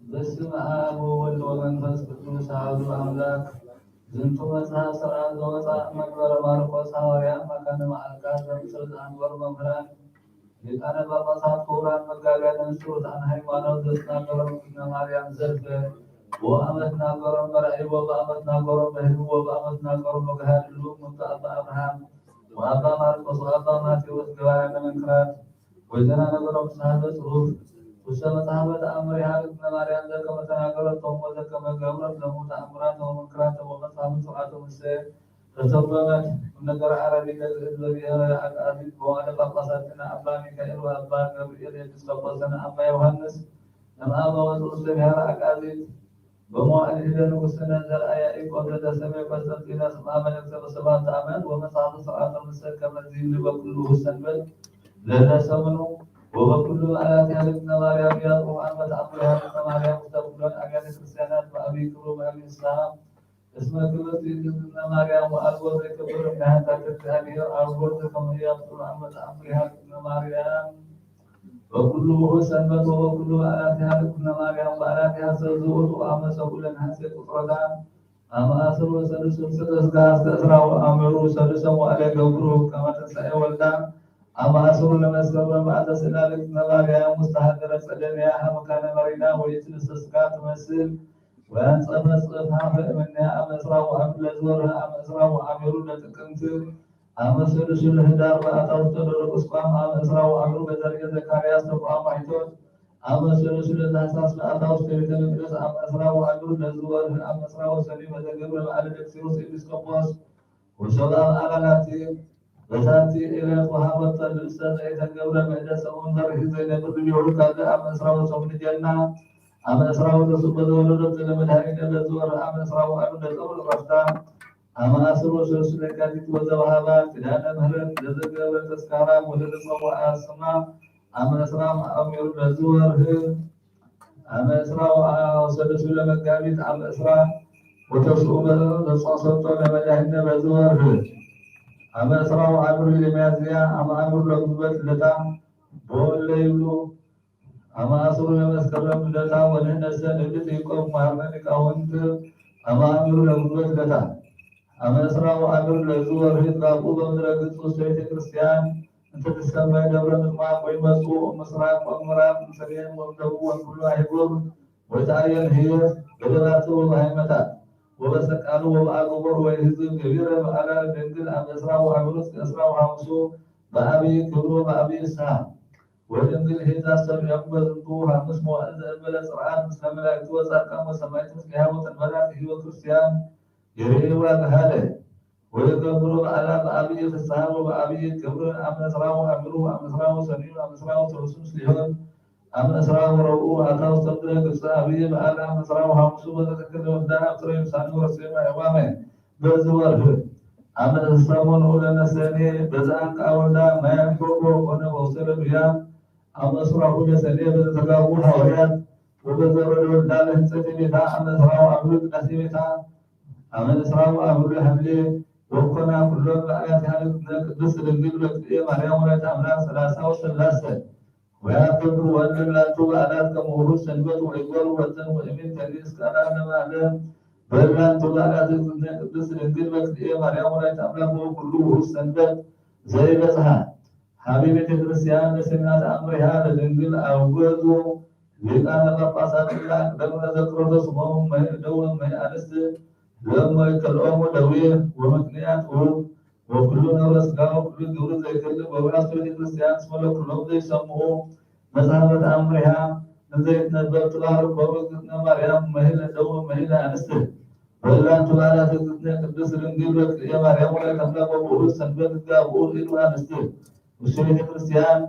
በስመ አብ ወወልድ ወመንፈስ ቅዱስ አሐዱ አምላክ። ዝንቱ መጽሐፍ ሥርዓት ዘወፅአ እመንበረ ማርቆስ ሐዋርያ መካነ መዓልካ ዘምስል አንበር መምህራን ሊቃነ ጳጳሳት ክቡራን መጋቢያን ምስጢሩታን ሃይማኖት ዘትናገሮም እግዝእትነ ማርያም ዘልፈ ወአመትናገሮም በራእይ ወበአመትናገሮም በህልም ወበአመትናገሮም በገሃድሉ ሙንቱ አባ አብርሃም ወአባ ማርቆስ ወአባ ማቴዎስ ገባርያነ መንክራት ወይዘና ነገሮም ፍስሐ ዘጽሩፍ ውስተ መጽሐፈ ተአምር ይሃ እግዝእትነ ማርያም ዘከመ ተናገረቶም ወዘከመ ገብረት ለሙ ተአምራተ ወመንክራተ ወመጽሐፈ ስርዓተ ሙሴ ተተርጎመት እምነገረ አረቢት ለግዕዝ በብሔረ አግአዚት በዋለ ጳጳሳትና አባ ሚካኤል ወአባ ገብርኤል ኤጲስቆጶስነ አባ ዮሐንስ እምአመ ወፅኡ ውስተ ብሔረ አግአዚት በመዋዕል ህደ ንጉሥነ ዘርአ ያዕቆብ ዘተሰምየ ቆስጠንጢኖስ እምአመ ነግሰ በሰባተ ዓመት ወመጽሐፈ ስርዓተ ሙሴ ከመዚ ይብሊ በኩሉ ሰንበት ለለ ሰሙኑ ወበኩሉ በዓላት ያለግነ ማርያም ያጥሩ አንበተ አምር ያለግነ ማርያም ውስተ ኩሎን አብያተ ክርስቲያናት በአብይ ክብሩ በአብይ ንስሐ እስመ ክብርት ይእቲ እግዝእትነ ማርያም ወአልቦ ዘይከብር እምኔሃ ታሕተ እግዚአብሔር አልቦ ዘከመ ኢያብጽሑ አመ ተአምሪሃ እግዝእትነ ማርያም በኩሉ ውእቱ ሰንበት ወበኩሉ በዓላቲሃ እግዝእትነ ማርያም በዓላቲሃ ሰብ ዝውእቱ አመ ሰብኡ ለነሐሴ ቁጽሮታ አመ አስር ወሰሉስ እምስለ ስጋ እስከ እስራ ወአመሩ ሰሉሰ መዋዕለ ገብሩ ከመ ትንሳኤ ወልዳ አመ አስሩ ለመስከረም በዓተ ስእላ ለእግዝእትነ ማርያም ውስተ ሀገረ ጸደንያ ሀመካነ መሪና ወይእቲ ንስለ ስጋ ትመስል ወያንጸፈጽፍ ሀፈ እምኔሃ አመ እስራ ወአምር ለዝወርህ አመ እስራ ወአሚሩ ለጥቅምት አመ ሰሉሱ ለህዳር በአታ ውስተ ዶሮ ቁስቋም አመ እስራ ወአሚሩ በዘርኤ ዘካርያስ ተቋም ማይቶት አመ ሰሉሱ ለታህሳስ በአታ ውስተ ቤተ መቅደስ አመ እስራ ወአሚሩ ለዝወርህ አመ እስራ ወሰኒ በዘገብረ በዓለ ደክሲሮስ ኤጲስቆጶስ ወሰብአ አባላቲ በዛቲ ዕለት ወሀበተ ልብሰ ዘይተገብረ መእደሰ ወንበር ዘይነብር ልጅሁ ካልእ አመ እስራ ወሰሙን ጀና አመ እስራ ወተስዑ በዘወለደት ለመድኃኒነ ለዝወርህ አመ እስራ ወአዱ ለጸውር ዕረፍታ አመ አስር ወሰሉስ ለካቲት ወዘወሀባ ኪዳነ ምህረት ለዘገብረ ተስካራ ወለዘጸውዓ ስማ አመ እስራ ወአሚሩ ለዝወርህ አመ እስራ ወሰሉሱ ለመጋቢት አመ እስራ ወተስኡ በጾም ሰጥቶ ለመድኃኒነ በዝወርህ አመ እስራ ወአሚሩ ለሚያዝያ አመ አሚሩ ለጉልበት ልደታ በወለ ይብሉ አመ አስሩ ለመስከረም ልደታ ወንህነሰ ንብል ይቆም ማርነ ሊቃውንት አመ አሚሩ ለጉልበት ልደታ አመ እስራ ወአሚሩ ለዝወርህ ራብኡ በምድረ ግብፅ ውስተ ቤተ ክርስቲያን እንተ ትሰመይ ደብረ ምጥማቅ ወይመጽኡ ምስራቅ ወምዕራብ እምሰሜን ወእምደቡብ ወእምኩሉ አህጉር ወይትአየን ህይወት በደባትር ወበሃይመታት ወበሰቃሉ ወበአግቦር ወይህዝብ ገቢረ በዓላ ለድንግል አመ እስራ ወአሚሩ እስከ እስራ ወሐሙሱ በአብይ ክብሩ በአብይ ንስሐ ወድንግል ህይወት አስተርእዮም በዝንቱ ሐሙስ መዋዕል ዘእንበለ ጽርዓት ምስለ መላእክቱ ወጻድቃን ወሰማዕት ምስሌሃ ወተንበላት ህይወት ክርስቲያን ይርእይዋ ገሃደ ወይገብሩ በዓላ በአብይ ፍስሐ ወበአብይ ክብር አመ እስራ ወአሚሩ አመ እስራ ወሰኑይ አመ እስራ ወሰሉሱ ምስሌሆን አመ እስራ ወረብኡ አታ ውስተ ምድረ ግብፅ አብይ በዓል አመ እስራ ወሐሙሱ በዘተክል ወልዳ አብትረ ይምሳኒ ወረሴ ማይዋመ በዚ ወርህ አመ ሰሙን ለነሰኔ በዛ አንቃ ወልዳ ማያም ጎጎ ኮነ በውሰለ ብያ አመ እስራሁ ለሰኔ በዘተጋቡ ሐዋርያት ወበዘረደ ወልዳ ለህንጸት ቤታ አመ እስራ ወአብሉ ቅዳሴ ቤታ አመ እስራ ወአብሉ ሐምሌ ወኮና ኩሎም በዓላት ያለ ቅድስት ድንግል በክልኤ ማርያም ወላዲተ አምላክ ሰላሳ ወሰላሰ ወያከብሩ ወንድላቱ በዓላት ከመሁሩ ሰንበት ወይጎር ወተን ወእሜን ተግስ ቃላ ለማለ በላቱ በዓላት እግዝእትነ ቅድስት ድንግል በክልኤ ማርያም ወላዲተ አምላክ ወኩሉ ውሁድ ሰንበት ዘይበጽሐ ሀቢ ቤተ ክርስቲያን ለሰሚዐ ተአምሪሃ ለድንግል አውገዙ ሊቃነ ጳጳሳት እላ ቅደም ለዘክሮ ተስሞም መይ ደወ መይ አንስት ለመይ ከልኦሙ ደዌ ወምክንያት ውብ ወኩሉ ነውረ ስጋ ወኩሉ ግብር ዘይክል በውራስ ቤተ ክርስቲያን እስመ ለኩሎም ዘይሰምዑ መጽሐፈ ተአምሪሃ እንዘይትነበብ ትባርኮም እግዝእትነ ማርያም መሂለ ደወ መሂለ አንስት በላቱ በዓላት እግዝእትነ ቅድስት ድንግል በክልኤ ማርያም ወላዲተ አምላክ ወውሁድ ሰንበት ጋብኡ ኢሉ አንስት ውስተ ቤተ ክርስቲያን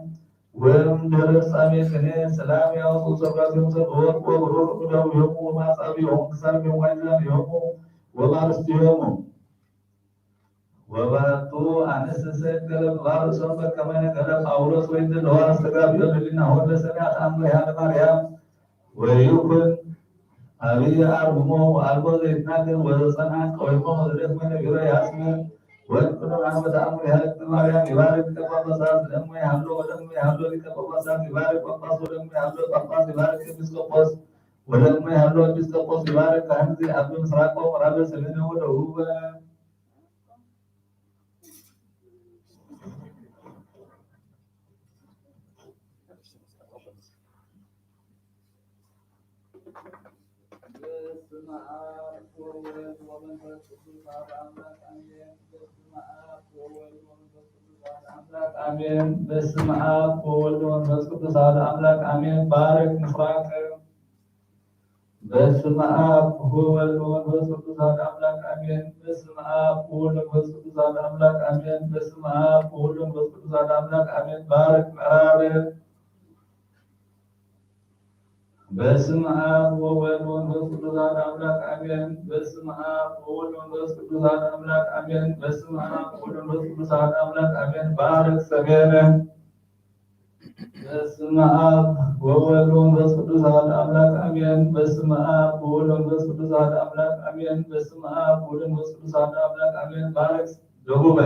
ወእምድኅረ ፍጻሜ ቅኔ ሰላም ያውፅኡ ሰብራቲሆሙ ሰብእ ወርቅ ወብሩር እደዊሆሙ ወማጻቢሆሙ ክሳቢሆሙ ዋይዛቢሆሙ ወማርስትሆሙ። ወባቱ አንስት ሰይፍ ገለ ምግባር ርእሶም በከመ ነገረ ጳውሎስ ወይትለዋ አስተጋብኦ ህሊናሆሙ ለሰሚዐ ተአምሪሃ ለማርያም ወይኩን አብይ አርምሞ ወአልቦ ዘይትናገር ወዘጸንዐ ቀዊሞ ወዘደክመ ነቢሮ ያስምር ወእንኩሎም አንበ ተአምሪሃ ለእግዝእትነ ማርያም ይባርክ ሊቀ ጳጳሳት ለእመ ይሃሎ ወለእመ ይሃሎ ሊቀ ጳጳሳት ይባርክ ጳጳስ ወለእመ ይሃሎ ጳጳስ ይባርክ ኤጲስቆጶስ ወለእመ ይሃሎ ኤጲስቆጶስ ይባርክ ካህን ዘይአቢ ምስራቆ ምዕራበ ሰሜነ ወደቡበ። በስመ አብ ወወልድ ወመንፈስ ቅዱስ አሐዱ አምላክ አሜን። በስመ አብ ወወልድ ወመንፈስ ቅዱስ አሐዱ አምላክ አሜን። በስመ አብ ወወልድ ወመንፈስ ቅዱስ አሐዱ አምላክ አሜን። ባርክ ምስራቅ። በስመ አብ ወወልድ ወመንፈስ ቅዱስ አሐዱ አምላክ አሜን። በስመ አብ ወወልድ ወመንፈስ ቅዱስ አሐዱ አምላክ አሜን። በስመ አብ ወወልድ ወመንፈስ ቅዱስ አሐዱ አምላክ አሜን። ባርክ ምዕራብ። በስመ አብ ወወልድ ወመንፈስ ቅዱስ አሐዱ አምላክ አሜን። በስመ አብ ወወልድ ወመንፈስ ቅዱስ አሐዱ አምላክ አሜን። በስመ አብ ወወልድ ወመንፈስ ቅዱስ አሐዱ አምላክ አሜን። ባርክ ሰሜን። በስመ አብ ወወልድ ወመንፈስ ቅዱስ አሐዱ አምላክ አሜን። በስመ አብ ወወልድ ወመንፈስ ቅዱስ አሐዱ አምላክ አሜን። በስመ አብ ወወልድ ወመንፈስ ቅዱስ አሐዱ አምላክ አሜን። ባርክ ደቡበ።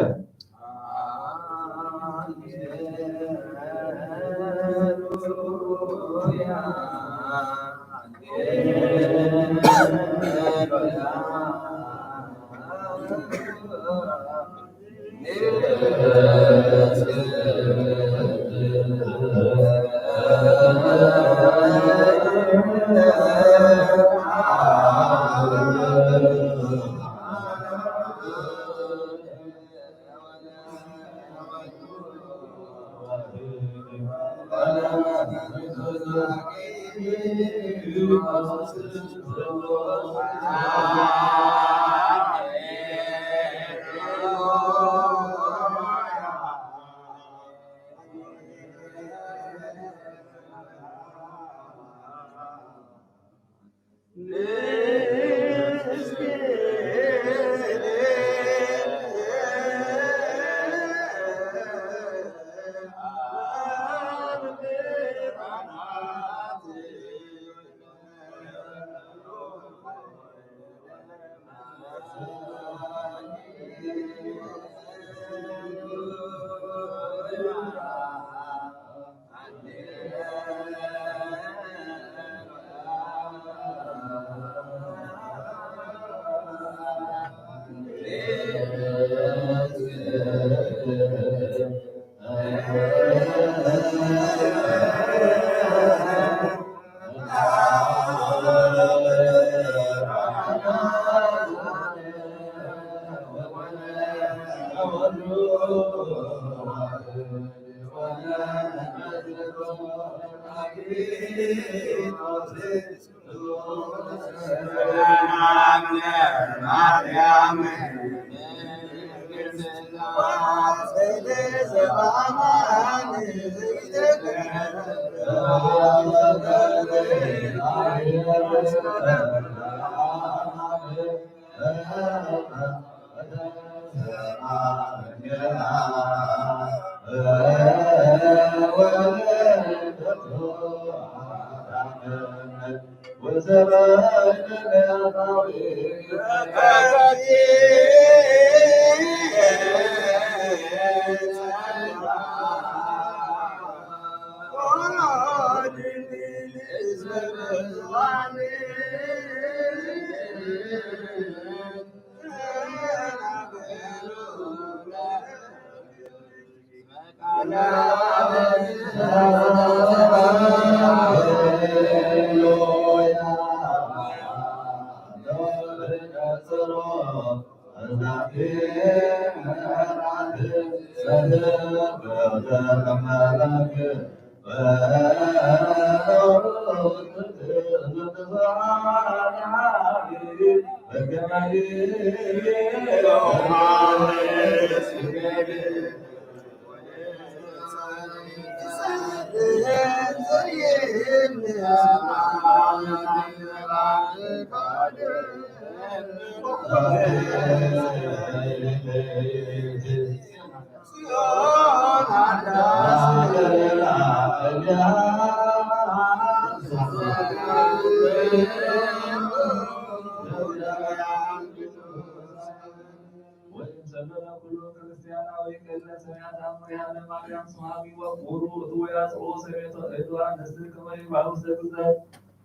ወይም ሰለለ ኩሉ ክርስቲያናዊ ቅድመ ሰማያት ኣምሪሃ ለማርያም ስማሚ ወቁሩ እቱ ወያጽኦ ሰቤቶ እድዋ ንስቲ ከመይ ባሉ ሰግዘት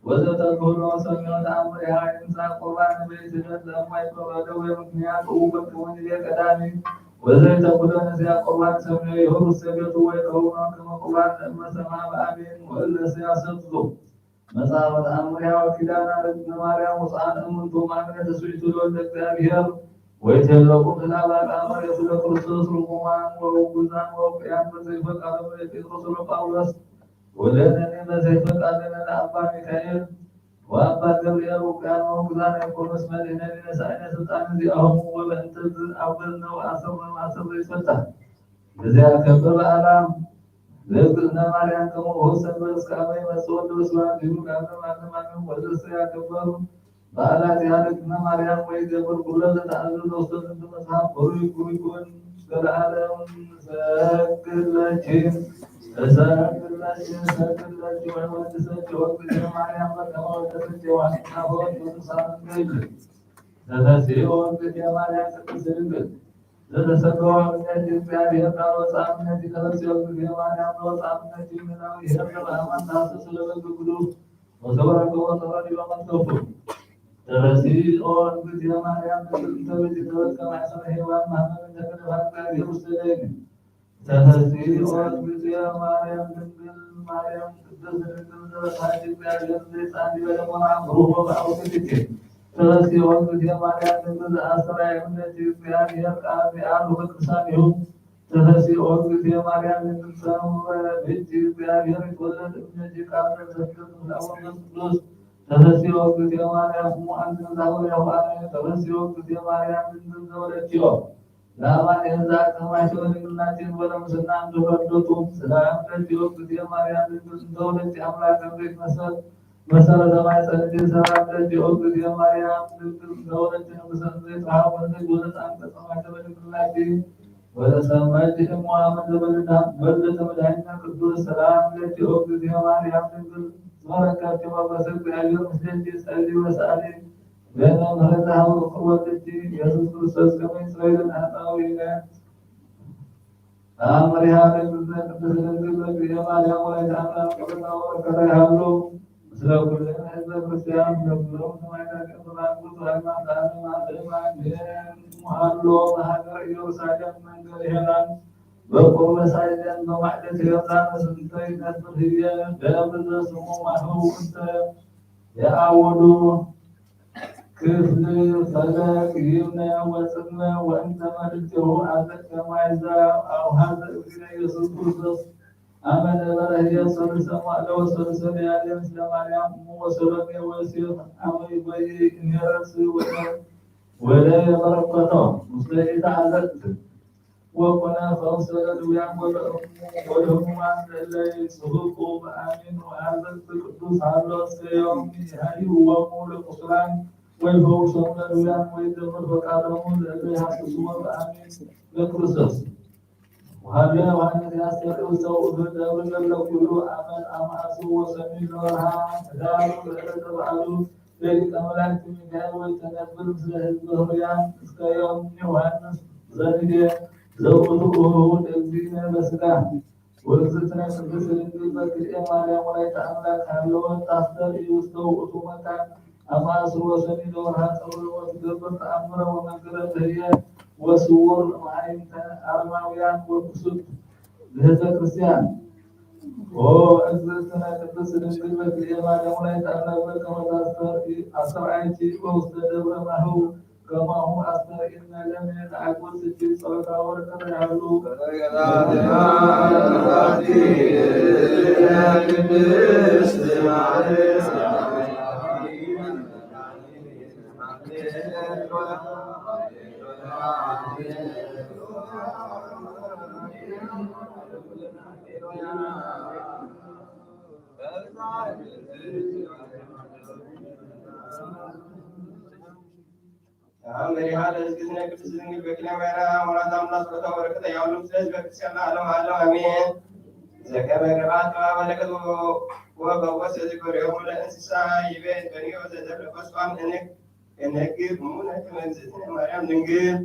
ወዘተ ኩሎ ሰሚዖ ተኣምሪሃ ይምጻእ ቁርባን በይትደት ለማይ ቁርባን ደዌ ምክንያት እውበት ወንጌል ቀዳሚ ወዘተ ኩሎ ነዚያ ቁርባን ሰሚዖ ይሁሩ ሰቤቱ ወይ ከውኖ ከመ ቁርባን ለመሰማ በአሜን ወእለሰ ያሰብዙ መጽሐፈ ተአምር ያወ ኪዳነ ለእግዝእትነ ማርያም ውፅአን እምንቱ ማእምነ ተስዊቱ ለወልደ እግዚአብሔር ወይቴለቁ ክላባ ቃመር የስለ ክርስቶስ ርጉማን ወውጉዛን ወውቅያን በዘይፈቃዶ ለጴጥሮስ ወለጳውሎስ ወለነኒ በዘይፈቃዶ ለአባ ሚካኤል ወአባ ገብርኤል ውቅያን ወውጉዛን የኮኑስ መድህነ ቢነሳይነ ስልጣን እዚአሆሙ ወበእንተዝ አውገዝነው አሰር መማሰር ዘይፈታ በዚያ ከበበ አላም ለእግዝእትነ ማርያም ከመ ኆ ሰንበት እስከ አመ ይመጽእ ወልድ በስብሐት ይሁን ለዓለመ ዓለም አሜን። ወዘሰ ያከበሩ በዓላት ያለእግዝእትነ ማርያም ወይ ገብር ኩሎ ዘተአዘዘ ውስተ ዝንቱ መጽሐፍ ብሩክ ብሩክ ይሁን እስከ ለዓለም። እሰግድ ለኪ እሰግድ ለኪ እሰግድ ለኪ ወወድሰኪ ወእግዝእትነ ማርያም በከመ ወደሰኪ ዮሐንስ አፈወርቅ ቅዱሳን ገድል ተፈስሒ ኦ እግዝእትየ ማርያም ቅድስት ድንግል ዘተሰገወ እምኔኪ እግዚአብሔር ቃል ወፃ እምኔኪ ተፈስሒ ኦ እግዝእትየ ማርያም ለወፃ እምኔኪ እምናዊ ሄር ለበአማን ታስስ ለበግ ቅዱስ ወሰበረከ ወሰበ ዲበ መትከፉ ተፈስሒ ኦ እግዝእትየ ማርያም ድንግል እንተ ብእቲ ተበልከ ማሕፀነ ሔዋን ማህፀነ ተገደፋ እግዚአብሔር ውስተ ደይን ተፈስሒ ኦ እግዝእትየ ማርያም ድንግል ማርያም ቅድስት ድንግል ዘበታች እግዚአብሔር ዘይጻን ዲበ ደሞና ብሩክ ወበአውቅትኪ ተፈስሒ ኦ እግዝእትየ ማርያም ድንግል ዘአስተርአየ እምነኪ እግዚአብሔር ቃል ዚአሉ በቅዱሳን ይሁን ተፈስሒ ኦ እግዝእትየ ማርያም ድንግል ሰምረ ብእቲ እግዚአብሔር ይትወለድ እምነኪ ቃል ዘተፍቅር ላወመንፈስ ቅዱስ ተፈስሒ ኦ እግዝእትየ ማርያም እሙ አንተ ዛወር ያሁአነ ተፈስሒ ኦ እግዝእትየ ማርያም ድንግል ዘወለድኪዮ ለአማኑኤል ዘአቅሰማቸው ድንግልናችን ወለምስና እንተወለዱም ሰላም ለኪ ኦ እግዝእትየ ማርያም ድንግል እንተወለድኪ አምላክ እንዴት መሰል መሰረተ ማይጸንኪ ሰላም ለኪ ኦ እግዝእትየ ማርያም ድንግል እንተወለድኪ ንጉሰ ዘይተሃወ ዘይጎለጽ አንቀጸ ማይተበ ድንግልናኪ ወለሰመች እሞ አመተ በልዳ በልደተ መድኃኒነ ቅዱስ ሰላም ለኪ ኦ እግዝእትየ ማርያም ድንግል ዘወለድኪ ሞገሰ እግዚአብሔር ምስሌኪ ጸሊ ወሰአሊ ለእመ ምህረት አብ ቅርበትኪ ኢየሱስ ክርስቶስ ከመ ይስረይ ለነ ኃጣውኢነ። አመሪሃ ለእግዝእትነ ቅድስት ድንግል በእግዚእየ ማርያም ወላዲተ አምላክ ጸሎታ ወበረከታ ይሃሉ ምስለ ኩልነ ህዝበ ክርስቲያን ምስለ ኩሎም ሰማዕታት ቅዱሳን ቅዱሳን ለዓለመ ዓለም አሜን። ሃሎ በሀገረ ኢየሩሳሌም መንገለ ሄራን በቁርበ ሳይደን በማዕደት ዮርዳኖስ እንተ ይነብር ህየ ደብር ዘስሙ ማህው እንተ የአወዱ ክፍል ፈለግ ይብነ ወጽልመ ወእንተ መልእክቲሁ አዘቅተ ማይዛ አውሃዘ እግዚእነ ኢየሱስ ክርስቶስ አመ ነበረ ህየ ሰሉሰ መዋዕለ ወሰሉሰ ለያሌ ምስለ ማርያም እሙ ወሰሎሜ ወዮሴፍ አመ ይጎይ እንሄረስ ወደ ወደ የበረከቶ ምስለ ኢተ አዘቅት ወኮነ ፈውሰ ለድውያን ወለእሙ ወለህሙማን ለእለ ይጽህቁ በአሚን ወአዘቅት ቅዱስ ሃሎ እስከ ዮም ይሃይዎሙ ለቁሱላን ወይፈውሶም ለድውያን ወይገብር ፈቃዶሙ ለእለ ይሃስስዎ በአሚን ለክርስቶስ። ወሃሎ ዮሐንስ ያስተርኢ ውስተ ውእቱ ደብር ለለ ኩሉ አመት አማእሱ ወሰኑይ ለወርሃ ህዳር ወዕለተ በዓሉ ለሊቀ መላእክት ሚካኤል ወይተነብር ምስለ ህዝበ ህሩያን እስከ ዮም ዮሐንስ ዘንዴ ዘውእቱ እሁ ለእግዚእነ በስጋ ወእግዝእትነ ቅድስት ድንግል በክልኤ ማርያም ወላዲተ አምላክ ሃለወት ታስተርኢ ውስተ ውእቱ መካን አማእሱ ወሰኒ ለወርሃ ጥር ወትገብር ተአምረ ወመንክረ ለህየ ወስውር እምአይንተ አረማውያን ወክሱት ለህዝበ ክርስቲያን። ኦ እግዝእትነ ቅድስት ድንግል በክልኤ ማርያም ወላዲተ አምላክ በከመ ታስተርኢ አስተርአይኪ ውስተ ደብረ ማህው ከማሁ አስተርእየነ ለነ ለአግብር ስኪ ጸሎታ ወበረከታ ያህሉ። ሰላም ለኪ ቅድስት ድንግል በኪነ ማርያም ወላዲተ አምላክ ጸሎታ በረከታ ያሉ ስለዚህ በክርስቲያን ለዓለም ዓለም አሜን። ዘከመ ገባት መለከት ወፈወሰ ዝክሬሆሙ ለእንስሳ ይቤት በኒዮ ዘተብለ ፈስቷን እንክ እነግር ሙነ ከመ እግዝእትነ ማርያም ድንግል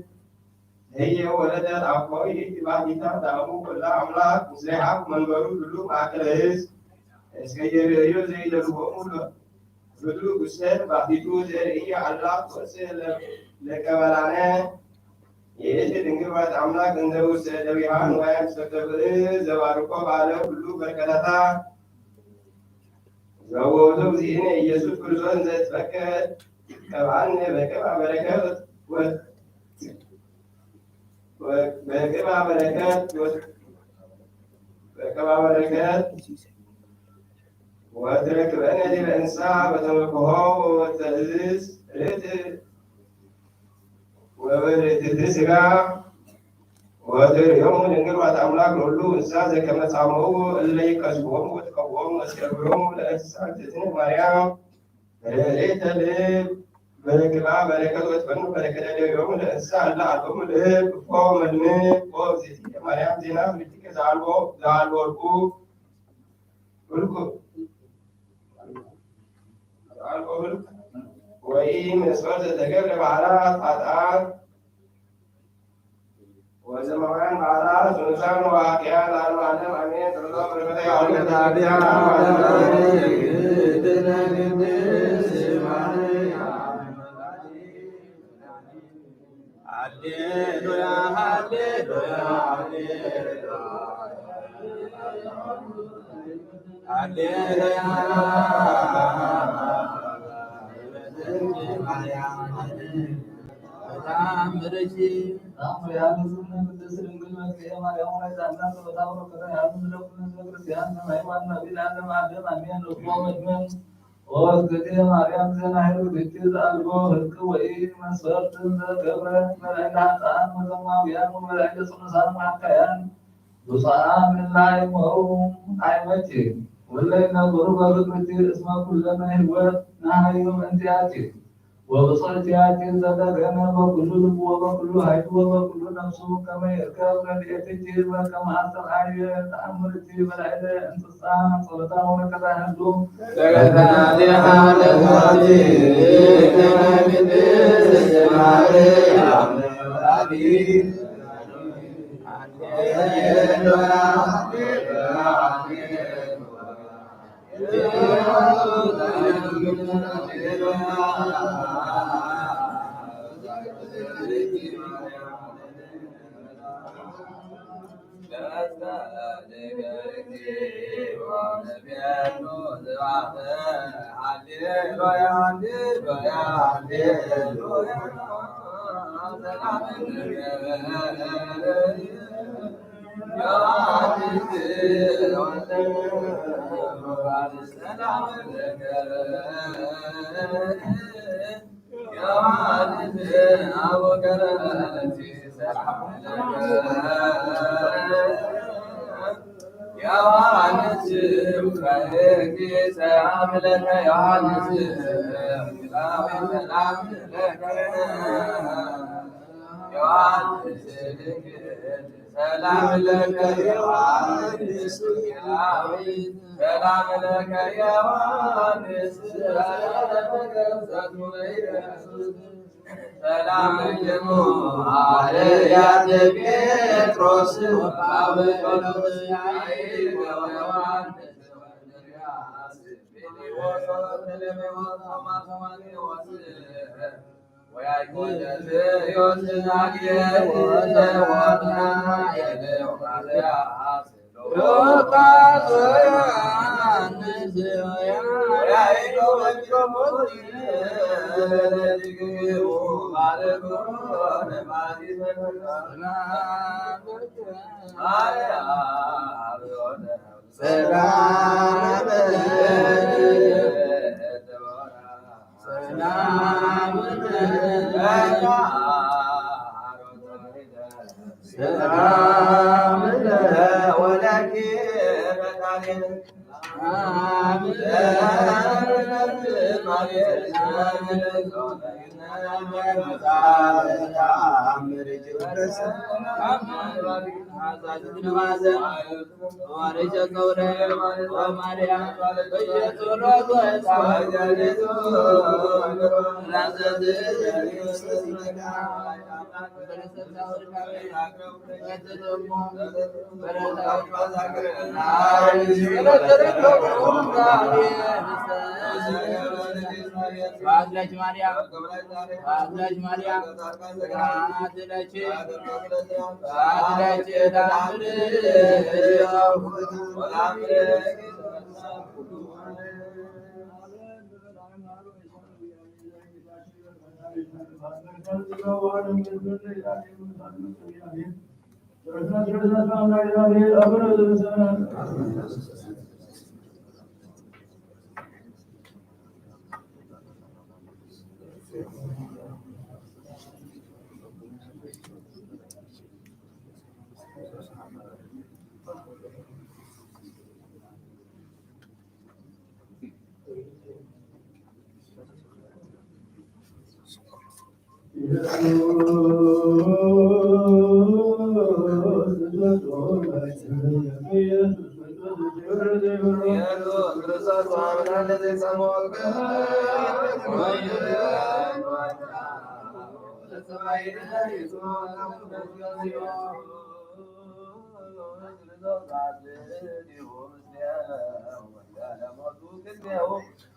ህየ ወለደት አኮ ይእቲ ባሕቲታ ዳእሙ ኩላ አምላክ ምስሌሃ መንበሩ ድሉ ማእከለ ህዝብ እስከ የርእዮ ዘይደልዎሙ ሎ-፣ ብሉ ውሰድ ባሕቲቱ ዘርኢ አላ ወስእ ለ-፣ ለቀበላነ ይእቲ ድንግል ማርያም አምላክ እንደ ውስተ ደዊሃን ወይም ሰብተብእ ዘባርኮ ባለ ሁሉ በረከታታ ዘወቱ እግዚእነ ኢየሱስ ክርስቶስ ዘትፈቀድ ቀብአነ በቅባ በረከት ወ-፣ ወ-፣ በቅባ በረከት ወ-፣ በቅባ በረከት ወትረክበነ ዲበ እንሳ በተመክሖ ወተእዝዝ ርት ወበርትት ስጋ ወትርእዮሙ ድንግል ማርያም አምላክ ለሁሉ እንስሳ ዘከመ ጻምኡ እለ ይከስቦሙ ወትቀውሞሙ ወትገብሮሙ ለእንስሳ እግዝእትነ ማርያም ርህሌተ ልብ በርክባ በረከት ወትፈኑ በረከተ ለርእዮሙ ለእንስሳ እለ አልቦሙ ልብ እፎ መልምል ኦ እግዝእትየ ማርያም ዜና ፍልጥከ ዘአልቦ ዘአልቦ ወርቁ ሁልቁ ዘአልቦ ሁልቁ ወይ መስፈር ዘተገብረ በዓላት ኃጥአን ወዘማውያን በዓላት ቅዱሳን ወአኪያን ለዓለመ ዓለም አሜን። ጸሎተ በረከተ ያሁን ሃሌሉያ ሃሌሉያ ሃሌሉያ ሃሌሉያ። በጣም ርጂ ታምሪያነ ስምነ ቅድስት ድንግል በክልኤ ማርያም ወላዲተ አምላክ ጸሎታ በረከታ ያሉ ምስለ ኩሉ ህዝበ ክርስቲያን ከመ ይኩን ነቢይ ለዓለመ ዓለም አሜን። እፎ መድመን ኦ እግዝእትየ ማርያም ዜና ኄር ብእቲ ዘአልቦ ህልክ ወይ መስፈርት ዘገብረ መላእክተ ኃጥኣን ወዘማውያን ወመላእክተ ጽኑሳን ወአካያን ብፁዓን እለ አይመሩ አይመቲ ወለ ይነብሩ በፍቅርቲ እስመ ኩለነ ህይወት ነሃዩ ምእንቲአኪ። ወብፅዕት ያቲ ዘለገነ በኩሉ ልቡ ወበኩሉ ኃይሉ ወበኩሉ ነፍሱ ከመ ይርከብ ረድኤትኪ በከመ አስተርአየ ተአምርኪ በላዕለ እንስሳ ጸሎታ ወበረከታ ያህሉ። ዮሐንስ ሰላም ለከ ዮሐንስ ሰላም ለከ ዮሐንስ ሰላም ለከ ዮሐንስ ሰላም ለከ ዮሐንስ ሰላም ለከ ሰላም ለክሙ ሐዋርያት ጴጥሮስ ወጳውሎስ ወዮሐንስ ወእንድርያስ ፊልጶስ ወበርተሎሜዎስ ቶማስ ወማቴዎስ ወያዕቆብ ዘብዴዎስ ወናትናኤል ወማትያስ ሰላም ለወለኪ በቃሌ ሰላም ማርያም፣ ማርያም፣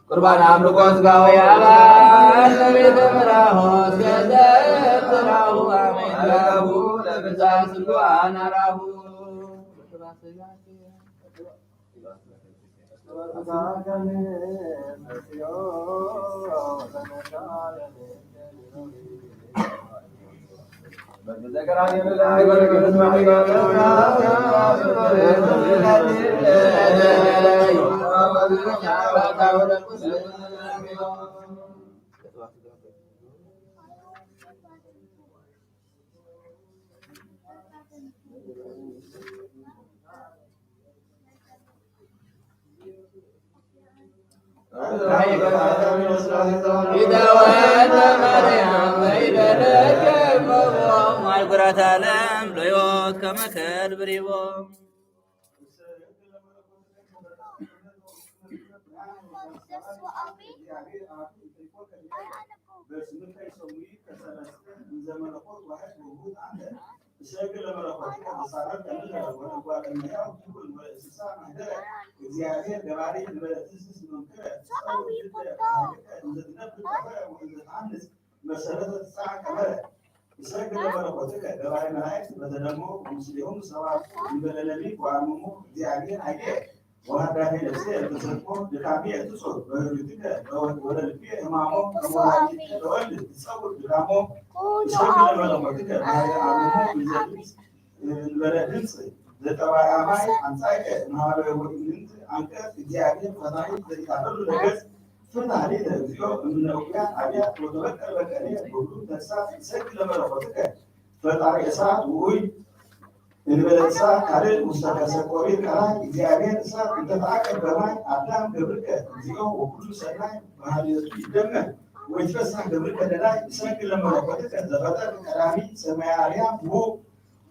ቁርባን ኣምልኮ ስጋዊ ኣባል ለቤተ መራሆት ገንዘብ ስራሁ ኣሜን ለቡ ለብዛ ስልዋ ናራሁ። ፊደወተ ማርያም ዘይደለከ መቦም ማይ ጉራት ዓለም ለዮት ከመከድ ብሪቦም። እሰግድ ለመለኮትከ ዘሳረርከ ምድረ ወነጓደ እመሕያው ኩሉ ወእንስሳ ማህደረ። እግዚአብሔር ገባሬ እንበለ ትስስ መምክረ ትጸውር ግደ ባህልከ እንዘትነብር ጠፈረ ወእንዘትሃንጽ መሰረተ ትስዓ ቀመረ። እሰግድ ለመለኮትከ ገባሬ መላእክት በተደሞ ወምስሌሆም ሰባቱ እንበለ ነቢብ ወአርምሞ እግዚአብሔር አይቴ። ወሃዳፌ ነፍሴ እምትሰጥሞ ድካሜ እትጹር በህሉትከ ለወልድ ወለልቤ ህማሞ ከመወላዲትከ ለወልድ ትጸውር ድካሞ። እሰግድ ለመለኮትከ ባህሪ አርምሞ እንበለ ድምፅ ዘጠባያ ማይ አንጻይከ እምሃበ ወኢምንት አንቀጽ እግዚአብሔር ፈታሒ ዘኢታፈሉ ለገጽ ፍትሐ ሊተ እግዚኦ እምነ እኩያን አብያት ወተበቀል በቀሌ በብሉ ተግሳጽ እሰግድ ለመለኮትከ ፈጣሪ እሳት ውኡይ እንበለ እሳት ካልእ ውስተ ከርሰ ቆሪር ቀላይ እግዚአብሔር እሳት እንተተአቀብ በማይ አዳም ገብርከ እግዚኦ ወኩሉ ሰናይ ባህልየቱ ይደመር ወይትፈሳህ ገብርከ ደላይ እሰግድ ለመለኮትከ ዘፈጠር ቀዳሚ ሰማየ አርያም ውእ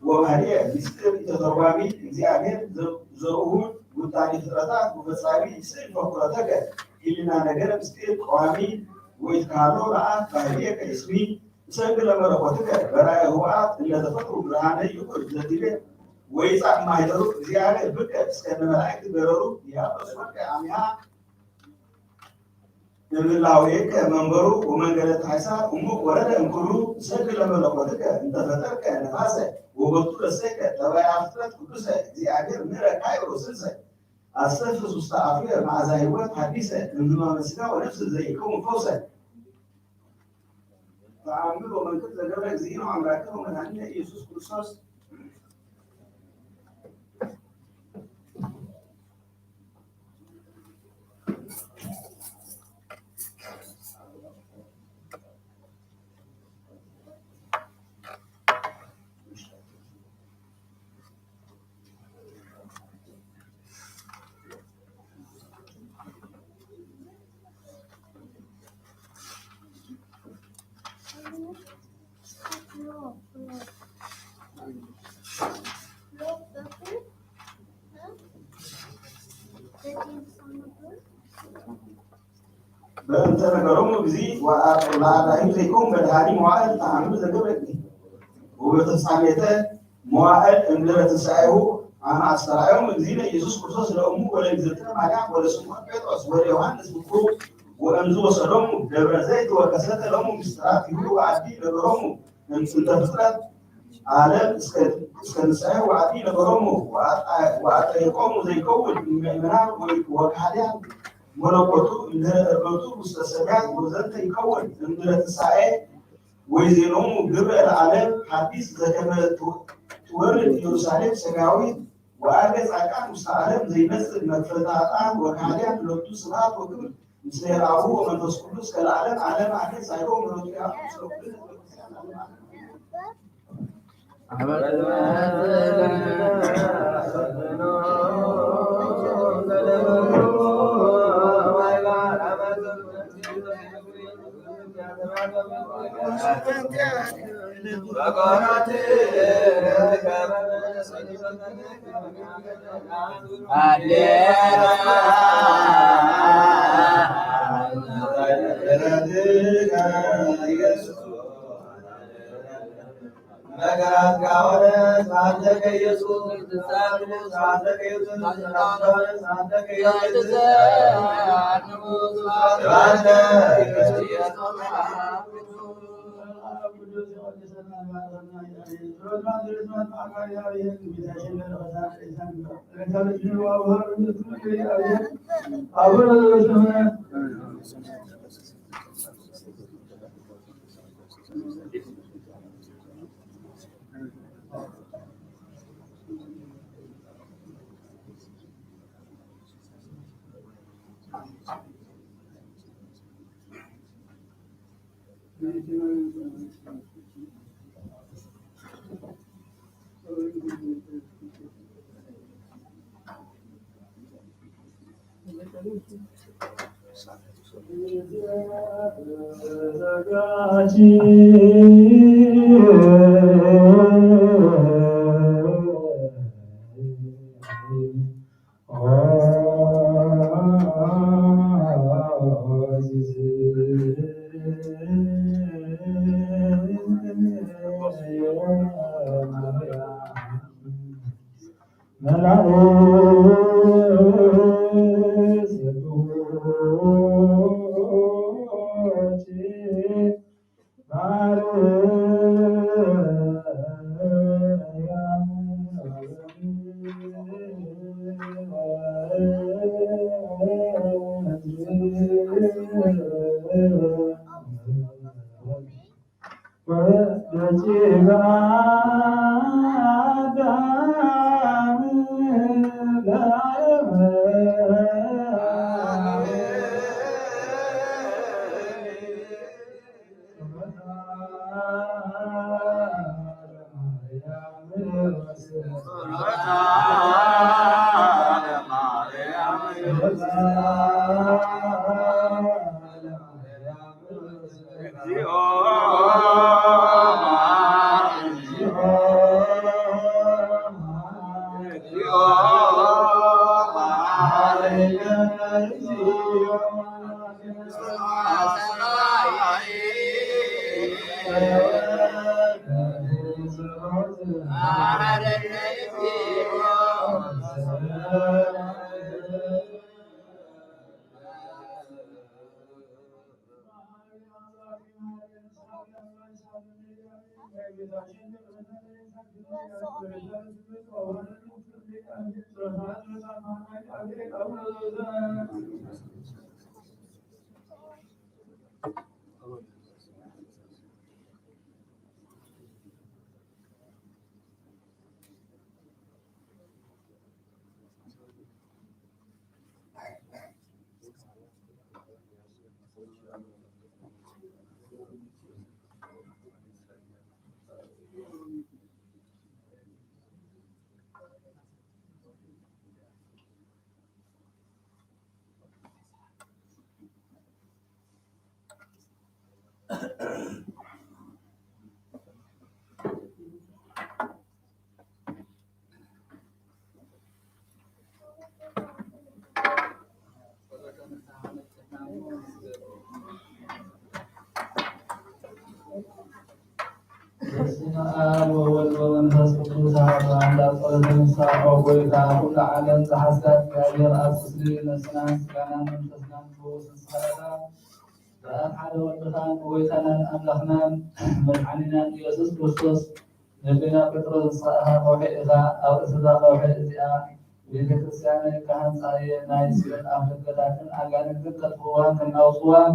ወባህርየ ምስጢር ኢተተርጓሚ እግዚአብሔር ዘውሁድ ውጣኔ ፍጥረታት ወፈጻሚ ስእል ፈኩረተከ ህሊና ነገር ምስጢር ቀዋሚ ወይትካሎ ለአብ ባህርየከ እስሚ እሰግድ ለመለኮትከ በራየ ህወአት እለ ተፈጥሩ ብርሃነ ይኩን ዘቲቤ ወይጻእ ማይደሩ እግዚአብሔር ብከ እስከነ መላእክት ገረሩ ዲያብሎስ ወድቀ አሚሃ እምላውኤከ መንበሩ ወመንገለ ታይሳ እሙቅ ወረደ እምኩሉ እሰግድ ለመለኮትከ እንተፈጠርከ ነፋሰ ወበቱ ረሰይከ ጠባይ ፍጥረት ቅዱሰ እግዚአብሔር ምረ ካይሮ ስልሰ አስተንፍስ ውስተ አፉየ መዓዛ ህይወት ሐዲሰ እምህማመ ስጋ ወነፍስ ዘይከውን ፈውሰ። ተአምር ወመንክር ዘገብረ እግዚእነ ወአምላክነ ወመድኃኒነ ኢየሱስ ክርስቶስ። ነገሮሙ እግዚእ ወአርአዮም ዘይከውን መድኃኒ መዋዕል ተአምር ዘገብረኒ ወበፍጻሜተ መዋዕል እምድረ ትንሣኤሁ አመ አስተርአዮም እግዚእነ ኢየሱስ ክርስቶስ ለእሙ ወለእግዝእትነ ማርያም ወለስምዖን ጴጥሮስ ወለዮሐንስ ምክሩ ወእምዝ ወሰዶሙ ደብረ ዘይት ወከሰተ ሎሙ ምስጢራቲሁ ወአዲ ነገሮሙ እምጥንተ ፍጥረት ዓለም እስከ እስከ ንስሐ ወአዲ ነገሮሙ ወአጠየቆሙ ዘይከውን ምእመናን ወካህዲያን መለኮቱ እንደ እርገቱ ውስተ ሰማያት ወዘንተ ይከውን እምድረ ትንሳኤ ወይዜኖሙ ግብረ ለዓለም ሐዲስ ዘከመ ትወርድ ኢየሩሳሌም ሰማያዊት ወአርገ ጻድቃን ውስተ ዓለም ዘይመጽእ መክፈልተ ኃጥኣን ወካህዲያን ሎቱ ስብሐት ወክብር ምስለ አቡ ወመንፈስ ቅዱስ ከለዓለም ዓለም አሜን። ሳይሎ ምሕረቱ ያርሱ ስለ ኩሉ ህዝበ ክርስቲያን ዓለም ዓለም። በስመ አብ ወወልድ ወመንፈስ ቅዱስ አሐዱ አምላክ። ጸሎተ ንስሐ። ኦ ጎይታ፣ ኩሉ ዓለም ዝሓስካ እግዚኣብሔር፣ ኣብ ቁስሊ ነፍስናን ስጋናን መንፈስናን ትፈውስ ንስኻ ኢኻ። ብኣብ ሓደ ወድኻን ብጎይታናን ኣምላኽናን መድሓኒናን ኢየሱስ ክርስቶስ፣ ነቢና ጴጥሮስ፣ ንስኻ ኢኻ ከውሒ ኢኻ። ኣብ ርእሲ እዛ ከውሒ እዚኣ ቤተ ክርስቲያነይ ክሃንጻ እየ። ናይ ሲኦል ኣፍደገታትን ኣጋንንትን ከጥፍእዋን ከናውጽዋን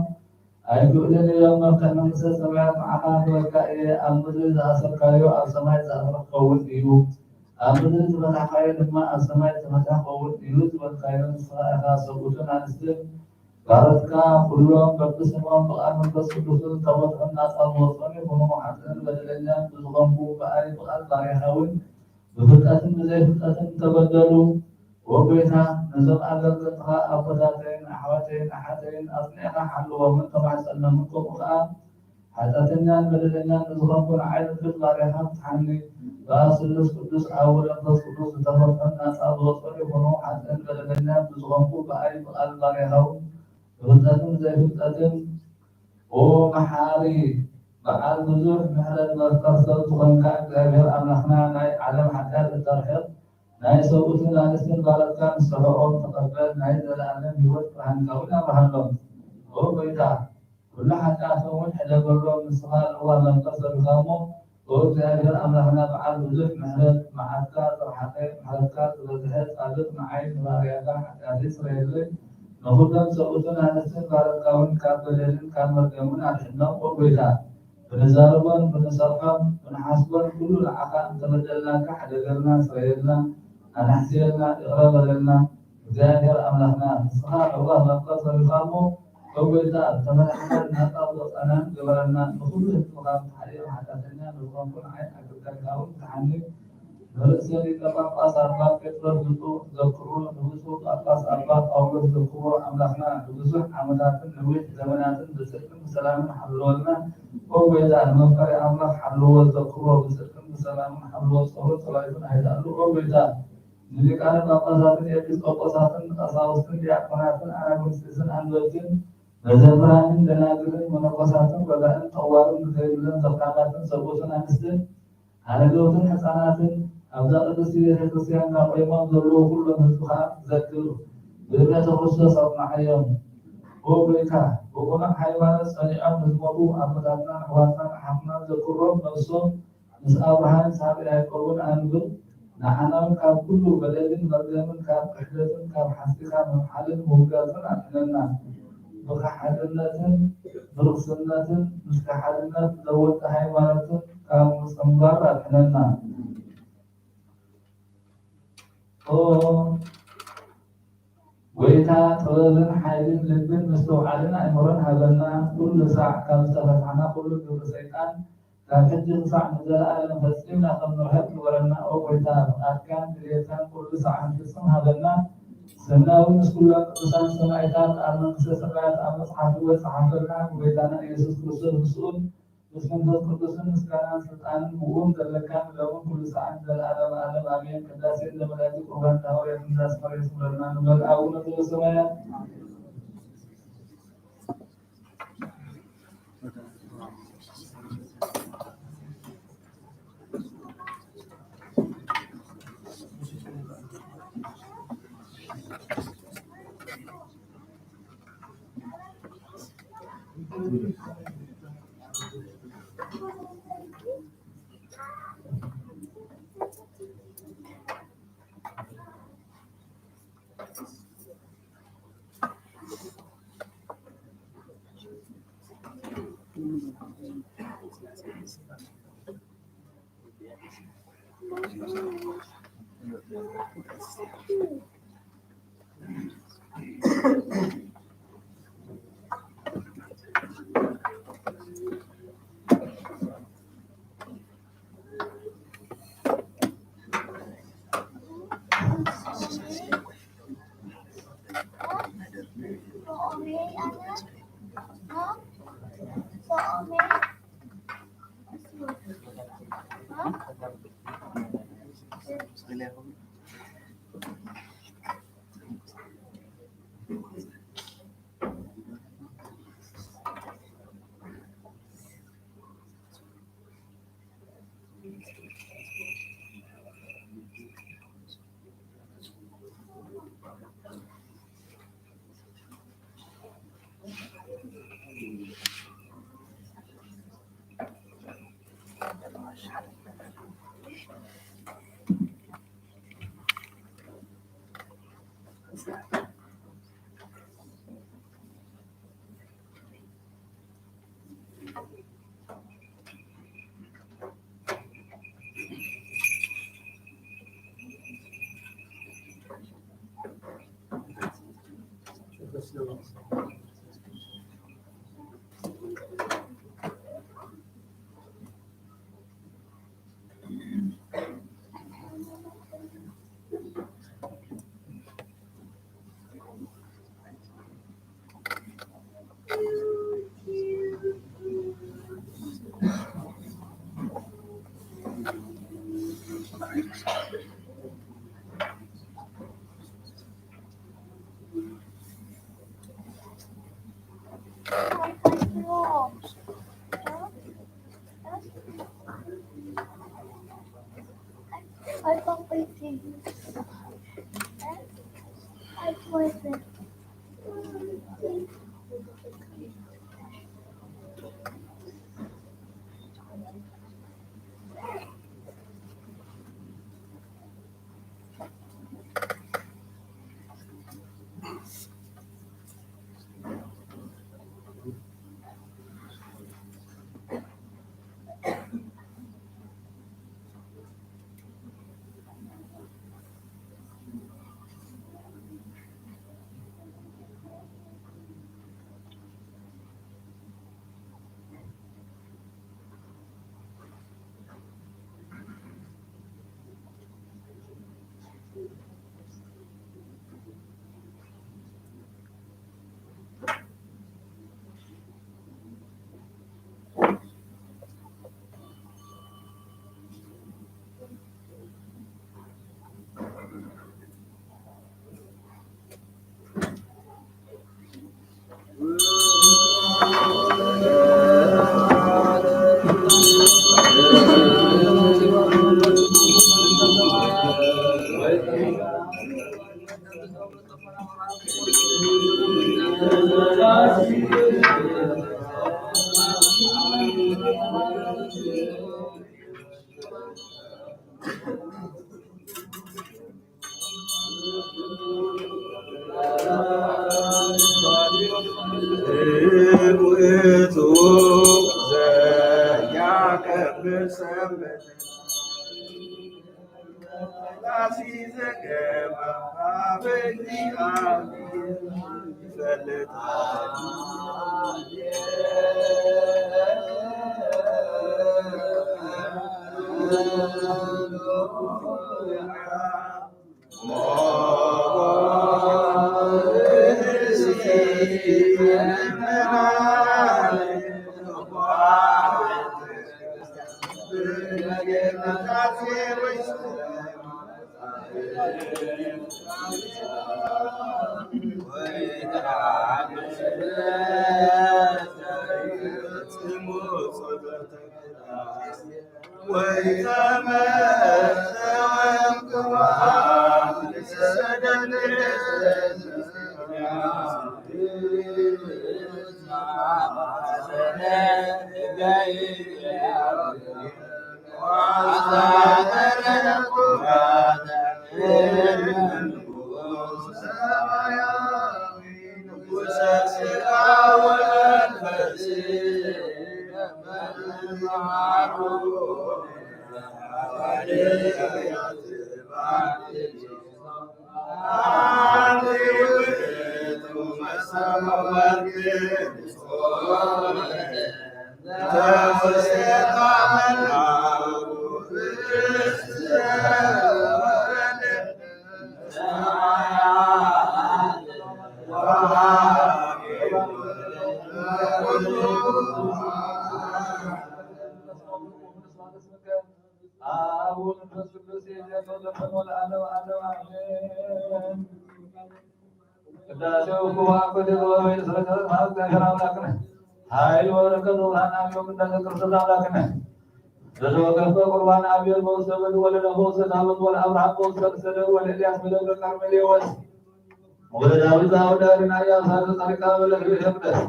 ኣይክእሉን እዮም። መፍትሕ መንግስተ ሰማያት ንዓኻ ክህበካ እየ። ኣብ ምድሪ ዝኣሰርካዮ ኣብ ሰማይ ዝኣስረ ክኸውን እዩ፣ ኣብ ምድሪ ዝፈታሕካዮ ድማ ኣብ ሰማይ ዝተፈትሐ ክኸውን እዩ ዝበልካዮ ንስኻ ኢኻ። ሰብኡትን ኣንስትን ባሮትካ ኩሎም በብስሞም ብቓል መንፈስ ቅዱስን ዝተፈትሑን ናጻ ዝወጹን ይኹኑ። ሓጥእን በደለኛን ብዝኾንኩ ብኣይ ብቓል ባሪኻ እውን ብፍልጠትን ብዘይፍልጠትን እንተበደሉ፣ ኦ ጎይታ፣ ነዞም ኣገልገልትኻ ኣቦታተይን ኣሕዋተይን ኣሓተይን ኣጽኒዕካ ሓልዎምን ተማሕጸኖምን፣ ከምኡ ከኣ ሓጢኣተኛን በደለኛን ንዝኾንኩ ንዓይ ንፍሉጥ ባሪያኻ ፍትሓኒ። ብኣብ ስሉስ ቅዱስ ኣብ ወልድ መንፈስ ቅዱስ ዝተፈትሑን ናጻ ዝወጹን ይኹኑ። ሓጥእን በደለኛን ብዝኾንኩ ብኣይ ብቓል ባሪያኻ እውን ብፍልጠትን ብዘይፍልጠትን። ኦ መሓሪ፣ በዓል ብዙሕ ምሕረት መፍቀር ሰብ ዝኾንካ እግዚኣብሔር ኣምላኽና፣ ናይ ዓለም ሓጢኣት እተርሕቕ፣ ናይ ሰብኡትን ኣንስትን ባሮትካ ንስሕኦም ተቐበል፣ ናይ ዘለኣለም ህይወት ብርሃንካ እውን ኣብርሃሎም። ኦ ጎይታ፣ ኩሉ ሓጢኣቶም እውን ሕደገሎም። ንስኻ ለዋህ መፍቀር ሰብ ኢኻ እሞ፣ ኦ እግዚኣብሔር ኣምላኽና በዓል ብዙሕ ምሕረት፣ መዓትካ ዝረሓቐ፣ ምሕረትካ ዝበዝሐ፣ ጻድቕ ንዓይ ንባርያኻ ሓጢኣተይ ስረየለይ፣ ንኹሎም ሰብኡትን ኣንስትን ባሮትካ እውን ካብ በደልን ካብ መርገምን ኣድሕኖም። ኦ ጎይታ፣ ብንዛረቦን ብንሰርሖን ብንሓስቦን ኩሉ ንዓኻ እንተበደልናካ ሕደገልና፣ ስረየልና፣ ኣናሕስየልና፣ ይቕረ በለልና። እግዚኣብሔር ኣምላኽና፣ ንስኻ ለዋህ መፍቀር ሰብ ኢኻ እሞ፣ ኦ ጎይታ፣ ዝተፈታሕናን ናጻ ዝወጻናን ግበረና። ንኹሉ ህዝብኻ፣ ብሓደ ሓጢኣተኛ ንዝኾንኩ ንዓይ ኣገልጋይካ እውን ፍትሓኒ። ንርእሰ ሊቀ ጳጳስ ኣባ ጴጥሮስ ብፁዕ ዘክሮ፣ ንብፁዕ ጳጳስ ኣባ ጳውሎስ ዘክሮ። ኣምላኽና ንብዙሕ ዓመታትን ነዊሕ ዘመናትን ብጽድቅን ብሰላምን ሓልወልና። ኦ ጎይታ፣ ንመፍቀሪ ኣምላኽ ሓልዎ፣ ዘክሮ፣ ብጽድቅን ብሰላምን ሓልዎ። ጸሎት ጸላኢቱን ኣይትኣሉ። ኦ ጎይታ፣ ንሊቃነ ጳጳሳትን ኤጲስቆጶሳትን ቀሳውስትን ዲያቆናትን ኣናጉንስጢስን ኣንበብትን መዘምራንን ደናግልን መነኮሳትን ረዳእን ጠዋርን ንዘይብለን ዘኽራናትን ሰብኡትን ኣንስትን ኣረገውትን ሕፃናትን ኣብዛ ቅድስቲ ቤተ ክርስቲያን ካብ ቆይሞም ዘለዉ ኩሎም ህዝብኻ ዘክር፣ ብእምነተ ክርስቶስ ኣጽንዓዮም። ኦ ጎይታ፣ ብቕኑዕ ሃይማኖት ጸኒዖም ንዝሞቱ ኣቦታትናን ኣሕዋትናን ኣሓትናን ዘክሮም፣ ነፍሶም ምስ ኣብርሃም ይስሐቅ ያዕቆብን ኣንብር። ንዓና እውን ካብ ኩሉ በደልን መርገምን ካብ ክሕደትን ካብ ሓሲኻ ምምሓልን ምውጋዝን ኣድሕነና። ብኸሓድነትን ብርኽስነትን ምስ ከሓድነት ዘወጠ ሃይማኖትን ካብ ምጽንባር ኣድሕነና። ኦ ጎይታ፣ ጥበብን ሓይልን ልብን ምስትውዓልን ኣእምሮን ሃበና። ኩሉ ሳዕ ካብ ዝተፈታሕና ኩሉ ግብሪ ሰይጣን ካብ ሕጂ ክሳዕ ንዘለኣለም ፈጺምና ከም ንርሕቕ ግበረና። ኦ ጎይታ፣ ፍቓድካን ድሌትካን ኩሉ ሳዕ ክንፍጽም ሃበና። ስምና እውን ምስ ኩሎም ቅዱሳን ሰማዕታት ኣብ መንግስተ ሰማያት ኣብ መጽሓፍ ህይወት ጸሓፈልና። ብጎይታና ኢየሱስ ክርስቶስ ምስኡን ምስ መንፈስ ቅዱስን ምስጋናን ስልጣንን ብእኡን ዘለካን ሎምን ኩሉ ሰዓትን ንዘለዓለመ ዓለም ኣሜን። ቅዳሴ እንደ መላእክት ቁርባን እንደ ሃዋርያት ቅዳሴ ማርያም ስምረልና ንበል። ኣቡነ ዘበሰማያት ውእቱ ዘያከብር ሰንበተ ሥላሴ ዘገባ በእግዚአብሔር ይፈልጣል። ቅዳሴው ክቡር አኮቴ ጥበብ ወይ ስረቀ ሀብ እግዚአብሔር አምላክነ ኃይል ወበረከት ወብርሃን አብ ቅዳሴ ክርስቶስ አምላክነ ለተወከፈ ቁርባን አብዮን መውሰበ ወለደ መውሰድ አመት ወለ አብርሃም መውሰድ ሰደር ወለ ኤልያስ መደብረ ቀርሜሌዎስ ወለ ዳዊት ዛውዳሪ ናያ ሳለ ጻድቃ ወለ ህብረት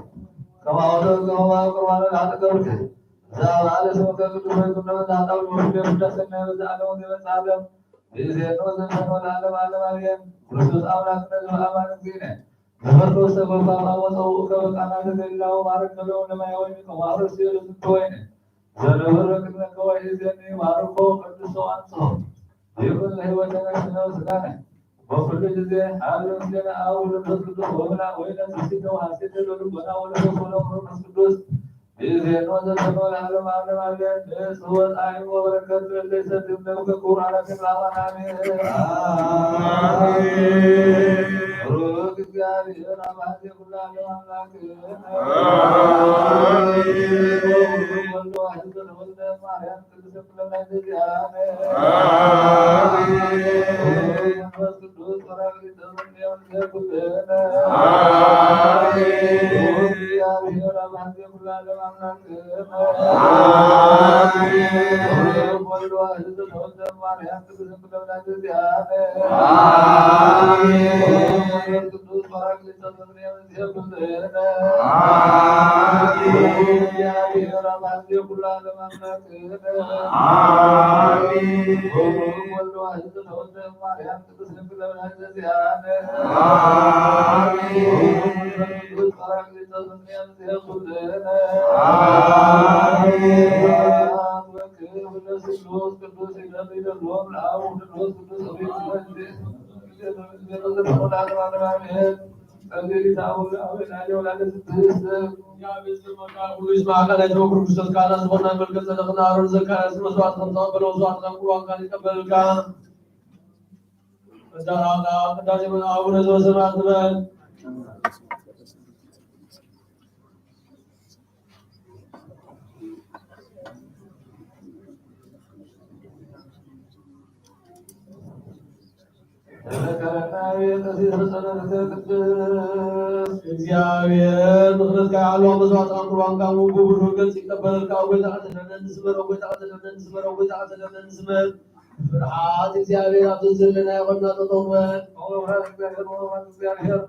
ከማወደ ከማ ቁርባን አጠገብክ ዛባለ ስመከ ቅዱስ ወይ ቅዱስ ዛጣው ወፍደ ፍዳሰና በዛ ዓለም ወዘበዛ ዓለም ይእዜኑ ዘንተን ወለ ዓለም ዓለም አሜን። ክርስቶስ አምላክነ ዘበአማን እግዚእነ ዘፈርዶ ሰበባ ማወፀው ከበቃና ለገሊላው ማረከለው ለማያወኝ ከማረስ የለዝንተ ወይነ ዘነበረ ቅድመ ከወይ እዜኒ ባርኮ ቅዱሶ አንጽሖ ይኩን ለህይወተ ነፍስነ ወስጋነ በኩሉ ጊዜ ሀሎ ምስሌነ አብ ወመንፈስ ቅዱስ ወምላ ወይነ ትስብእተ ወሐሴተ ለልቦና ወለፈውስ ወለመንፈስ ቅዱስ ይእዜኑ ወዘልፈነ ወለዓለመ ዓለም አሜን። ንጽህ ወጣዕም ወበረከት ለእለ ይሰትም ደምከ ክቡር አራክን ለአማን አሜን። አሜን። ብሩክ እግዚአብሔር አብ ሀዜ ኩሉ ዓለም አምላክ አሜን። ወልድ ዋሕድ ዘተወልደ ማርያም ቅድስት እምነ እግዚአብሔር አሜን። መንፈስ ቅዱስ ጳራቅሊጦስ ዘምኔው ምስለ ኩልነ አሜን። እግዚአብሔር አብ ሀዜ ኩሉ ዓለም አምላክ አሜን። ወልድ ዋሕድ ዘተወልደ ማርያም ቅድስት እምነ እግዚአብሔር አሜን። መንፈስ ቅዱስ ጳራቅሊጦስ ዘምኔው ቅዳሴ አቡነ ዘበሰማያት ንበል። ተዘከረና አቤት ቀሲስ በጸሎትከ ቅድስት። እግዚአብሔር ምሕረትካ የዓልዋ መስዋዕት ቁርባንካ ውጉ ብሩህ ገጽ ይቀበለልካ። ጎይታ ተደነን ንስመር፣ ጎይታ ተደነን ንስመር፣ ጎይታ ተደነን ንስመር። ፍርሃት እግዚአብሔር ኣብ ዘዘለና ይኾንና ጠጠው በል። ኦ ፍርሃት እግዚአብሔር፣ ኦ ፍርሃት እግዚአብሔር።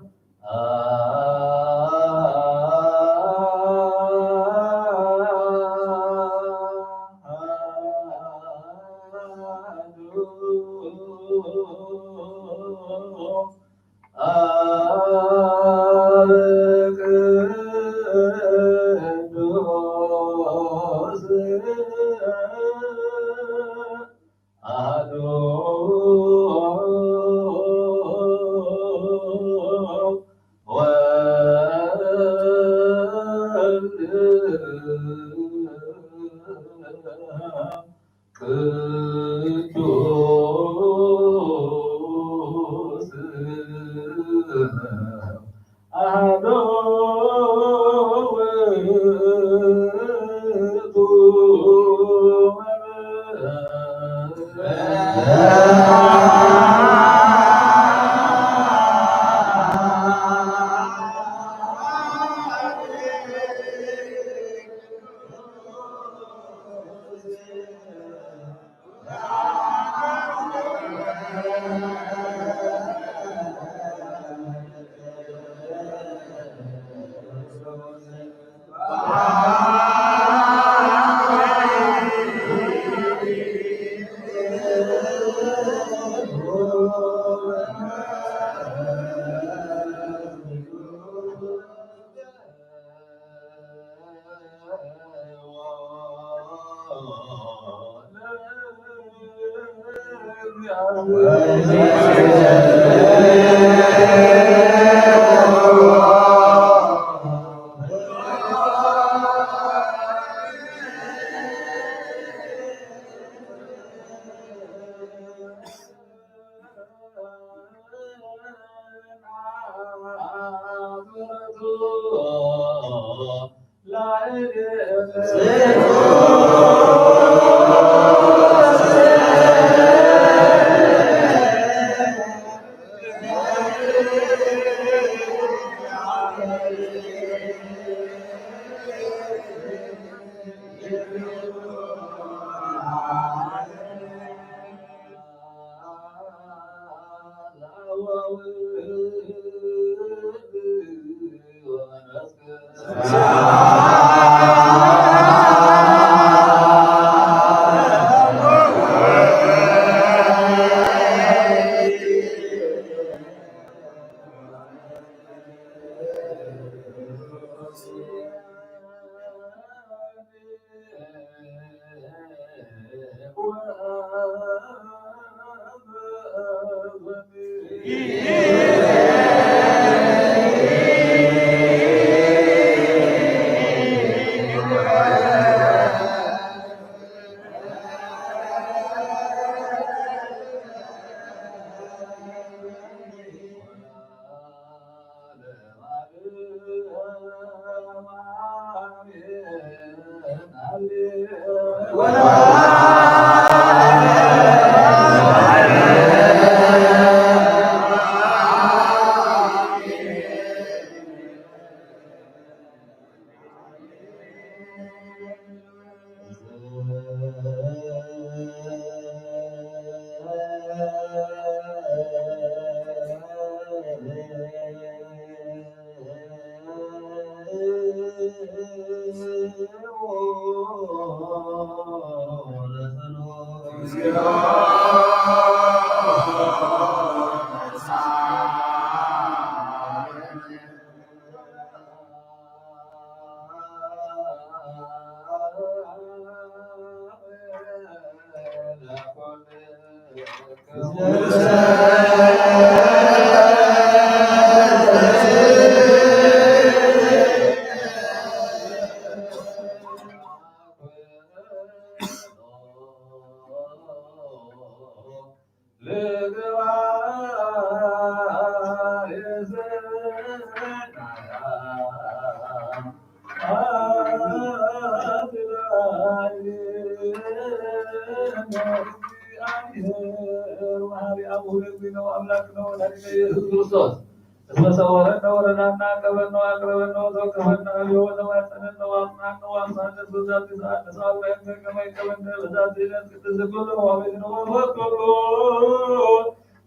ተሰወረነ ወረዳና፣ ቀበኖ አቅረበኖ፣ ተወከፈነ፣ አብዮ ተማጸነነ፣ ዋጽናነ፣ ዋጽናነ፣ በዛቲ ሰዓት ተሳልመ፣ ከመይ ከመነ፣ በዛቲ ዕለት ቅድስት ኩሉ አቤት ነው ወበኩሉ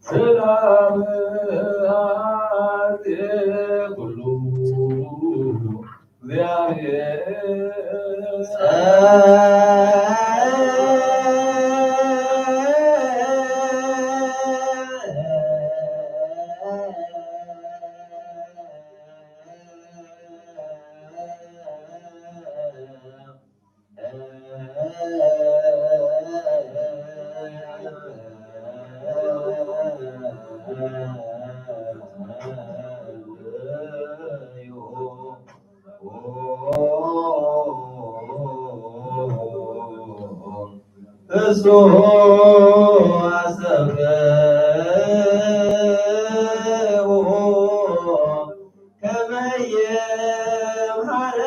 ሰላም አዜ ኩሉ እግዚአብሔር እሱ አሰብሑ ከመ ይምሃረነ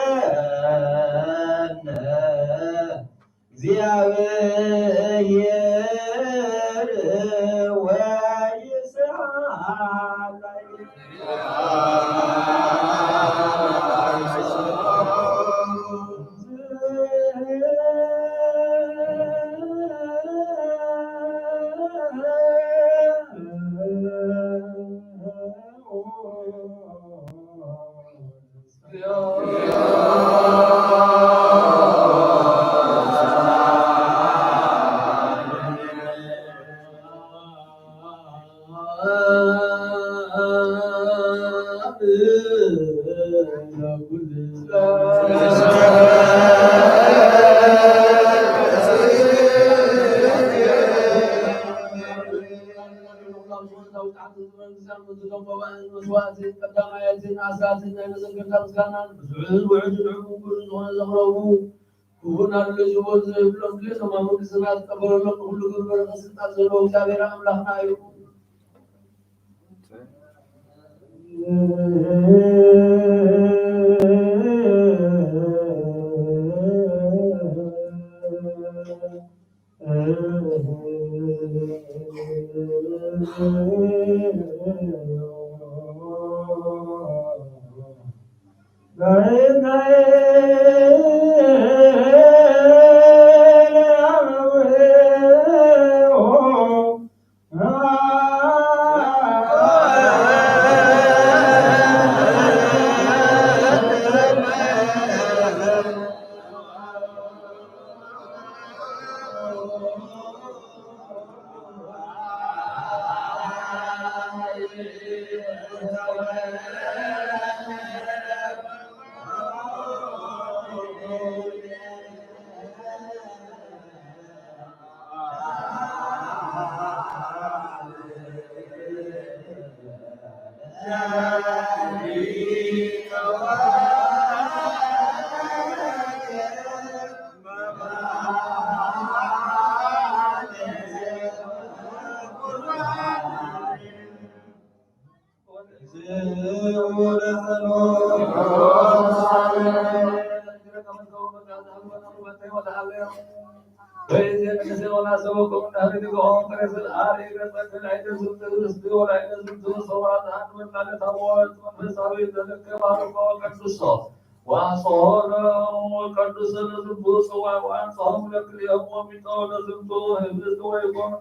እግዚአብሔር ወይስሐቅ። መስዋዕትን ቀዳማያትን ኣስራትን ናይ መዘከርታ ምስጋናን ብዙሕን ውሑድን ዕሙር ዝኾነ ዘቕረቡ ክቡር ናድሎ ዝህቦ ዝህብሎም ድሌቶም ኣብ መንግስትና ዝቀበለሎም ንኹሉ ክብሪ በረኸት ስልጣን ዘለዎ እግዚኣብሔር ኣምላኽና እዩ። በይዜ ንስዮና ሰበኩም ናህሪ ድግኦም ተረስል አሪ ረጸክል አይደስም ትግስቲ ወላይደስም ትግስት ወራት አንድ መቃለት አቦ መንፈሳዊ ዘልከ ባርኮ ቅዱሶ ወአጽሖነ ቅዱስ ለዝንቱ ጽዋ ወአንጽሖም ለክልኤሆሙ ወሚጦ ለዝንቱ ህብስት ወይኩን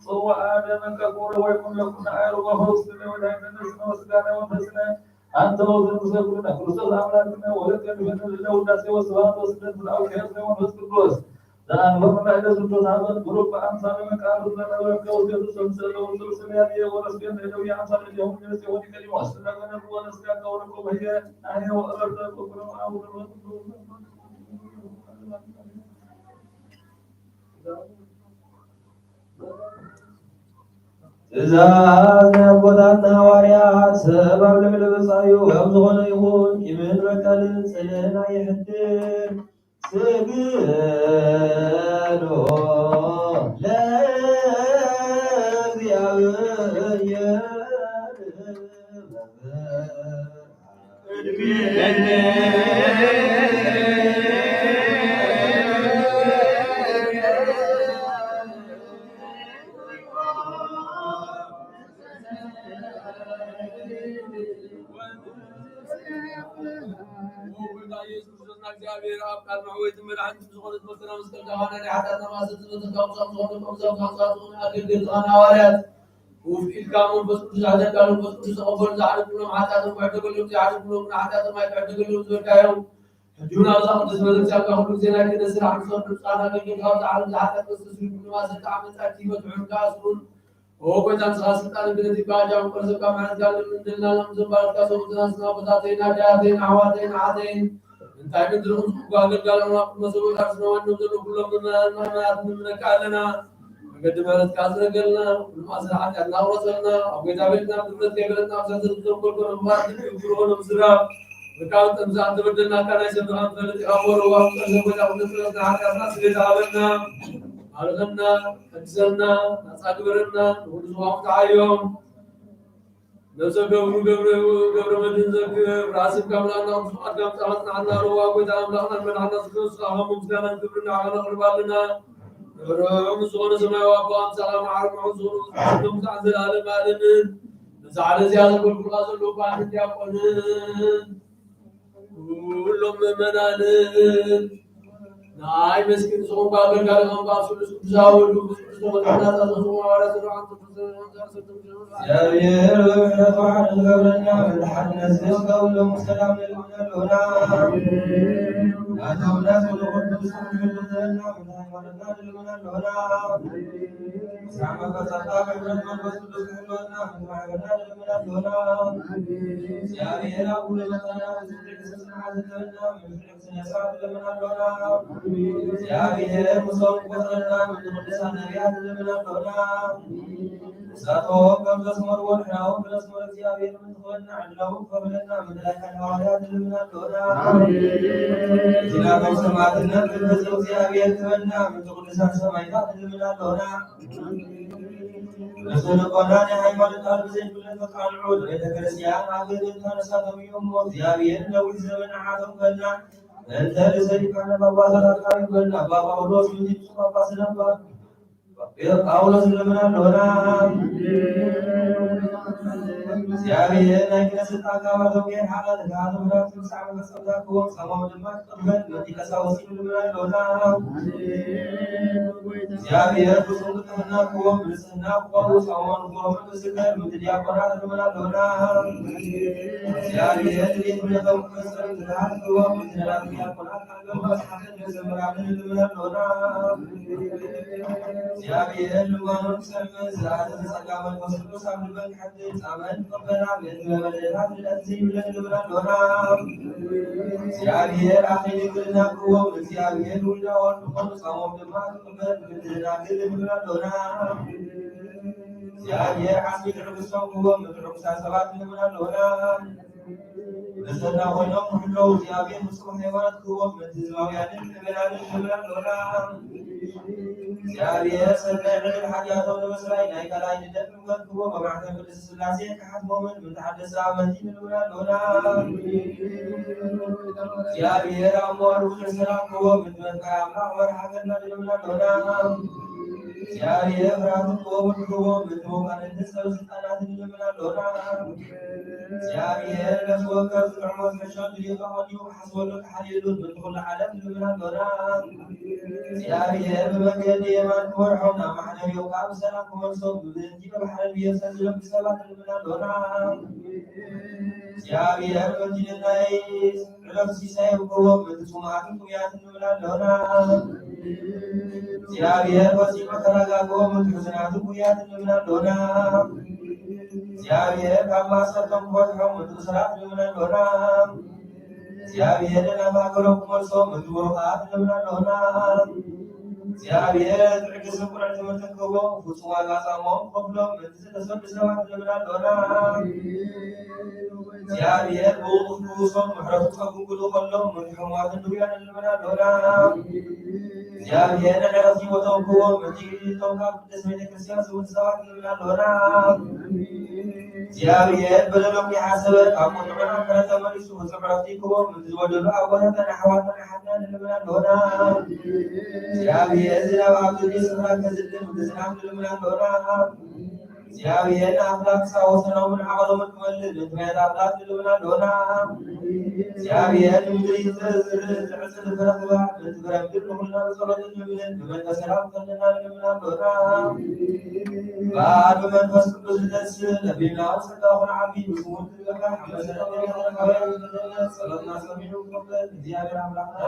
ጽዋ አደመ ከቁረ ወይኩን ለኩነ አይሩ ወፈውስነ ወዳይነ ነፍስነ ወስጋነ ወመንፈስነ አንተ ውእቱ ንጉሠ ኩልነ ክርስቶስ አምላክነ ወለከ ንፈኑ ለውዳሴ ወስብሐት ወስግደት ለአብ ወወልድ ወመንፈስ ቅዱስ። ዘአንበሩ ላዕለ ዝንቱ ታቦት ብሩክ በአምሳለ መቃብር ዘነበርከ ውስቴቱ ሰምሰለ ውስቴቱ ስልያኔ ወረስቴን ለደዊ አምሳለ ሊሆን ዮሴ ወኒቆዲሞስ ስለገነቡ ወለስጋ ከወረኮ በየ ናሄ ወእረርተ በኩሎም አቡነ ትእዛዝ ናይ ኣቦታትና ሃዋርያት ሰብ ኣብ ልዕሊ ብጻዩ ከም ዝኾነ ይኹን፣ ቂምን በቀልን ጽልእን ኣይሕድር። ስግዱ ለእግዚኣብሔር። እግዚኣብሔር ኣብ ቃል መዕወይትን መድሓኒትን ዝኾነት መስቀል ዳኻና ናይ ሓጢኣትና ማእሰርቲ ዝበተካ ብዛም ዝኾነ ከምዛም ካምዛም ዝኾነ ኣገልገልቲ ኻና ሃዋርያት ውፍ ኢልካ መንፈስ ቅዱስ ኣዘካ መንፈስ ቅዱስ ተቐበሉ። ዝሓደግኩሎም ሓጢኣቶም ክሕደገሎም፣ ዘይሓደግኩሎም ግን ሓጢኣቶም ኣይክሕደገሎም ዝበልካዮም ሕጂ እውን ኣብዛ ቅድስት ቤተክርስቲያን ካብ ኩሉ ግዜ ናይ ክህነት ስራሕ ንሰብ ብሉጻን ኣገልገልካ ኣብዚ ዓለም ዝሓጢኣት መስተስሪኩም ድማ ዘተዓመጻ ክይበትዑን ከኣስሩን ኦ ጎይታ ንስኻ ስልጣን ክህነት ይባሃጃ ምቆርሰካ ምሕረትካ ልምንድልና ሎም ዘንባረትካ ሰውትና ስና ቦታተይና ዳያተይን ኣሕዋተይን ኣሓተይን እንታይ ምድርኹም ዝሕጉ ኣገልጋሎም ናብ ኩሎ ሰብኡት ኣርስና ዋኖም ዘሎ ኩሎም ምእመናን ምእመናት ንምነካ ኣለና። መገዲ ምሕረትካ ዝረገልና ኩሉ ማእሰር ሓጢኣትና ኣውረሰልና ኣብ ጎይታ ቤትና ብድፍረት ከይበለትና ኣብ ዘንዘር ዘንበልኮ ነምባት ልቢ ብርሆ ነምስራ ወካብ ጠምዛ ተበደልናካ ናይ ሰብኻ ንፈልጥ ኢኻ እሞ ረዋም ጸሎት ወዳ ኩነትና ሓጢኣትና ስሌታ ሃበና። ባርኸና፣ ቀድሰና፣ ናጻ ግበረና፣ ንኹሉ ዝዋሙ ተዓዮም። ነብሰ ገብሩ ገብረ ገብረ መድህን ዘክር ራስን ካምላና ፍቃድ ጋምጣ መጽናዕና ረዋ ጎይታ ኣምላኽና መድሓና ዝክርስቶስ ኣኻ ምስጋናን ክብርን ንዓኻ ነቕርብ ኣለና። ንብርም ዝኾነ ሰማያዊ ኣቦ ኣምሳኻ መዓር ምዑት ዝኾኑ ስም ዘዓን ዘላለም ኣለምን። ነዛ ዓለ እዚኣ ዘገልግሉኻ ዘለዉ ካህንን ዲያቆንን ኩሎም ምእመናንን ናይ መስኪን ዝኾንኩ ኣገልጋሊ ኸም በኣብ ስሉስ ቅዱስ ወልድ መንፈስ ቅዱስ ተመልክና ዛዘዝኹም ሃዋርያ ስርዓት እግዚኣብሔር ብምሕረቱ ሓደ ዝገብረና፣ ምድሓን ነስስ ከብሎም ሰላም ንልምነሉና። ናቶም ናት ንኹሉ ዝስምዕልና፣ ምድሓን ሃይማኖትና ንልምነሉና። ምስራዕ መንፈሳካ ብሕብረት መንፈስ ቅዱስ ክሕልወና፣ ምድሓን ሃገርና ንልምነሉና። እግዚኣብሔር ኣብ ኩሉ መጠና፣ ምድሪ ክስስና፣ ዝገብና፣ ምድሪ ክስነሳ ንልምን ኣሎና። እግዚኣብሔር ምሶም ክቆጽረና፣ ምድሪ ቅዱሳን ነቢያት ንልምን ኣሎና። ንሳቶም ከም ዘስመርዎ ንሕናውን ብነስመሮ እግዚኣብሔር ምንትኾንና፣ ዕድላውን ክኸፍለና፣ ምድራይ ካልእ ሃዋርያት ንልምን ኣሎና። እቲ ናቶም ሰማዕትነት ክብሪ እግዚኣብሔር ክበና፣ ምእንቲ ቅዱሳን ሰማዕታት ንልምን ኣሎና። ርእሰ ልቦና ናይ ሃይማኖት ቃል ብዘይፍለጥ ተቃልዑ ንቤተ ክርስቲያን ኣገልገልታ ንሳቶም እዮም እሞ እግዚኣብሔር ነዊሕ ዘመን ንዓቶም ከና እንተ ልሰሊካነ ባባሳት ኣካል ይበልና። ኣባ ጳውሎስ ምኒቱ ጳጳስ ነበር። ጳውሎስ ንለምና ኣለና። እግዚኣብሔር ናይ ክለ ስልጣን ካባቶም ከይርሓቐ ንካህኑ ምሕረት ክሳዕ መፈጸምታ ክህቦም ጻማው ድማ ክቕበል መጢ ቀሳውስት ንለምና ኣለና። እግዚኣብሔር ፍጹም ቅድስና ክህቦም ብንጽህና ክቆሙ ጻማው ንኽብሮምን ክዝከር ምእንቲ ዲያቆናት ንለምና ኣለና። እግዚኣብሔር ንቤት ክህነቶም ክፈጽም ትግሃት ክህቦም ምእንቲ ነዳት ዲያቆናት ኣገባስ ሓፈት መዘምራንን ንለምና ኣለና። እግዚኣብሔር ልመኖም ክሰምዕ ዝኣዘዘ ጸጋ መንፈስ ቅዱስ ኣብ ልበን ክሐድር ጻመን ክቕበላ ምእንቲ መበደላት ልደት ዘይብለን ንብል ኣሎና። እግዚኣብሔር ኣኺሉ ይቅርና ክዎም እግዚኣብሔር ውልዳ ወልድ ዝኾኑ ጻሞም ድማ ክቕበል ምእንቲ ደናግል ንብል ኣሎና። እግዚኣብሔር ዓስቢ ትዕግስቶም ክዎም ምእንቲ ርኩሳት ሰባት ንብል ኣሎና። መሰልና ኮይኖም ክሕለዉ እግዚኣብሔር ፍጹም ሃይማኖት ክህቦም ምእንቲ ህዝባውያንን ምእመናንን ንብል ኣሎና። እግዚኣብሔር ሰናይ ዕድል ሓጢኣቶም ንምስራይ ናይ ካልኣይ ልደት ምሕረት ክቦ መብራህተ ቅድስት ሥላሴ ክሓትሞምን ምንተሓደሰ ኣመንቲ ንልምና ኣሎና። እግዚኣብሔር ኣብ መዋሉ ክሰላም ክቦ ምንትመካይ ኣምላኽ መርሓ ገና ንልምና ኣሎና። እግዚኣብሔር ፍርሃትን ክቦ ምንትቦ ምንትቦ ካልእነት ሰብ ስልጣናትን ንልምና ኣሎና። እግዚኣብሔር ነፍሲ ወከፍ ዝጥዕሞ ዝሕሸ ድልየቱ ኣቐዲሙ ክሓስበሉ ክሓልየሉ ምእንቲ ኩሉ ዓለም ንልምና ኣሎና። እግዚኣብሔር ብመንገዲ የማን ክመርሖም ናብ ማሕደሪኦም ከዓ ብሰላም ክመልሶም ብብእንቲ ብባሕርን ብየብሰን ዝነብሩ ሰባት ንልምና ኣሎና። እግዚኣብሔር በቲ ነናይ ዕለቱ ሲሳዮም ክህቦም ምእንቲ ጽሙኣትን ጥሙያትን ንልምና ኣሎና። እግዚኣብሔር ፈጺሙ ከረጋግኦም ምእንቲ ሕዙናትን ውሩያትን ንልምና ኣሎና። እግዚኣብሔር ካብ ማእሰርቶም ክፈትሖም ምእንቲ እሱራት ንልምና ኣሎና። እግዚኣብሔር ናብ ሃገሮም ክመልሶም ምእንቲ ምሩቓት ንልምና ኣሎና። እግዚኣብሔር ትዕግስትን ቅኑዕ ትምህርትን ክህቦም ፍጹም ዋጋ ጻሞም ክኸፍሎም ምእንቲ ዝተሰዱ ሰባት ንልምና ኣሎና። እግዚኣብሔር ብውቑ ክፍውሶም ምሕረቱ ጸጉ ክልእኸሎም ምእንቲ ሕሙማትን ድውያንን ንልምና ኣሎና። እግዚኣብሔር ንዕረፍቲ ቦታኦም ክህቦም ምእንቲ እቶም ካብ ቅድስት ቤተ ክርስቲያን ዝውንዝዛዋት ንብላ ኣሎና። እግዚኣብሔር በደሎም ይሓሰበ፣ ካብ ቁጥዑና ምሕረት ተመሊሱ ፍጹም ዕረፍቲ ይክቦም። ምስ ዝበደሉ ኣቦታትና ኣሕዋትና ሓትና ንብላ ኣሎና። እግዚኣብሔር ዝናብ ኣብ ግዲ ስፍራ ከዝልም ብዝናብ ንልምና ኣሎና። እግዚኣብሔር ንኣምላክ ሳወሰኖምን ዓቐሎምን ክመልእ ምክንያት ኣምላክ ንልምና ኣሎና። እግዚኣብሔር ንምድሪ ዝርእ ዝርእ ዝዕጽድ ፍረ ክባዕ ምእንቲ ፍረ ምድር ንኹልና ብጸሎት እንምልን ብመንፈስ ሰላም ከለና ንልምና ኣሎና። በዓል ብመንፈስ ቅዱስ ዝተስእ ለቢብና ጸጋ ኩን ዓቢ ብስሙር ትግበካ ሓመሰ ጸሎትና ሰሚዑ ክቕበል እግዚኣብሔር ኣምላክና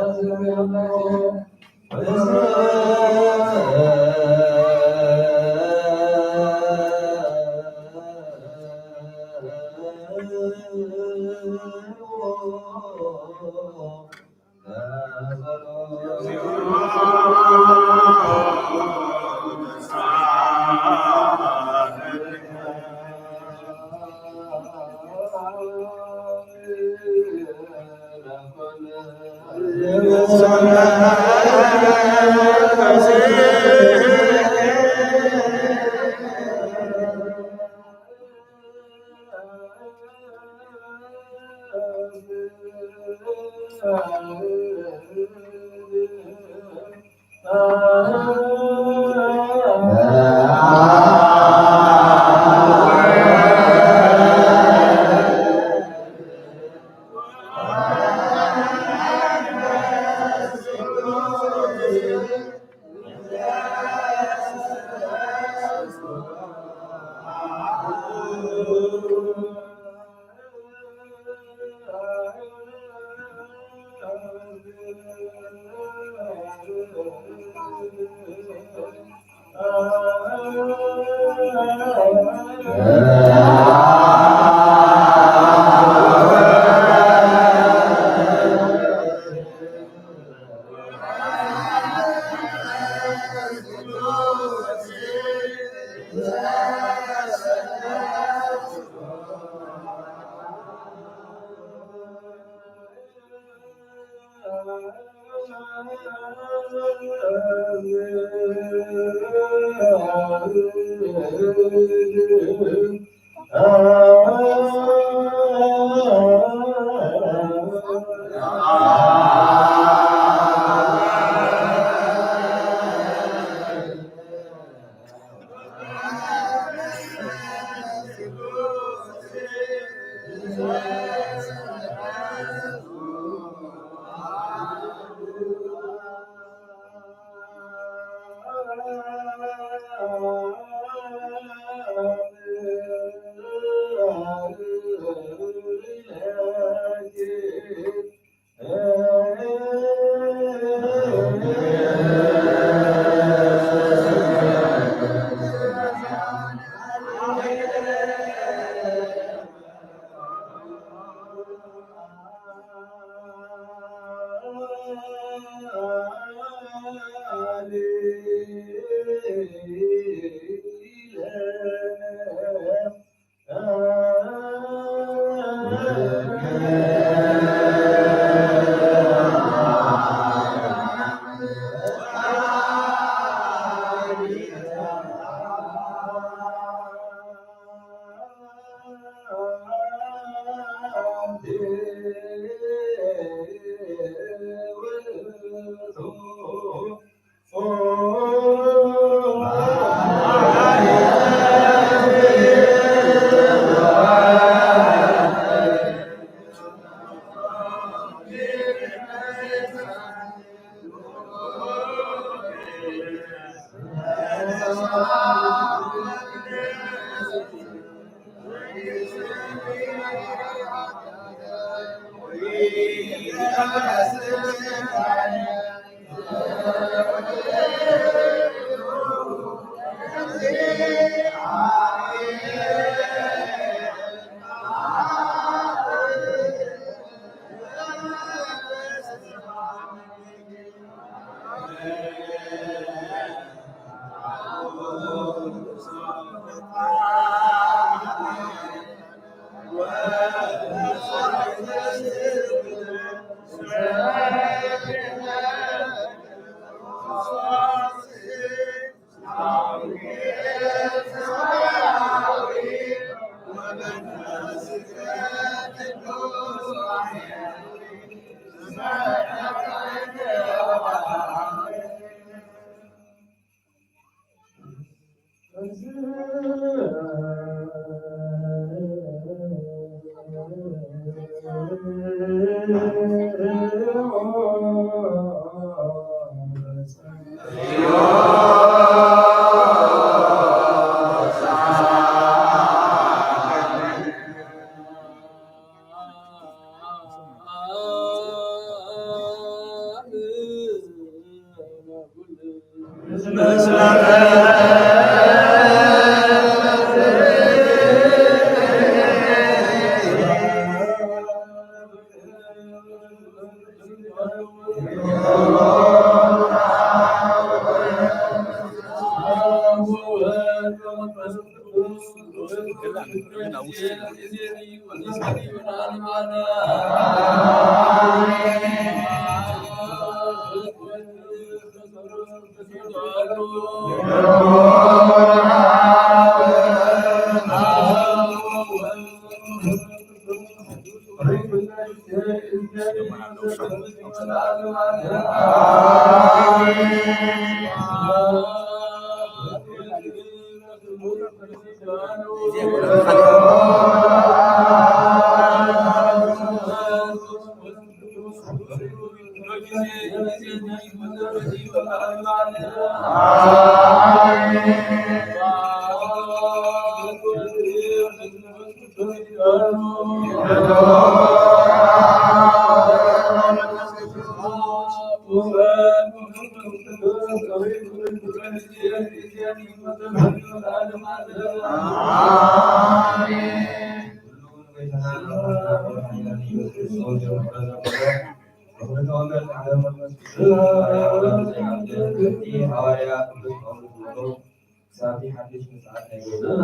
ክሳብቲ ሓድሽ ምጽኣት ናይ ጎይታና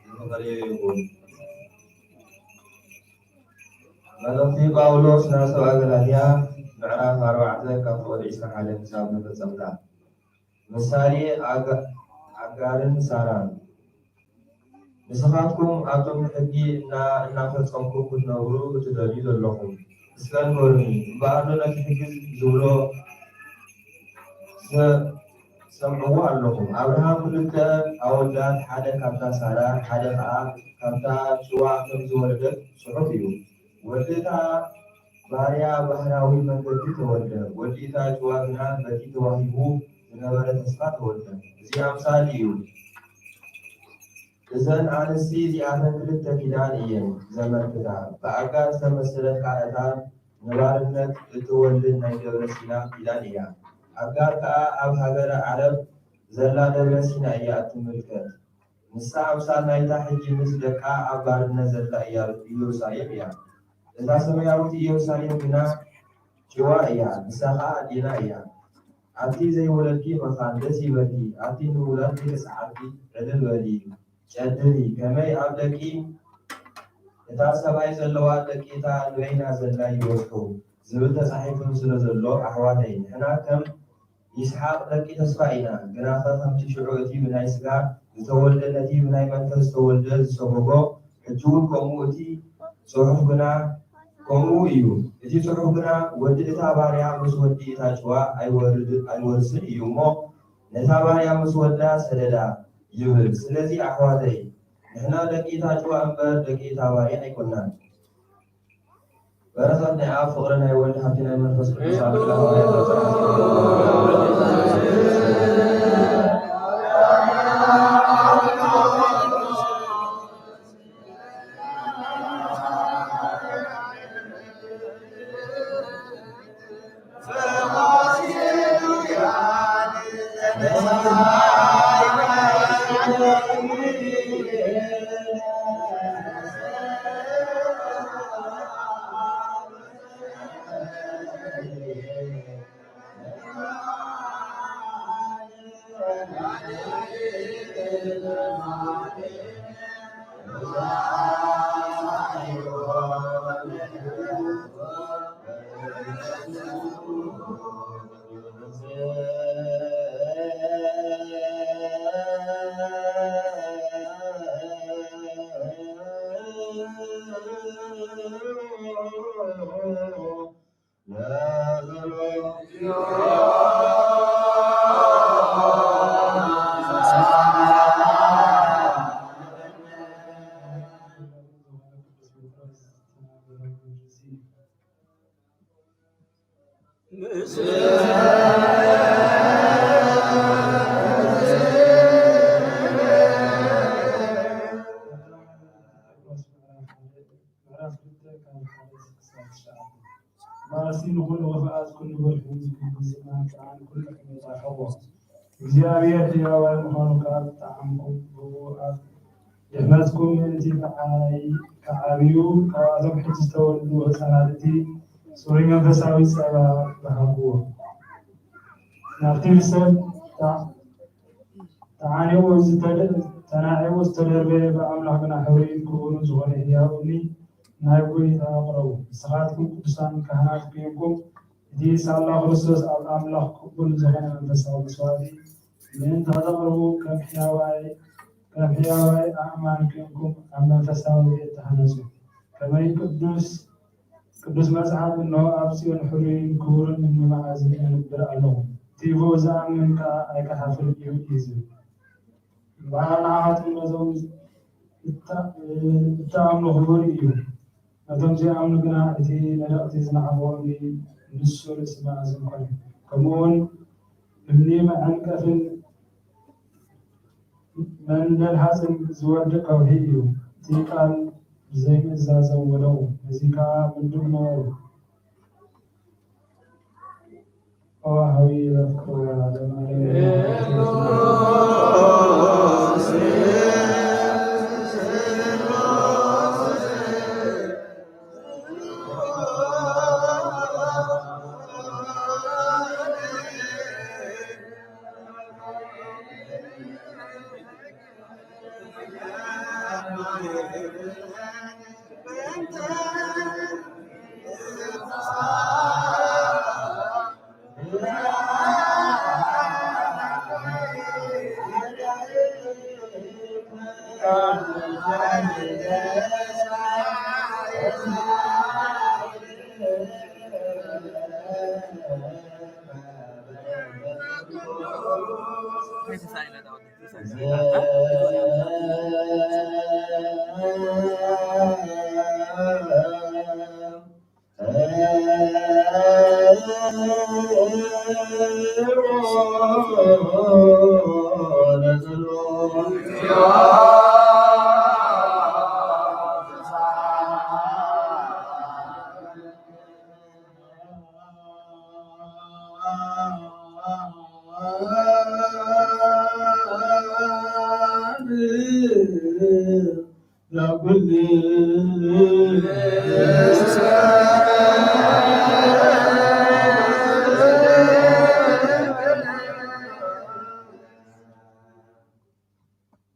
ዝተፈለየ ይኹን። መልእኽቲ ጳውሎስ ናብ ሰብኣ ገላትያ ምዕራፍ ኣርባዕተ ካብ ፍቕዲ ዕስራን ሓደን ክሳብ መፈጸምታ። ምሳሌ ኣጋ-፣ ኣጋርን ሳራን። ንስኻትኩም ኣብቶም ብሕጊ እና-፣ እናፈጸምኩም ክትነብሩ እትደልዩ ዘለኹም፣ እስከ ንገሩኒ። እምበኣር ዶ ነቲ ሕጊ ዝብሎ ሰ-፣ ሰምዕዎ ኣለኹም። ኣብርሃም ክልተ ኣወዳት፣ ሓደ ካብታ ሳራ፣ ሓደ ኸኣ ካብታ ጭዋ ከም ዝወለደት ጽሑፍ እዩ። ወዲ እታ ባርያ ባህራዊ መንገዲ ተወልደ፣ ወዲ እታ ጭዋ ግና በቲ ተዋሂቡ ዝነበረ ተስፋ ተወልደ። እዚ ኣምሳል እዩ። እዘን ኣንስቲ እዚኣተን ክልተ ኪዳን እየን ዘመልክታ። ብኣጋር ዝተመሰለት ከኣ እታ ንባርነት እትወልድ ናይ ደብረ ሲና ኪዳን እያ። ኣጋር ከኣ ኣብ ሃገረ ዓረብ ዘላ ደብረ ሲና እያ እትምልከት። ንሳ ኣምሳል ናይታ ሕጂ ምስ ደቃ ኣብ ባርነት ዘላ እያ፣ ኢየሩሳሌም እያ። እታ ሰማያዊት ኢየሩሳሌም ግና ጭዋ እያ፣ ንሳ ኸኣ ኣዴና እያ። ኣቲ ዘይወለድኪ መኻን ደስ ይበልኪ፣ ኣቲ ንውላድ ዘይተሰዓርኪ ዕልል በሊ፣ ጨድሪ፣ ከመይ ኣብ ደቂ እታ ሰብኣይ ዘለዋ ደቂ እታ ንበይና ዘላ ይበዝሑ ዝብል ተጻሒፉ ስለ ዘሎ፣ ኣሕዋተይ፣ ንሕና ከም ይስሓቅ ደቂ ተስፋ ኢና፣ ግናኸ ከምቲ ሽዑ እቲ ብናይ ስጋ ዝተወልደ ነቲ ብናይ መንፈስ ዝተወልደ ዝሰጎጎ፣ ሕጂ እውን ከምኡ እቲ ጽሑፍ ግና ከምኡ እዩ። እቲ ጽሑፍ ግና፣ "ወዲ እታ ባርያ ምስ ወዲ እታ ጭዋ ኣይወርድ-፣ ኣይወርስን እዩ እሞ፣ ነታ ባርያ ምስ ወዳ ሰደዳ" ይብል። ስለዚ ኣሕዋተይ፣ ንሕና ደቂ እታ ጭዋ እምበር ደቂ እታ ባርያ ኣይኮናን። በረኸት ናይ ኣብ ፍቕሪ ናይ ወልድ ሃብቲ ናይ መንፈስ ቅዱስ ኣብ ልዕሊ ሃዋርያት በጽሐ። ምዕራፍ ክልተ ካብ ሓደ ክሳብ ትሽዓተ። ባእሲ ንኹሉ ክፍኣት፣ ኩሉ ብርሂን ዝግብዝና ጥዓን ኩሉ ሕሜታ ይሕቦ። እግዚኣብሔር ሕያዋይ ምዃኑ ካብ ጠዓምኩም፣ ብኡ ኣብ ድሕነትኩም ምእንቲ ተዓይ-፣ ተዓብዩ፣ ካብኣቶም ሕጂ ዝተወልዱ ህፃናት እቲ ጽሩይ መንፈሳዊ ጸባ ተሃብዎ። ናብቲ ብሰብ ታ-፣ ተዓኒቑ ዝተደ-፣ ተናዒቑ ዝተደርበየ ብኣምላኽ ግና ሕሩይን ክቡርን ዝኾነ ህያው እምኒ ናብ ጐይታ ኣቕረቡ። ንስኻትኩም ቅዱሳን ካህናት ኴንኩም፣ እቲ ሳላ ክርስቶስ ኣብ ኣምላኽ ቅቡል ዝኾነ መንፈሳዊ መስዋእቲ ምእንቲ ከተቕርቡ፣ ከም ሕያዋይ፣ ከም ሕያዋይ ኣእማን ኴንኩም ኣብ መንፈሳዊ ቤት ተሃነጹ። ከመይ ቅዱስ ቅዱስ መጽሓፍ፣ "እንሆ፣ ኣብ ጽዮን ሕሩይን ክቡርን እምኒ መዓዝን እነብር ኣለኹ፣ እቲ ብኡ ዝኣምን ከኣ ኣይክሓፍርን እዩ" እዩ ዝብል። እምበኣር ንዓኻትኩም ነዞም እታ-፣ እትኣምኑ ክቡር እዩ፣ ነቶም ዘይኣምኑ ግና እቲ ነደቕቲ ዝነዓቕዎ እምኒ ንሱ ርእሲ መኣዝን ኮነ። ከምኡውን እምኒ መዐንቀፍን መንደል ሓፂን ዝወድቕ ከውሒ እዩ። እቲ ቃል ብዘይምእዛዞም ወደቑ፣ ነዚ ከዓ ምንዱብ ነበሩ። ኦ ሀዊ ረፍቅሮ ለማርያም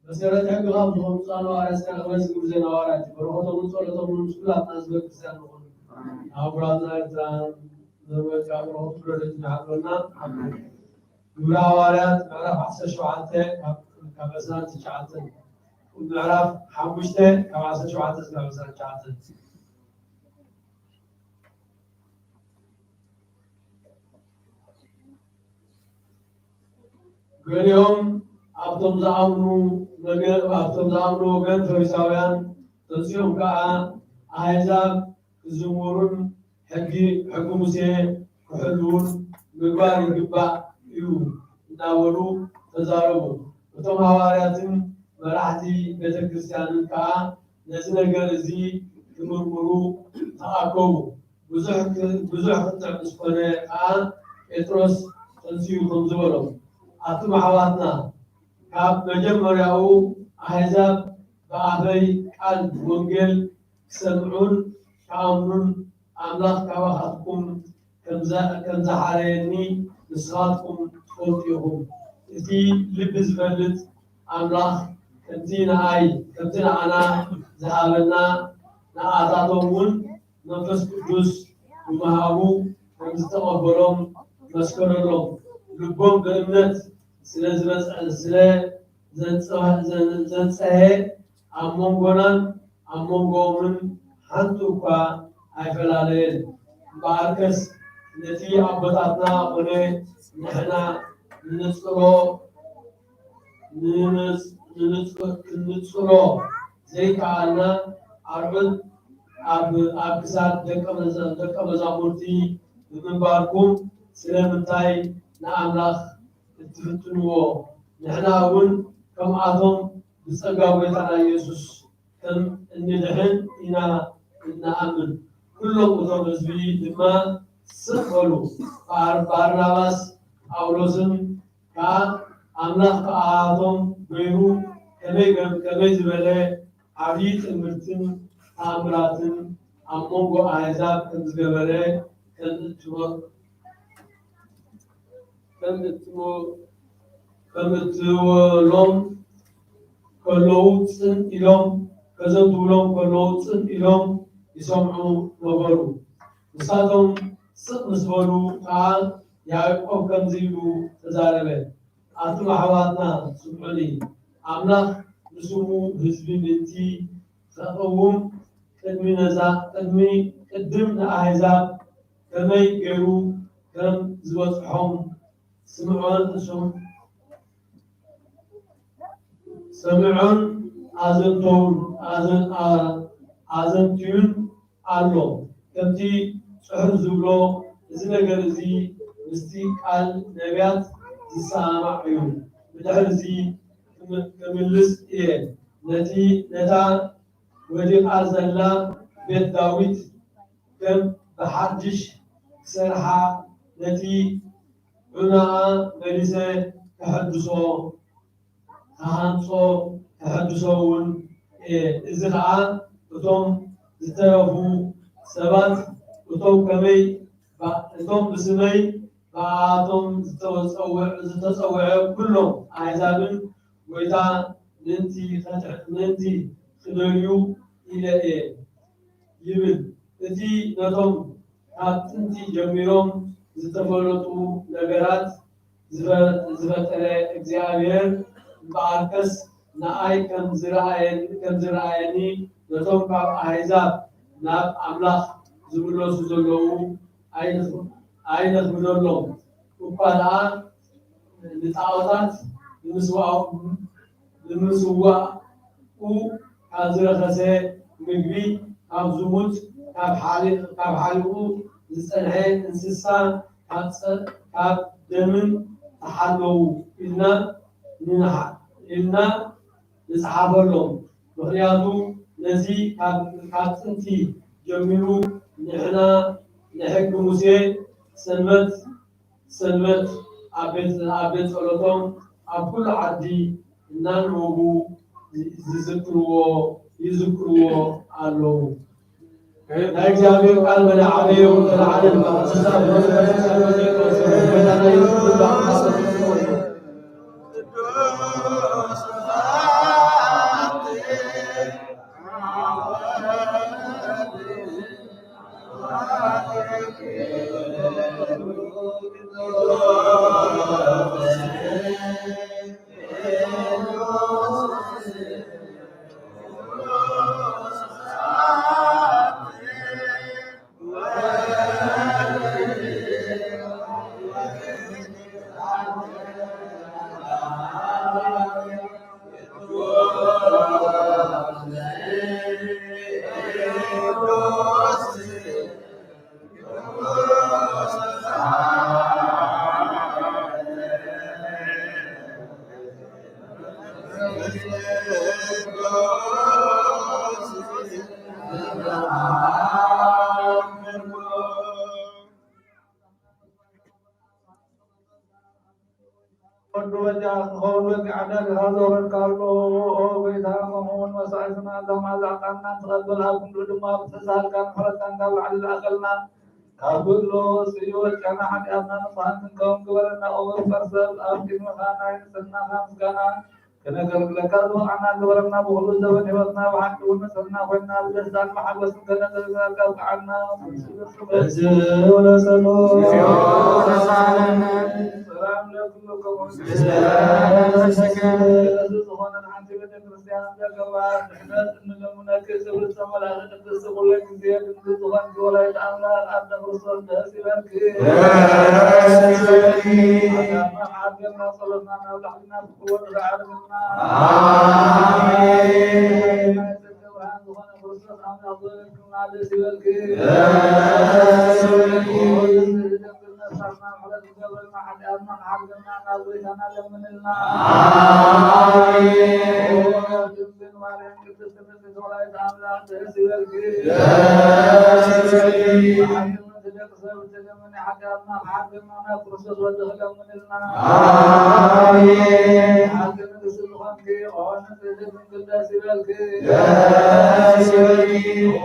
መሰረት ሕጊ ካብ ዝኾኑ ጻኑ ኣርእስካ ክበዝ ግብር ዘይናዋራት በረኸቶምን ጸሎቶምን ምስ ኩላትና ህዝበ ክርስቲያን ንኹን። ኣህጉራትና ኤርትራ ዘመካ በረኸቱ ረድኤቱ ይሓልወና። ኣሜን። ግብረ ሃዋርያት ምዕራፍ ዓሰርተ ሸውዓተ ካብ፣ ካብ ዕስራን ትሽዓተን፣ ምዕራፍ ሓሙሽተ ካብ ዓሰርተ ሸውዓተ እስካብ ዕስራን ትሽዓተን። ገሊኦም ኣብቶም ዝኣምኑ ነገ-፣ ኣብቶም ዝኣምኑ ወገን ፈሪሳውያን ተንሲኦም ከኣ ኣህዛብ ክዝምሩን ሕጊ፣ ሕጊ ሙሴ ክሕልዉን ምግባር ይግባእ እዩ እናበሉ ተዛረቡ። እቶም ሃዋርያትን መራሕቲ ቤተ ክርስቲያንን ከኣ ነዚ ነገር እዚ ክምርምሩ ተኣከቡ። ብዙሕ ክ-፣ ብዙሕ ክትዕ ምስ ኮነ ከኣ ጴጥሮስ ተንሲኡ ከምዚ በሎም፣ ኣቱም ኣሕዋትና፣ ካብ መጀመርያኡ ኣህዛብ ብኣፈይ ቃል ወንጌል ክሰምዑን ክኣምኑን ኣምላኽ ካባኻትኩም ከም ዘ-፣ ከም ዝሓረየኒ ንስኻትኩም ትፈልጡ ኢኹም። እቲ ልቢ ዝፈልጥ ኣምላኽ ከምቲ ንኣይ ከምቲ ንኣና ዝሃበና ንኣታቶም እውን መንፈስ ቅዱስ ብምሃቡ ከም ዝተቐበሎም መስከረሎም። ልቦም ብእምነት ስለ ዝበጽሐ ስለ ዘንጸሀ ኣብ መንጎናን ኣብ መንጎኦምን ሓንቲ እኳ ኣይፈላለየን። እምበኣርከስ ነቲ ኣቦታትና ኾነ ንሕና ንነጽሮ ክንጽሮ ዘይከኣልና ኣርዑት ኣብ ክሳድ ደቀ መዛሙርቲ ብምንባርኩም ስለምንታይ ንኣምላኽ እትፍትንዎ? ንሕና እውን ከምኣቶም ብጸጋ ጐይታና ኢየሱስ ከም እንድሕን ኢና እንኣምን። ኩሎም እቶም ህዝቢ ድማ ስቕ በሉ። ባርናባስ ጳውሎስን ከኣ ኣምላኽ ብኣቶም ገይሩ ከመይ ዝበለ ዓብዪ ትእምርትን ተኣምራትን ኣብ መንጎ ኣህዛብ ከም ዝገበረ ከም እትወ ከም እትወ ከም እትወሎም ከለዉ ጽን ኢሎም ከዘንትውሎም ከለዉ ጽን ኢሎም ይሰምዑ ነበሩ። ንሳቶም ስቕ ምስ በሉ ከኣ ያዕቆብ ከምዚ ኢሉ ተዛረበ። ኣቱም ኣሕዋትና ስምዑኒ፣ ኣምላኽ ንስሙ ህዝቢ ምእንቲ ኸቐውም ቅድሚ ነዛ ቅድሚ ቅድም ንኣህዛብ ከመይ ገይሩ ከም ዝበጽሖም ስምዖን እሱም ሰምዖን ኣዘንተውን ኣዘንትዩን ኣሎ። ከምቲ ጽሑፍ ዝብሎ፣ እዚ ነገር እዚ ምስቲ ቃል ነቢያት ዝሰማማዕ እዩ። ብድሕርዚ ክምልስ እየ፣ ነቲ ነታ ወዲቓ ዘላ ቤት ዳዊት ከም ብሓድሽ ክሰርሓ፣ ነቲ ዑናኣ መሊሰ ክሕድሶ፣ ክሃንጾ፣ ክሕድሶ እውን እየ። እዚ ኸኣ እቶም ዝተረፉ ሰባት፣ እቶም ከመይ፣ እቶም ብስመይ ብኣቶም ዝተጸውዕ-፣ ዝተጸውዐ ኩሎም ኣህዛብን ጐይታ ምእንቲ ኸትሕ-፣ ምእንቲ ክደልዩ ኢለ እየ ይብል። እቲ ነቶም ካብ ጥንቲ ጀሚሮም ዝተፈለጡ ነገራት ዝፈ-፣ ዝፈጠረ እግዚኣብሔር እምበኣርከስ ንኣይ ከም ዝረኣየኒ፣ ከም ዝረኣየኒ ነቶም ካብ ኣህዛብ ናብ ኣምላኽ ዝምለሱ ዘለዉ ኣይንኽ-፣ ኣይነኽብደሎም እኳ ደኣ ንጣዖታት ንምስዋኡ፣ ንምስዋኡ ካብ ዝረኸሰ ምግቢ፣ ካብ ዝሙት፣ ካብ ሓሊ-፣ ካብ ሓሊቑ ዝጸንሐ እንስሳ፣ ካብ ጸ-፣ ካብ ደምን ተሓለዉ ኢልና ንንሓ-፣ ኢልና ንጽሓፈሎም። ምኽንያቱ ነዚ ካብ፣ ካብ ጥንቲ ጀሚሩ ንሕና ንሕጊ ሙሴ ሰንበት ሰንበት ኣብ ቤት፣ ኣብ ቤት ጸሎቶም ኣብ ኩሉ ዓዲ እናንበቡ ዝዝክርዎ፣ ይዝክርዎ ኣለዉ። ናይ እግዚኣብሔር ቃል መድኃኔ ይኹን ዘለዓለም። ወዱ በጃ ክኸውን በጊዕ ዕዳግኻ ዘውረድካ ኣሎ። ኦ ጎይታ፣ ከምኡውን መሳይ ዝናብ ዛማ ዛዕቃንና ትቐብል፣ ኣብ ክንዱ ድማ ብተሳሃልካን ምሕረትካን ካብ ላዕሊ ለኣኸልና። ካብ ኩሉ ስዩር ጨና ሓጢኣትና ንጹሃን ክንከውን ግበረና። ኦ ሩፋር ሰብ፣ ኣብ ቅድመኻ ናይ ንጽህናኻ ምስጋና ከነገልግለካ ዝበቕዓና ግበረና። ብኹሉ ዘበን ህይወትና ብሓቂ እውን ንጽህና ኮይና ብደስታን ብሓጎስን ከነገልግለካ ኣብቅዓና። እዚ ወለሰሉ ሰላም ለኩም። እዚ ዝኾነ ሓንቲ ቤተ ክርስቲያን ዘገባ ድሕነት እንለምነኪ ክብርቲ ዝተመልኣኺ ቅድስቲ ኩሉ ግዜ ድንግል ዝኾንኪ ወላዲተ ኣምላኽ ኣደ ክርስቶስ ደስ ይበልኪ። ደስ ይበልኪ። ኣዳምና ሓገና ጸሎትና ናብ ላዕልና ክወርድ ዓርግና። ኣሜን። ናይ ጽድቂ ብርሃን ዝኾነ ክርስቶስ ኣምላኽ ዘበልክና ደስ ይበልኪ። ደስ ይበልኪ። ደስ ይበልኪ። ደስ ይበልኪ። ደስ ይበልኪ።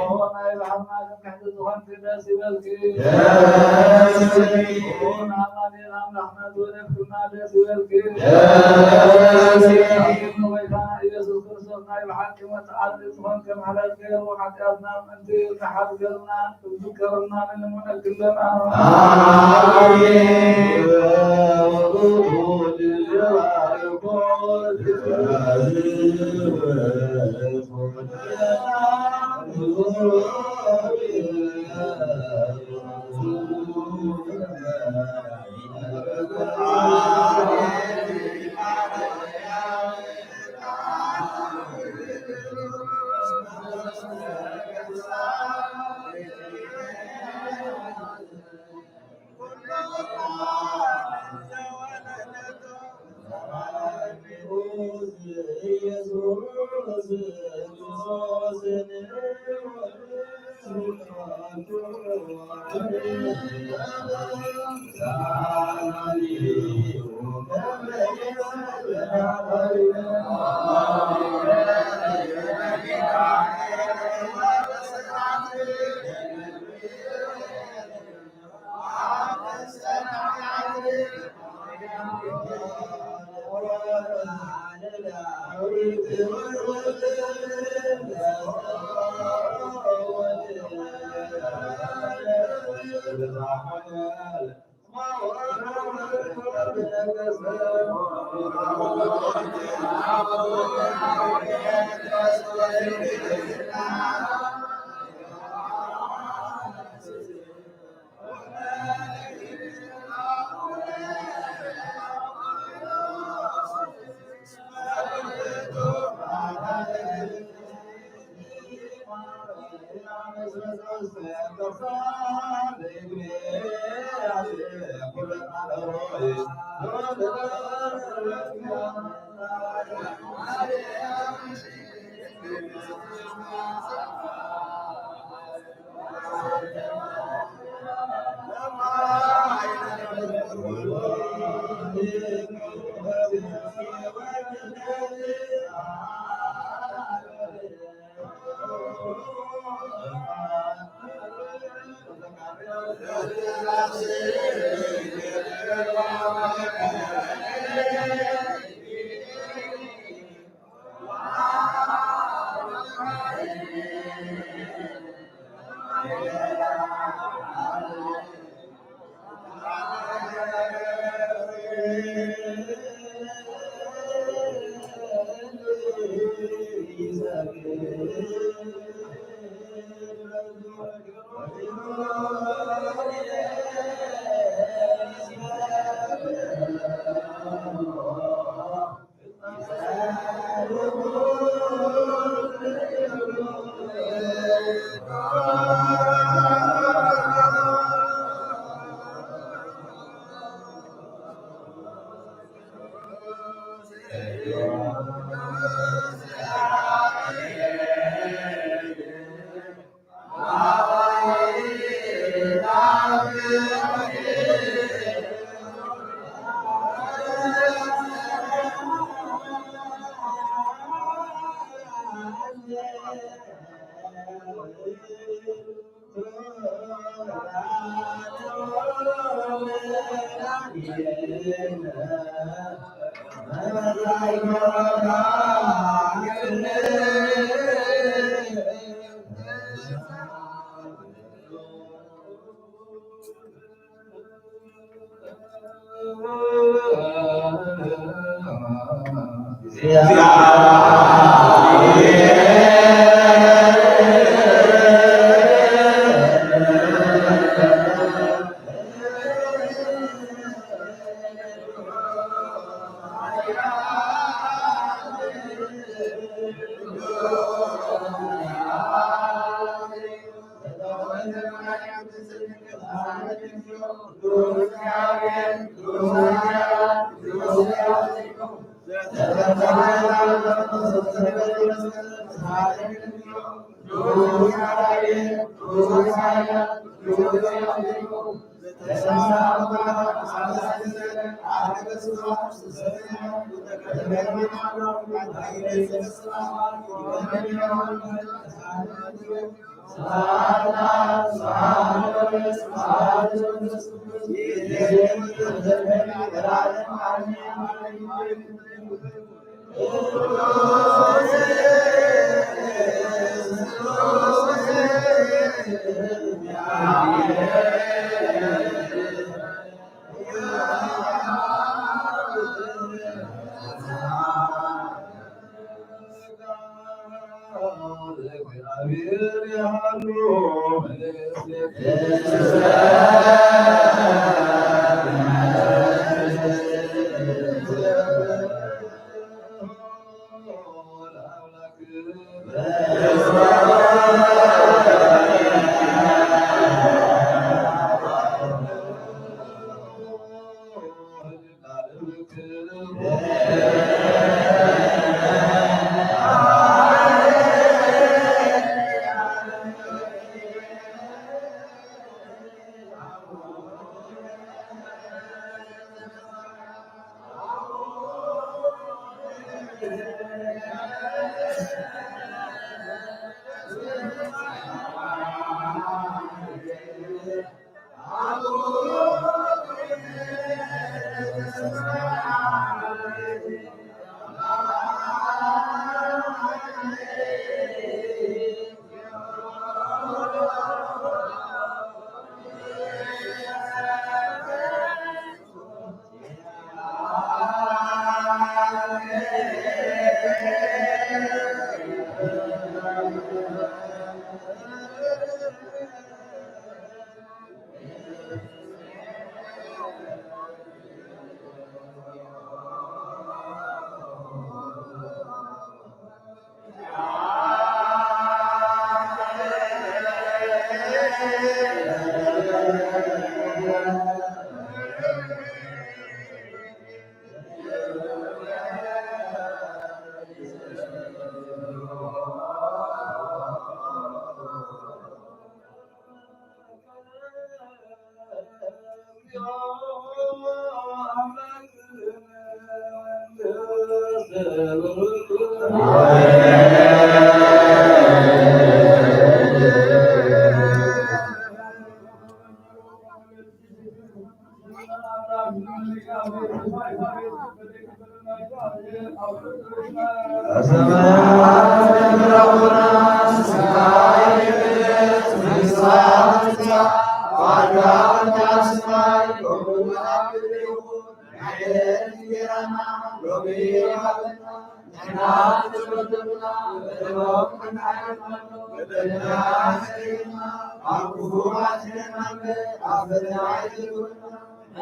ኦ ናይ ባሕርና ትምክሕቲ ዝኾንኪ ደስ ይበልኪ። ደስ ይበልኪ። ኦ ንኣማኑኤል ኣምላኽና ዝወለድክና ደስ ይበልኪ። ደስ ይበልኪ። ኣምላኽና ኢየሱስ ክርስቶስ ናይ ብሓቂ መጽዓኒ ዝኾንኪ ምሕረት ገይሩ ሓጢኣትና ምእንቲ ንሓድገልና ክዝከረና ንልምነኪ ኣለና። ኣሜን።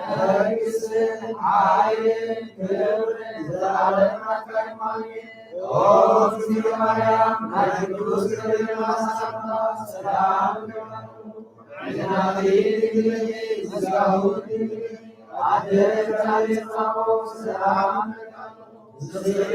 መንግስትን ሓይልን ክብርን ንዘለኣለም ናትካ ይኹን። ኦ እግዝእትየ ማርያም፣ ናይ ቅዱስ ገብርኤል ኣሰላምታ ሰላም እብለኪ። ዕድናኺ ድንግል እኪ፣ ጸጋኺ ድንግል እኪ፣ ኣደ እግዚአብሔር ጸባኦት ሰላም እብለኪ።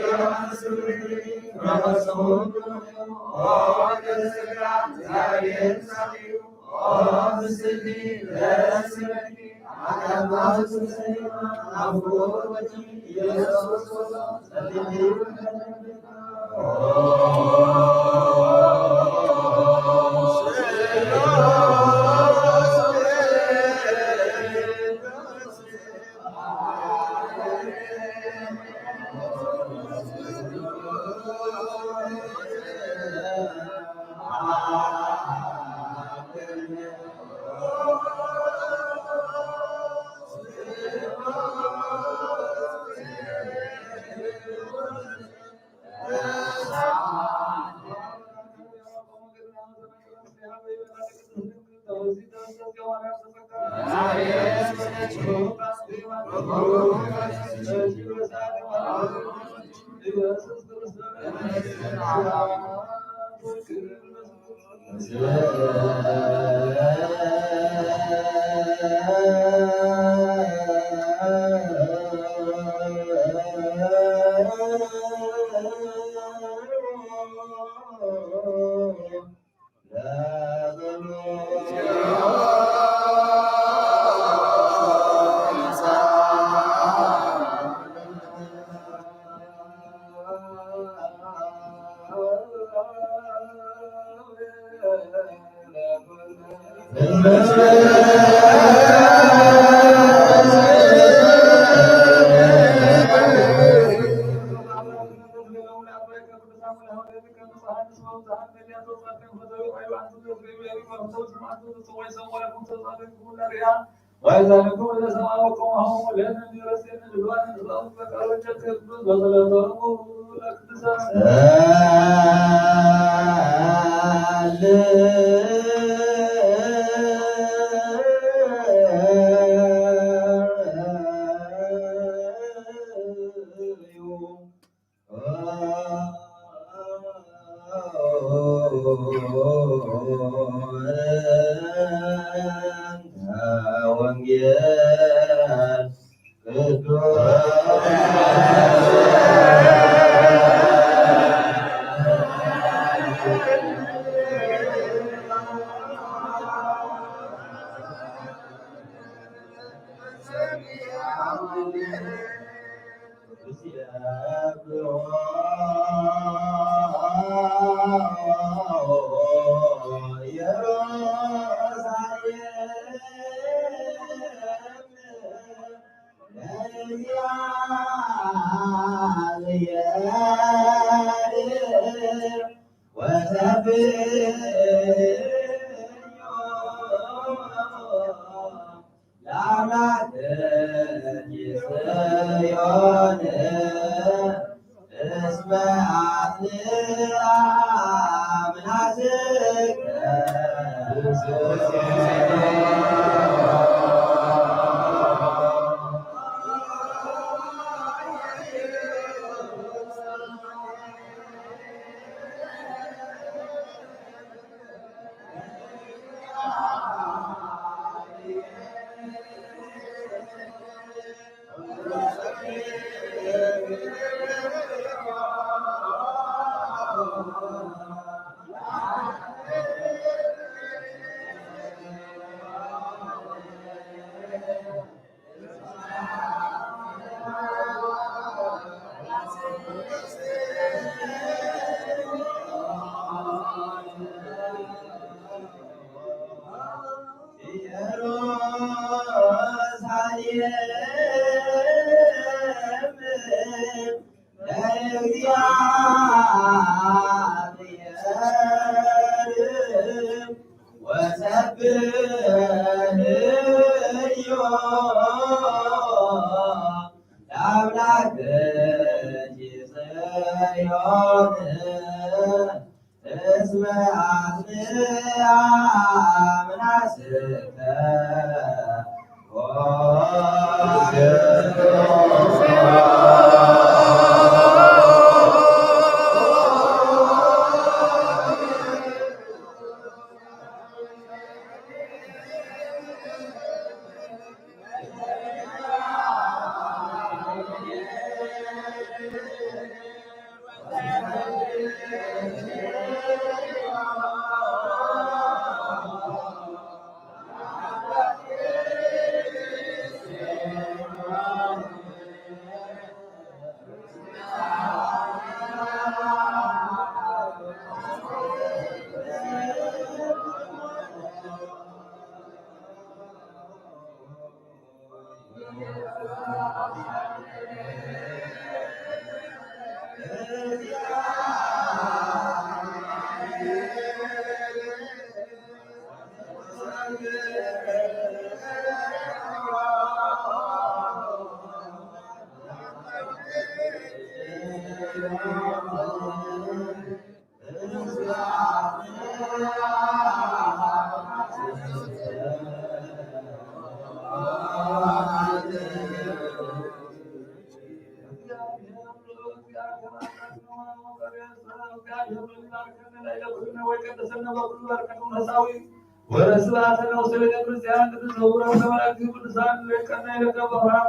ወረስባተ ነውስለ ቤተ ክርስቲያን ቅዱስ ዘውረ መላእክት ቅዱሳን ለቀና ይለቀ በብርሃን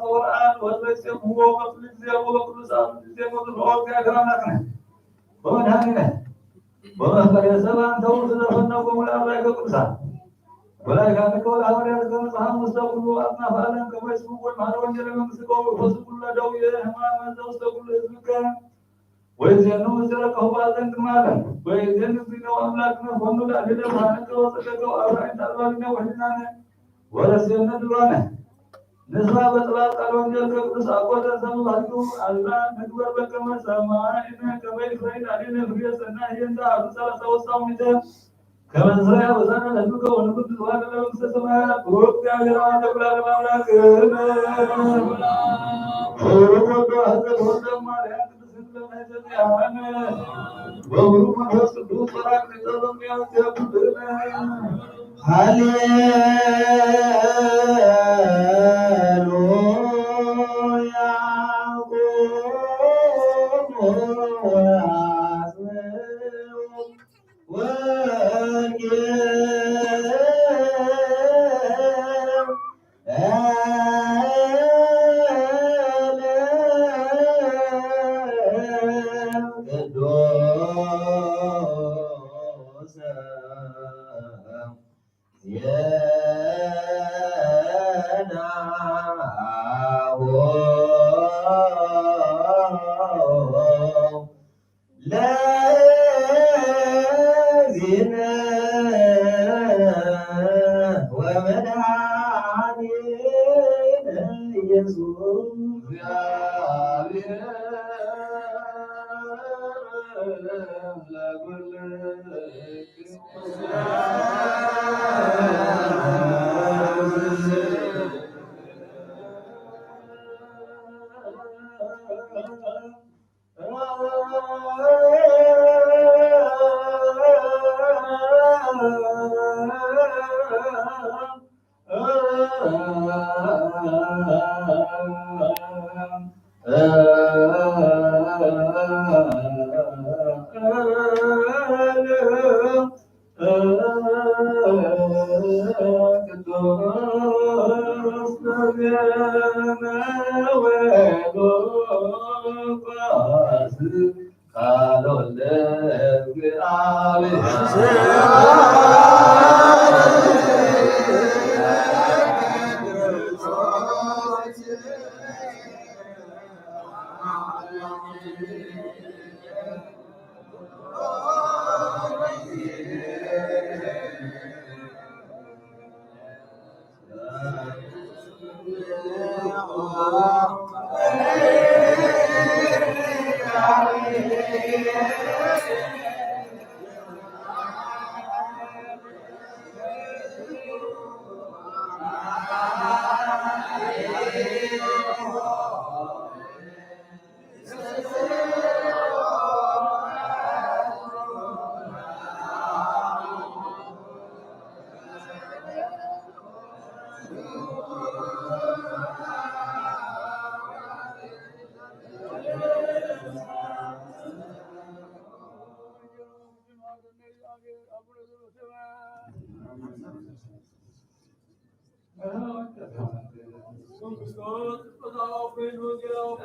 ወበቅዱሳን ጊዜ ወበቅዱሳን ጊዜ ወብንኦ እግዚአብሔር አምላክነ ወመድኃኒነ ወመፍቀሬ ሰብ አንተ ውእቱ ዘፈነወ ለአምላከ ቅዱሳን ወላይካንከ ወለሐዋርያት ከመጽሐም ውስተ ኩሉ አጽናፈ ዓለም ከመ ይስብኩ ወይምሃሩ ወንጌለ መንግሥትከ ወይፈውሱ ኩሉ ደዌ ሕማመ ዘውስተ ኩሉ ሕዝብከ ወይዜኑ ምስጢረ ከሁባ ዘንግማለን ወይዜኑ ዚነው አምላክነ ሆኑ ለአሌለ ብርሃንከ ወጸገከ ወአርባዕተ አልባቢነ ወሕሊናነ ወረስየነ ድሏነ ንስማ በጥባብ ቃል ወንጌል ከቅዱስ አቆተ ሰምባቱ አላ ንግበር በከመ ሰማይነ ከመ ይፍረድ አሌነ ፍሬ ሰናይ የንተ አሉ ሰላሳ ወሳሙኒተ ከመ ንስራይ አበሳነ ለህዝብከ ወንጉድ ዝባነ ለመንግስተ ሰማያት ብሩክ እግዚአብሔር አብ ለኩሉ ዓለም አምላክ ክብር ወዶ ህዝብ ወደ ማርያም ቅድስት ለማይዘዚያን በብሩክ መንፈስ ቅዱስ ጸራቅ ሊጠበቅ ያንተ ኩልነ ሃሌሉያ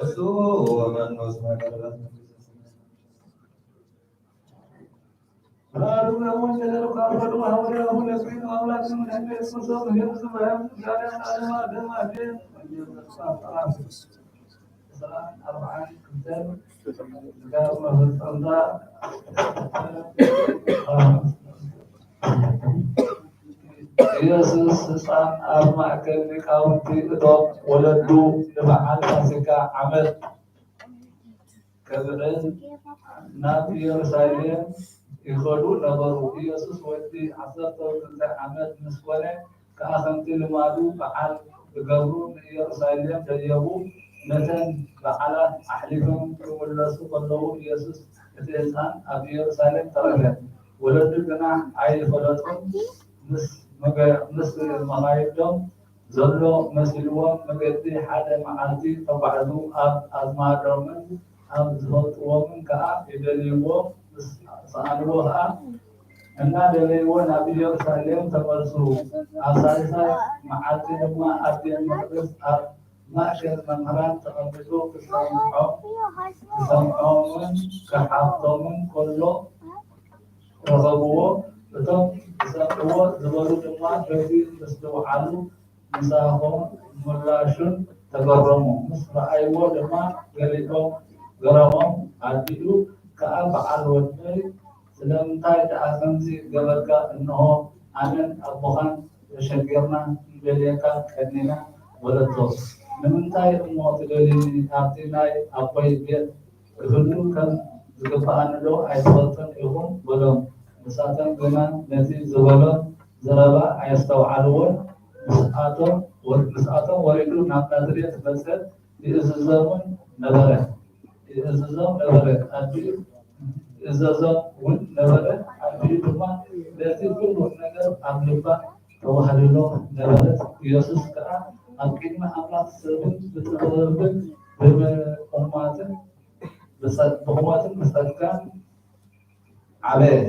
እሱ ወመንፈስ መቀደስ ኢየሱስ ህፃን ኣብ ማእከል ሊቃውንቲ እቶም ወለዱ ንበዓል ፋሲካ ዓመት ከብዕል ናብ ኢየሩሳሌም ይኸዱ ነበሩ። ኢየሱስ ወዲ ዓሰርተ ክልተ ዓመት ምስ ኮነ ከኣ ከምቲ ልማዱ በዓል ክገብሩ ንኢየሩሳሌም ደየቡ። ነተን በዓላት ኣሕሊፎም ክምለሱ ከለዉ ኢየሱስ እቲ ህጻን ኣብ ኢየሩሳሌም ተረፈ። ወለዱ ግና ኣይፈለጡን። ምስ መገ-፣ ምስ መኻይዶም ዘሎ መሲልዎም መገዲ ሓደ መዓልቲ ተጓዕዙ። ኣብ ኣዝማዶምን ኣብ ዝፈልጥዎምን ከኣ ደልይዎ፣ ምስ ሰኣልዎ ኸኣ እናደለይዎ ናብ ኢየሩሳሌም ተመልሱ። ኣብ ሳልሳይ መዓልቲ ድማ ኣብ ቤት መቕደስ ኣብ ማእከል መምህራን ተቐሚጡ ክሰምዖም፣ ክሰምዖምን ክሓቶምን ከሎ ረኸብዎ። እቶም ዝሰምዕዎ ዝበሉ ድማ በቲ ምስትውዓሉ ምሳኹም ምላሹን ተገረሙ። ምስ ረኣይዎ ድማ ገሊኦም ገረሞም። ኣዲኡ ከኣ፣ በዓል ወደይ፣ ስለምንታይ ደኣ ከምዚ ገበርካ? እንሆ ኣነን ኣቦኻን ተሸጊርና ንደልየካ ቀኒና፣ በለቶ። ንምንታይ እሞ ትደልዩኒ? ኣብቲ ናይ ኣቦይ ቤት ክህሉ ከም ዝግብኣኒ ዶ ኣይትፈልጡን ኢኹም? በሎም። ንሳቶም ግና ነቲ ዝበሎን ዘረባ ኣየስተውዓልዎን። ምስኣቶም ወ-፣ ምስኣቶም ወሪዱ ናብ ናዝሬት መጸ፣ ይእዝዞምን ነበረ። ይእዝዞም ነበረ። ኣዲኡ ይእዘዞም እውን ነበረ። ኣዲኡ ድማ ነቲ ኩሉ ነገር ኣብ ልባ ተዋህልሎ ነበረት። ኢየሱስ ከኣ ኣብ ቅድሚ ኣምላኽ ሰብን ብጥበብን ብምቑማትን ብጸ-፣ ብቑመትን ብጸጋን ዓበየ።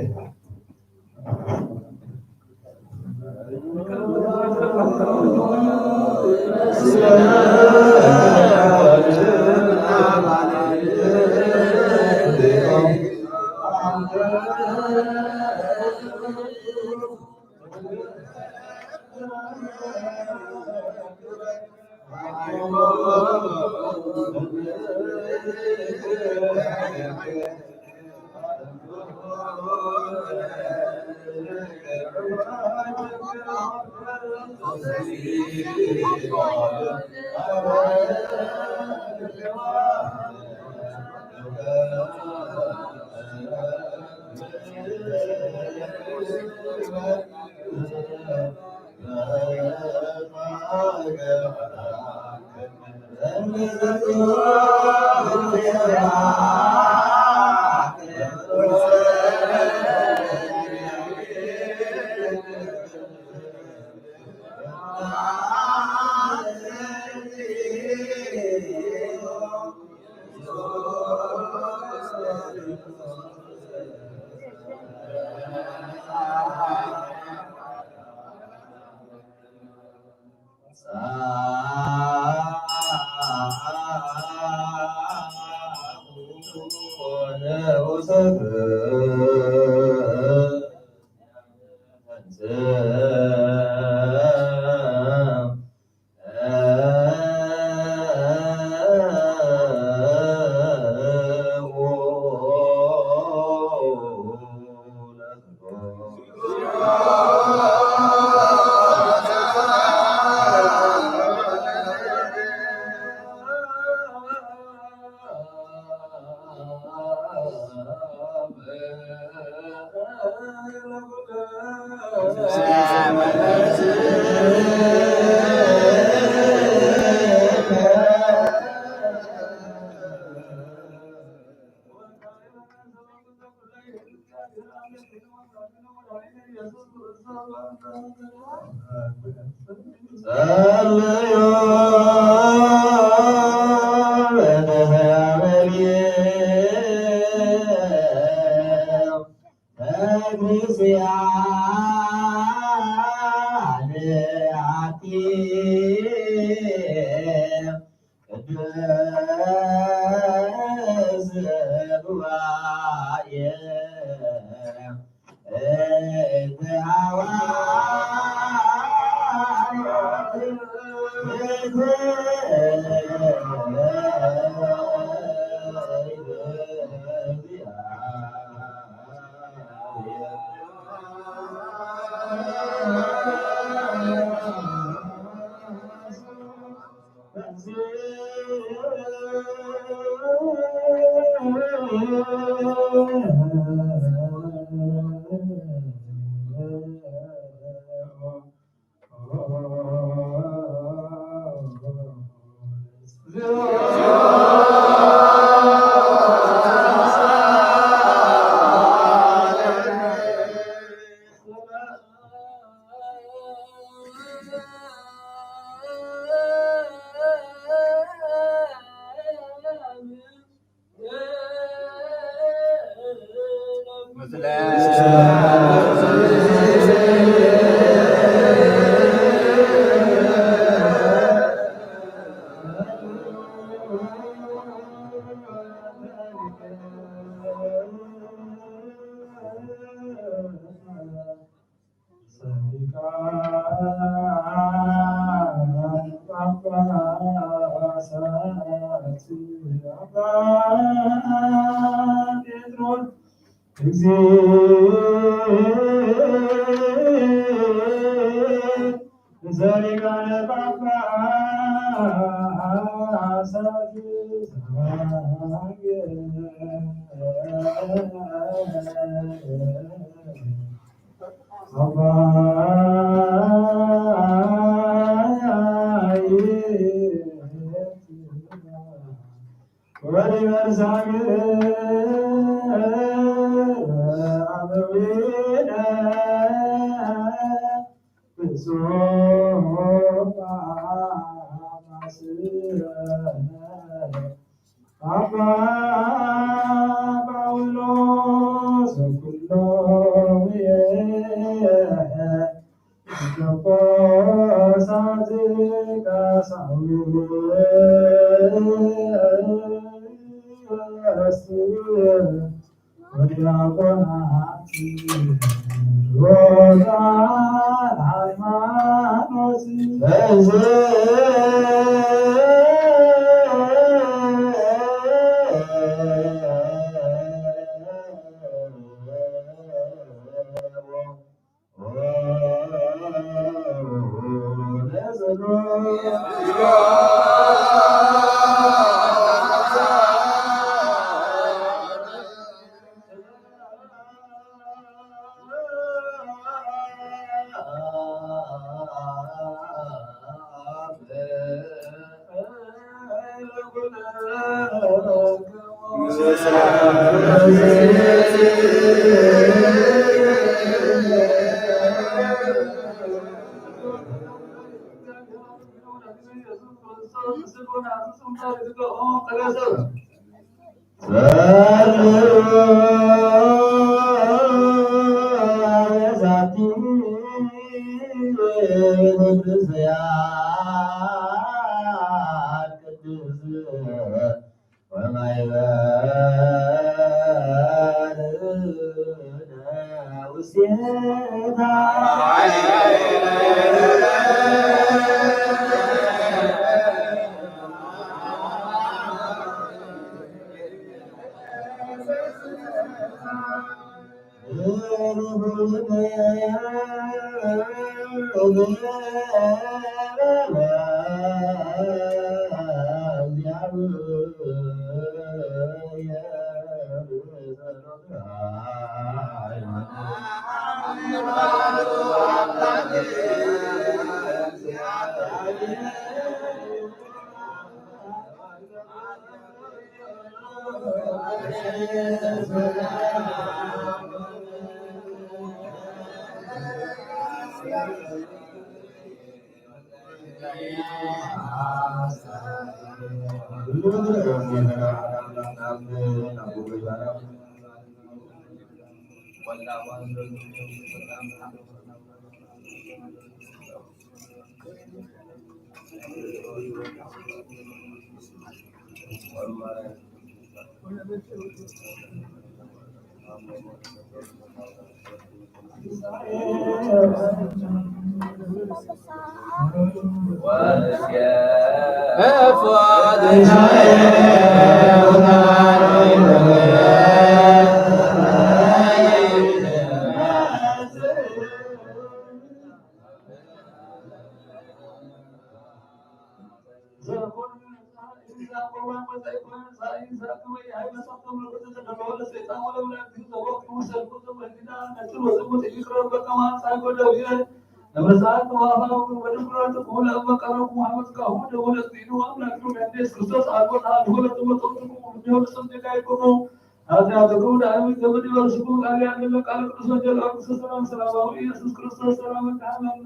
ኃጢአትኩም ዳግም ይቅር ይበልልኩም። ቃል ያለ ቃል ቅዱስ ወንጌል ቅዱስ ሰላም ሰላማዊ ኢየሱስ ክርስቶስ ሰላም እንዲያመን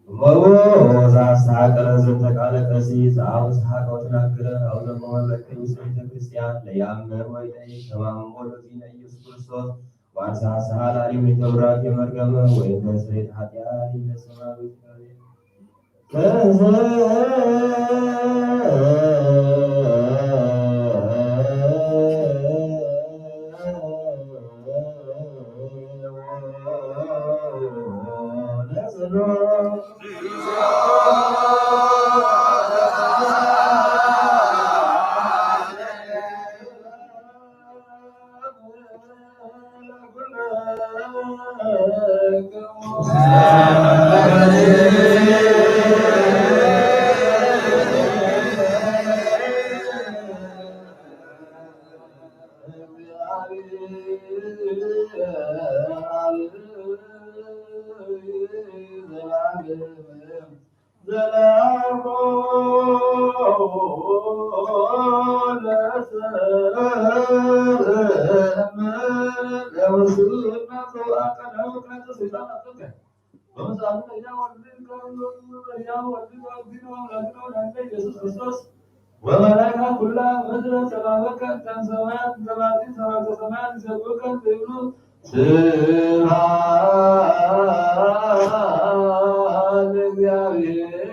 እመዎ ወዛ ሰሐቀረ ዘንተ ቃለ ቀሲስ አብ ሰሐቀው ትናገር አው ዘመወለክል ውስጥ ቤተ ክርስቲያን ለያምር ወይ ለይሰማም ወለዚ ኢየሱስ ክርስቶስ ዋንሳ ሰሃል አሊም የተብራት የመርገመ ወይ እንደ ስሬት ኃጢአት እንደ ሰማያዊ ወመላእክት ኩላ ምድረ ተባበከ እንተ ሰማያት እንተ ባቲ ሰማያተ ሰማያት ይሰብከ እንተ ይብሉ ስብሐት ለእግዚአብሔር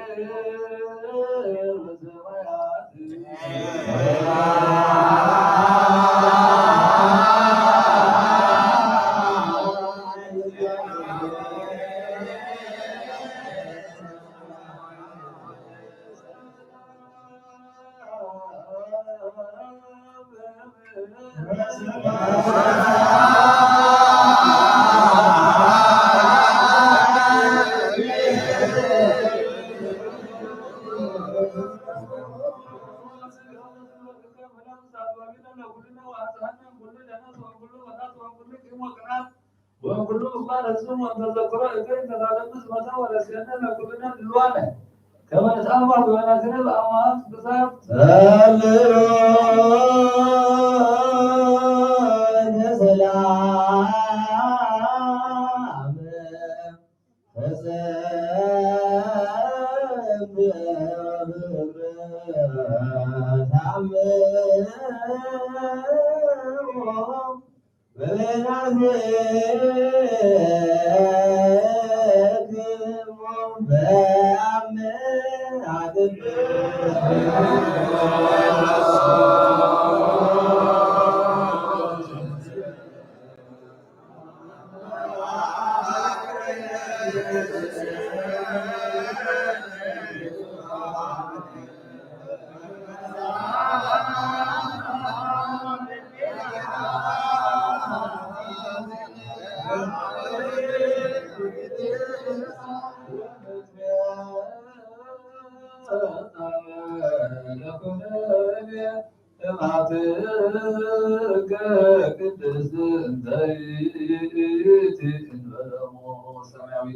በሰማያት። ወኩሉ እባ ነፍስም ወንተዘክሮ እከይ ተላለብስ መታ ወረስየነ ለኩልነ ድልዋነ ከመ ንትአምር በበናትነ በአማት ብዛት ጸልዮ ሰላም እማትከ ቅድስት እንተ ይእቲ እንበለሞ ሰማያዊ።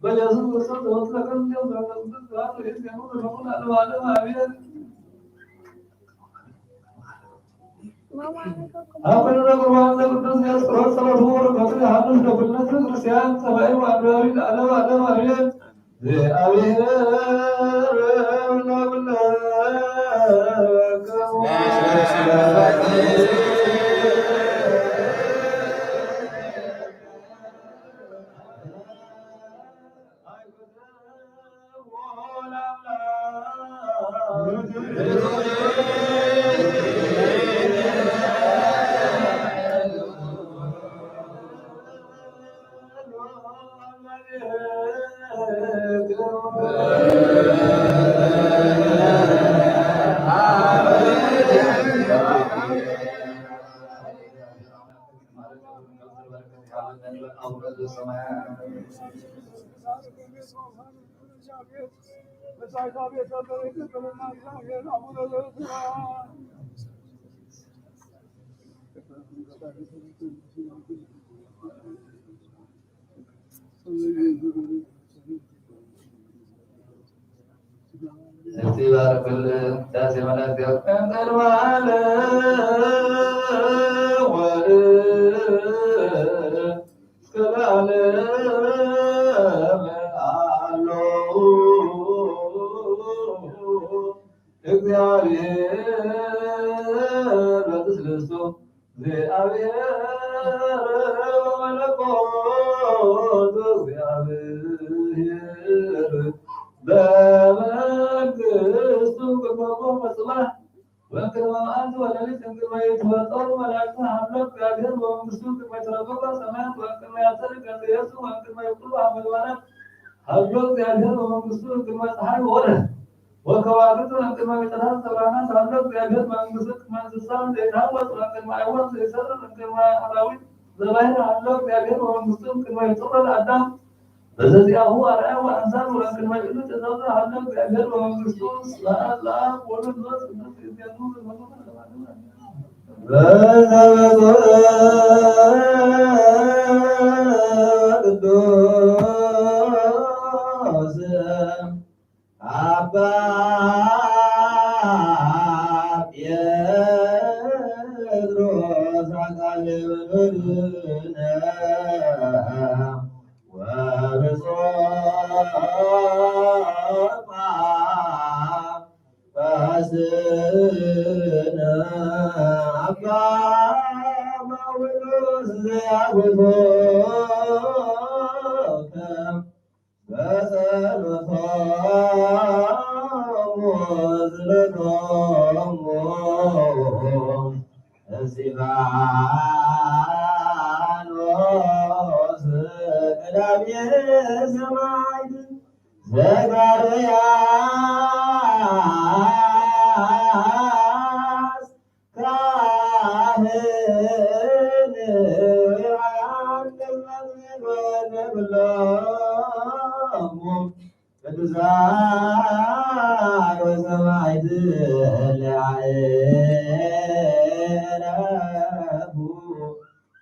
በኢየሱስ ክርስቶስ ተወክለ ቅዱስ መንፈስ ቅዱስ ስብሐት ወይስ የሙሉ ለሙሉ ዓለም ዓለም አሜን። አብ ኩልነ ቁርባን ለቅዱስ ዲዮስቆሮስ ጸሎቱ በረከቱ የሃብን ለኩልነ ህዝበ ክርስቲያን ጸባኢ ወአንባቢ ለዓለም ዓለም አሜን። እስቲ ባርክልን ቅዳሴ መላእክት ያስቀን ቀድመ ዓለም ወእስከ ለዓለም አሎ። እግዚአብሔር ወመለኮቱ እግዚአብሔር በመንግስቱ ቅድመ ጽባሕ ወቅድመ መዓልቲ ወሌሊት እምቅድመ ይትፈጠሩ መላእክቱ ሀሎ እግዚአብሔር በመንግስቱ ቅድመ ይትረበቡ ሰማያት ወቅድመ ያጸድቅ ገጽ ኢየሱስ ወቅድመ ይኩሉ ሀመልማላት ሀሎ እግዚአብሔር በመንግስቱ ቅድመ ፀሐይ ወወርህ ወከዋክብት ወቅድመ ሚጠታት ሰብራናት ሀሎ እግዚአብሔር በመንግስቱ ቅድመ እንስሳን ዘይትሃወፅ ወቅድመ አይዋን ዘይሰርር ወቅድመ አራዊት ዘባህር ሀሎ እግዚአብሔር በመንግስቱ ቅድመ ይጥሮ ለአዳም በዘዚአሁ አርአያ ወአምሳል ወእንክልመ ይእሉ ተዘውተር ሀሎ እግዚአብሔር በመንግስቱ ስብሐት ለአብ ወወልድ ወመንፈስ ቅዱስ ይእዜኑ ዘበኑ በዘመኑ ቅዱስ አባ ጴጥሮስ አቃቤ ብሉይነ ወብፁዕ ጳጳስነ አባ ጳውሎስ ዘያጉቶከ በጸሎቶሙ ዝለቶሙ እስጢፋኖስ ቀዳሜ ሰማዕት ዘካርያስ ካህን ዮሐንስ መጥምቅ ወለኩሎሙ ቅዱሳን ወሰማዕት እለ አዕረፉ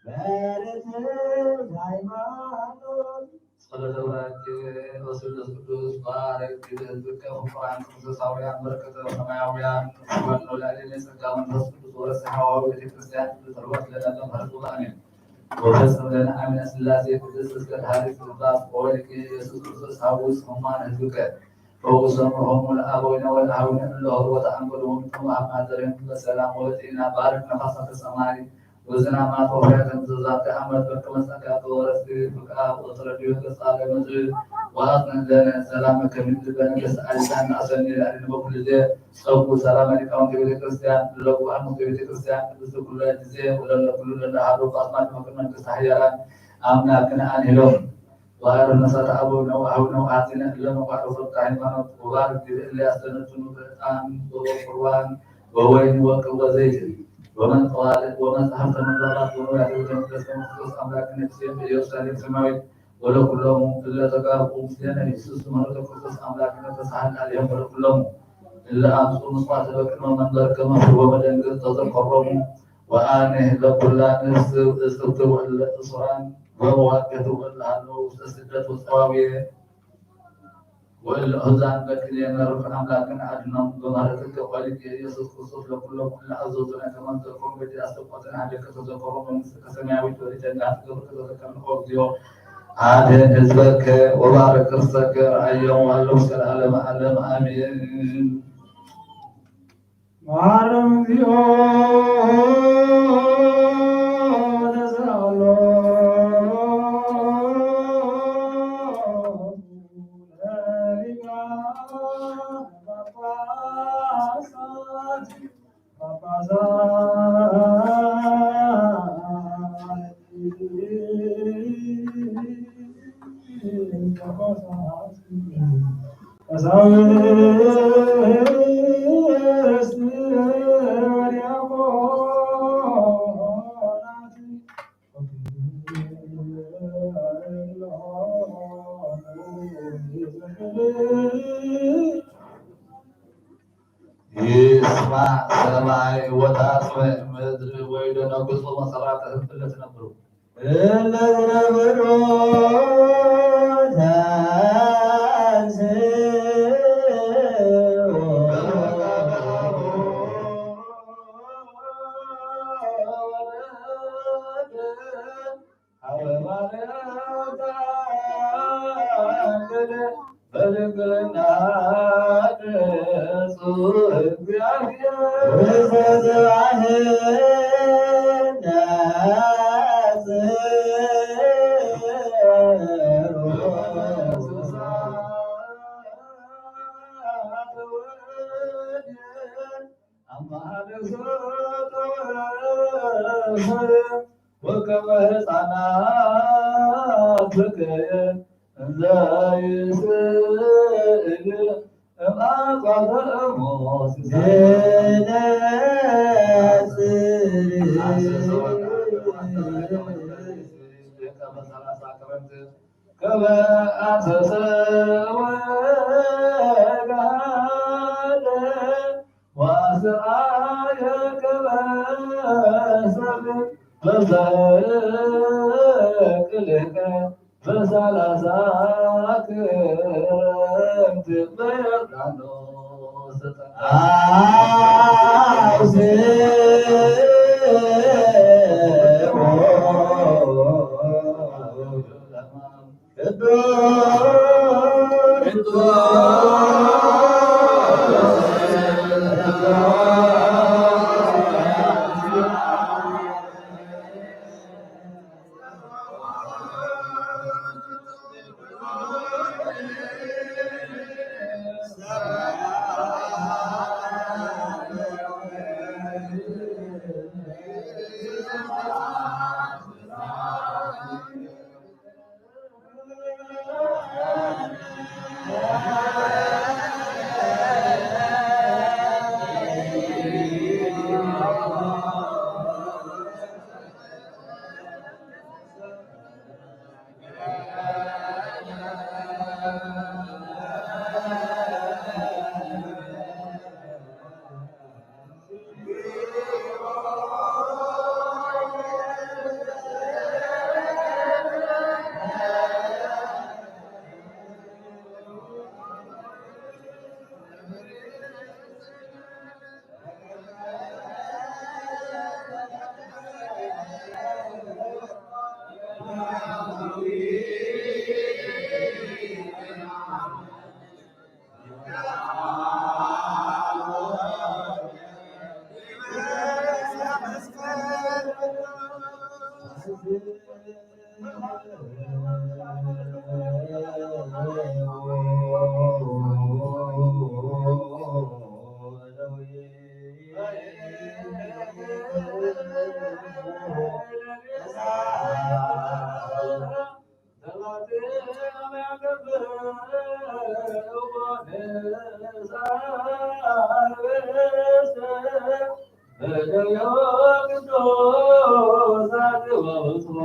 በርትዕት ሃይማኖት። ጸሎተ ቡራኬ ወስሉስ ቅዱስ ባርክ ዲበ ህዝብከ ፍቁራን ክርስቶሳውያን በረከተ ሰማያውያን ክፈኖ ላዕሌነ ጸጋ መንፈስ ቅዱስ ወረስሐ ዋው ቤተ ክርስቲያን ቅዱስ ርወት ለነለም ህዝቡ አሜን። ወፈጽም ለነ አሚነ ሥላሴ ቅድስት እስከ ዳህሪት ትንፋስ ወወልድከ ኢየሱስ ክርስቶስ ሐውስ ህሙማን ህዝብከ ፈውሶም ሆሙ ለአበዊነ ወለአሃዊነ እለ ሆርወተ አንጎድሆም ጥሙ አብ ማደሪም በሰላም ወበጤና ባርክ ነፋሳተ ሰማይ ወዝናማት ወፍሬያተ ምድር ዛቲ ዓመት በከመ ጸጋከ ወረስቲ ፍቃድ ወትረድዮ ገጻ ለምድር ወአጽንዕ ለነ ሰላመ ከሚት ልበነ ገስ አሊሳን አሰኒ ለአሊነ በኩሉ ጊዜ ጸጉ ሰላመ ሊቃውንተ ቤተ ክርስቲያን ለጉባኤ ሙክተ ቤተ ክርስቲያን ቅድስት ኩሉ ጊዜ ወለለ ኩሉ ለለ ሀሩ አጽማድ መቅር መንግስት ሀያላን አምላክን አንሂሎም ወአርነሳት አበው ነው አሁን ነው አጽነ ለመቋረሶት ሃይማኖት ወባር ጊዜ እለ ያስተነትኑ በዕጣን ወበቁርባን ወወይን ወቅብ ወዘይት ወመንጠዋል ወመጽሐፍተ መዛባት ወንዋያተ ቤተ መቅደስ ከመ ክርስቶስ አምላክነ ጊዜ በኢየሩሳሌም ሰማያዊት ወለኩሎሙ እለ ተጋብኡ ምስሌነ ኢየሱስ መረተ ክርስቶስ አምላክነ ተሳህል አልዮም ወለኩሎሙ እለ አምጽኡ ምጽዋተ በቅድመ መንበር ከመ ፍርወ መደንግል ተዘከሮሙ ወአነ ለኩላ ነፍስ እጽብት ወእለ እሱራን ወመዋቅት ወእለ ሃለው ውስተ ስደት ወጸዋውየ ወእለ አሕዛን በቅኔ መርፍ አምላክን አድኖም በምህረትከ ወልድከ ኢየሱስ ክርስቶስ ለኩሎም እለ አዘዙነ ከመ ንዘክሮም በዲድ አስተቆተነ ሀቤከ ተዘከሮም መንግሥትከ ሰማያዊት ወዲተ እንዳትገብር ተዘከርንኦ እግዚኦ አድን ህዝበከ ወባርክ ርሰከ ረአዮም ዋለው እስከ ለዓለመ ዓለም አሜን። ማረም እግዚኦ ተሳሎ ለሊቃነ ጳጳሳት ጳጳሳት ቀሳውስት ወዲያቆናት ይስማ ሰማይ ወታጽምዕ ምድር ወይደነግጹ መሰራተ ህብለ ትነብሩ። እለ ዝነብሩ ተንሥኡ ሀበ ማርያም ተአምር በድንግልና ቅጹ እግዚአብሔር ውስተ ጽባሕ ወከመ ህፃናት በከየ እንዘ ይስእል እምኣጽዋተ ሞሲስ። ከመ አንበሰ ወጋለ ወአስርአየ ከመ ሰም በበቅልከ በሳላሳ ክረምት በዮርዳኖስ ተጠምቀ። አውስቦ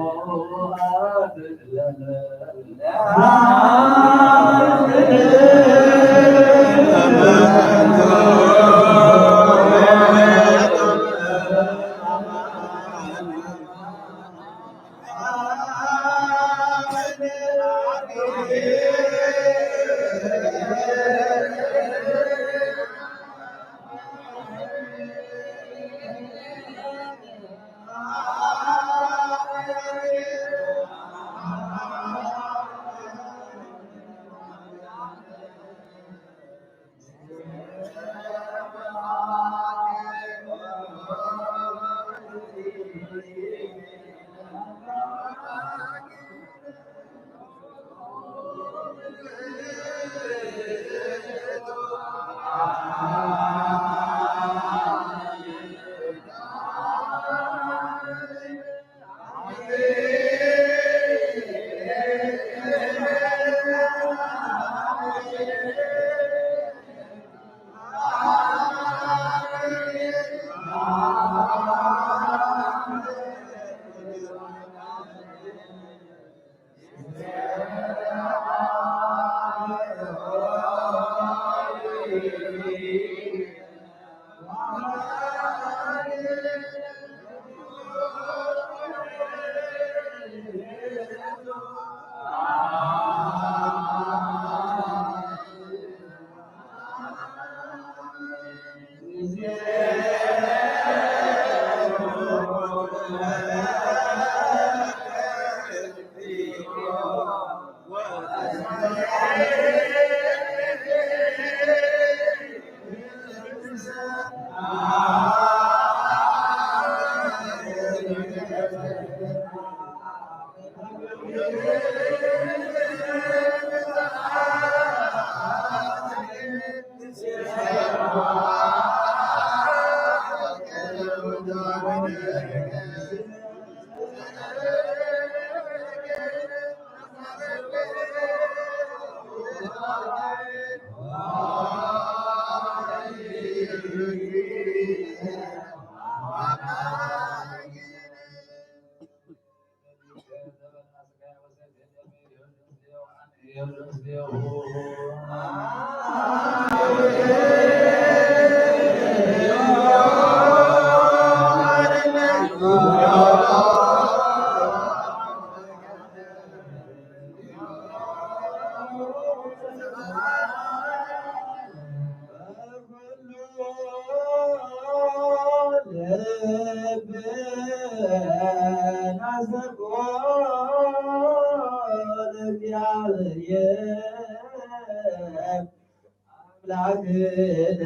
አምላክነ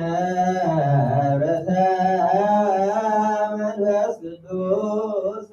በሰ መንፈስ ቅዱስ።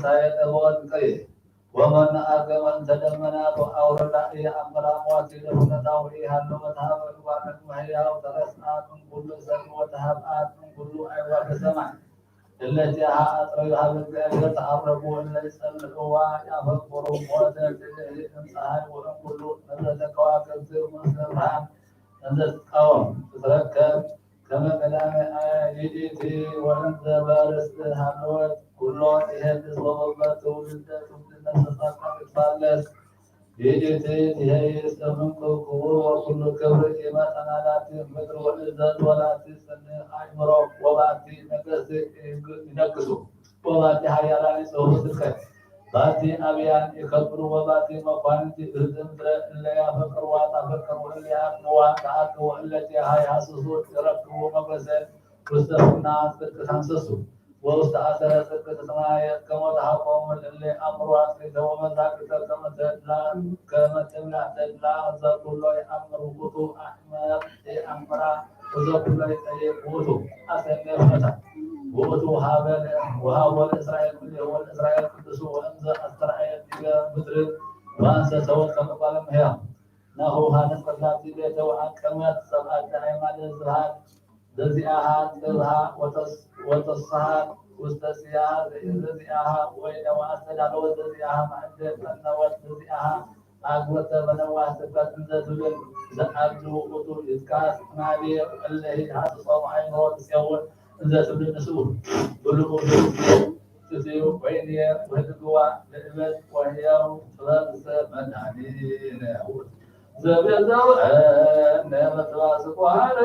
ሳየጠ ወወድቀየ። ወመነ አርገመ እንተ ደመናት ወአውረዳ ኢየአምራ ሞት ይደፍነታሁ ኢሃሎ ወተሃበ እግባን እግመ ህያው ተረስአ እምኩሉ ሰብ ወተሃብአት እምኩሉ አዕዋፈ ሰማይ። እለቲሃ አጥረዩ ሀበ እግዚአብሔር ተአረጉ እለ ይጸልእዋ ያፈቅሩ ሞተ ትልህሊ እምፀሃይ ወእምኩሉ ንብረተ ከዋክብት ወእምዘ ብርሃን እንዘ ትቃወም ትትረከብ ከመ ቀዳመ ይእቲ ወእንዘ በርስት ሃለወት ኩሎ ይሄልስ ወበበ ትውልደ ትውልደ ተሳካ ትፋለስ። ይእቲ ትሄይስ እምንቱ ክቡር ወኩሉ ክብር ኢመጠና ላቲ ምድር ወእዘዝ ወላቲ ጽንዕ አእምሮ ወባቲ ነገስት ይነግሱ ወባቲ ሀያላን ይጽህፉ ስብከት። ባቲ አብያን ይከብሩ ወባቲ መኳንንቲ እህዝም እለ ያፈቅርዋ ታፈቅር ወእለ ያአቅንዋ ተአቅው እለ ቲሃ ይሃስሱ ይረክቡ ሞገሰ ውስተ ፍና ጽድቅ ታንሰሱ ወውስተ አሰረ ጽድቅ ትትማየ ከመ ተሃቆሙ እለ አምሩ አጽሪተ ወመዛግተ ከመ ተድላ ከመ ተብላ ተድላ ዘኩሎ የአምሩ ውእቱ አሕመር የአምራ ወዘኩሎ ይጠይቅ ውእቱ አሰሜ ፍኖታ። ውእቱ ወሀበ ለእስራኤል ክልኤሁ ወለእስራኤል ቅዱሱ ወእምዘ አስተርአየ ዲበ ምድር ወአንሰሰወት ከመ ጓለ እመሕያው። ናሁ ሀደት ቅድላቲ ቤተ ወአቀመት ሰብአተ ሃይማኖት ስብሐት ዘዚአሃ ጽብሃ ወተስ- ወተስሃት ውስተ ስያሃ ዘዚአሃ ወይነ ወአስተዳለወት ዘዚአሃ ማዕደ ፈነወት ዘዚአሃ አግበተ በነዋህ ስብከት እንዘ ትብል ዘአብዱ ውእቱ ይትካስ ናብየ እለሂ ሀስጾም አይምሮ ትጼውን እንዘ ትብል ንስኡ ብልኡ ትትዩ ወይንየ ወህድግዋ ለእመት ወህያው ጥበብ ዘመድኃኒነ ውእቱ ዘቤዛው እነ መትባስቋር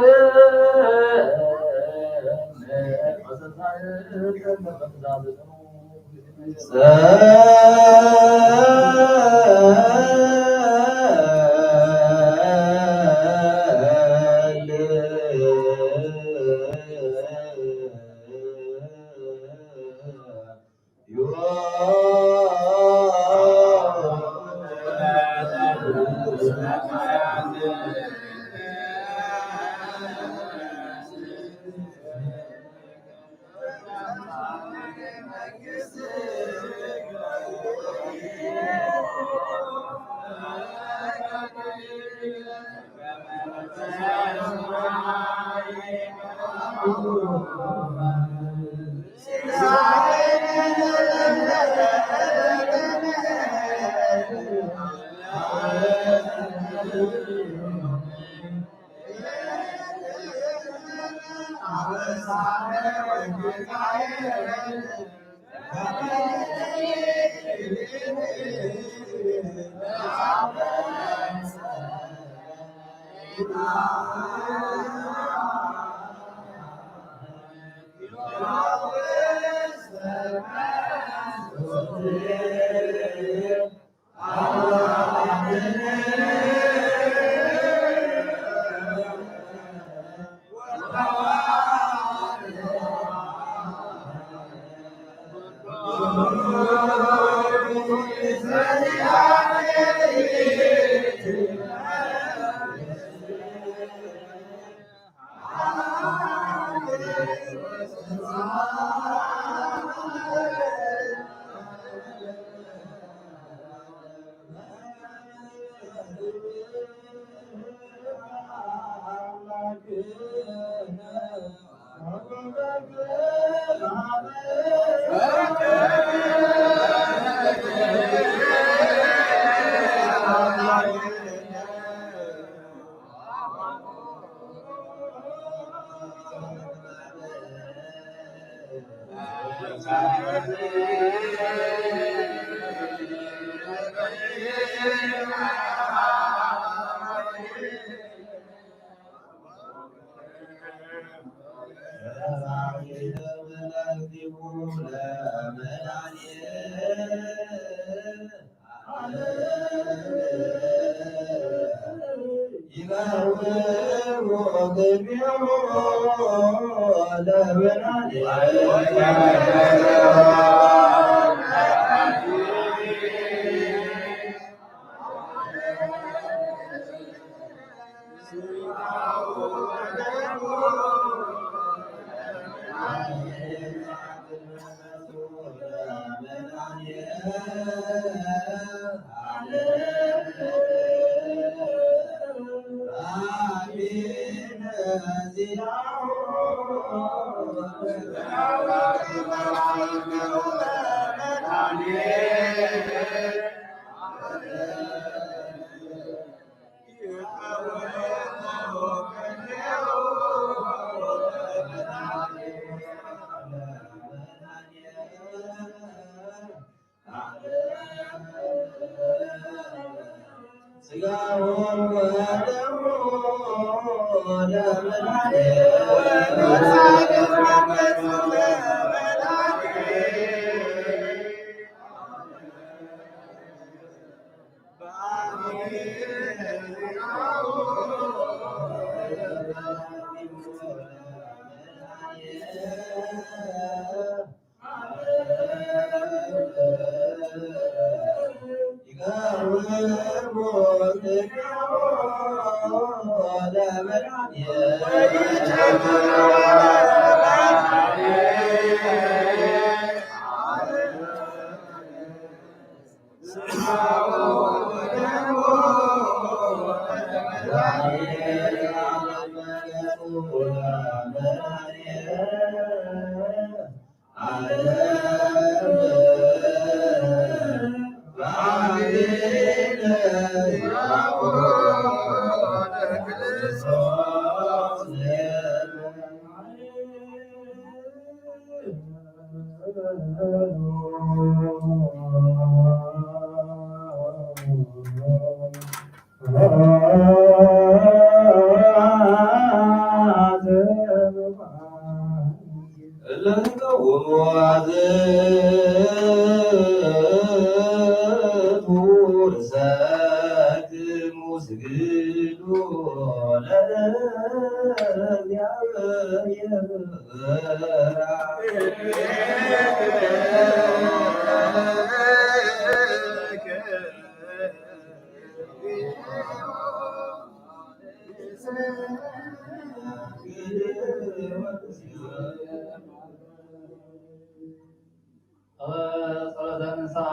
ጸሎተ ንስሓ።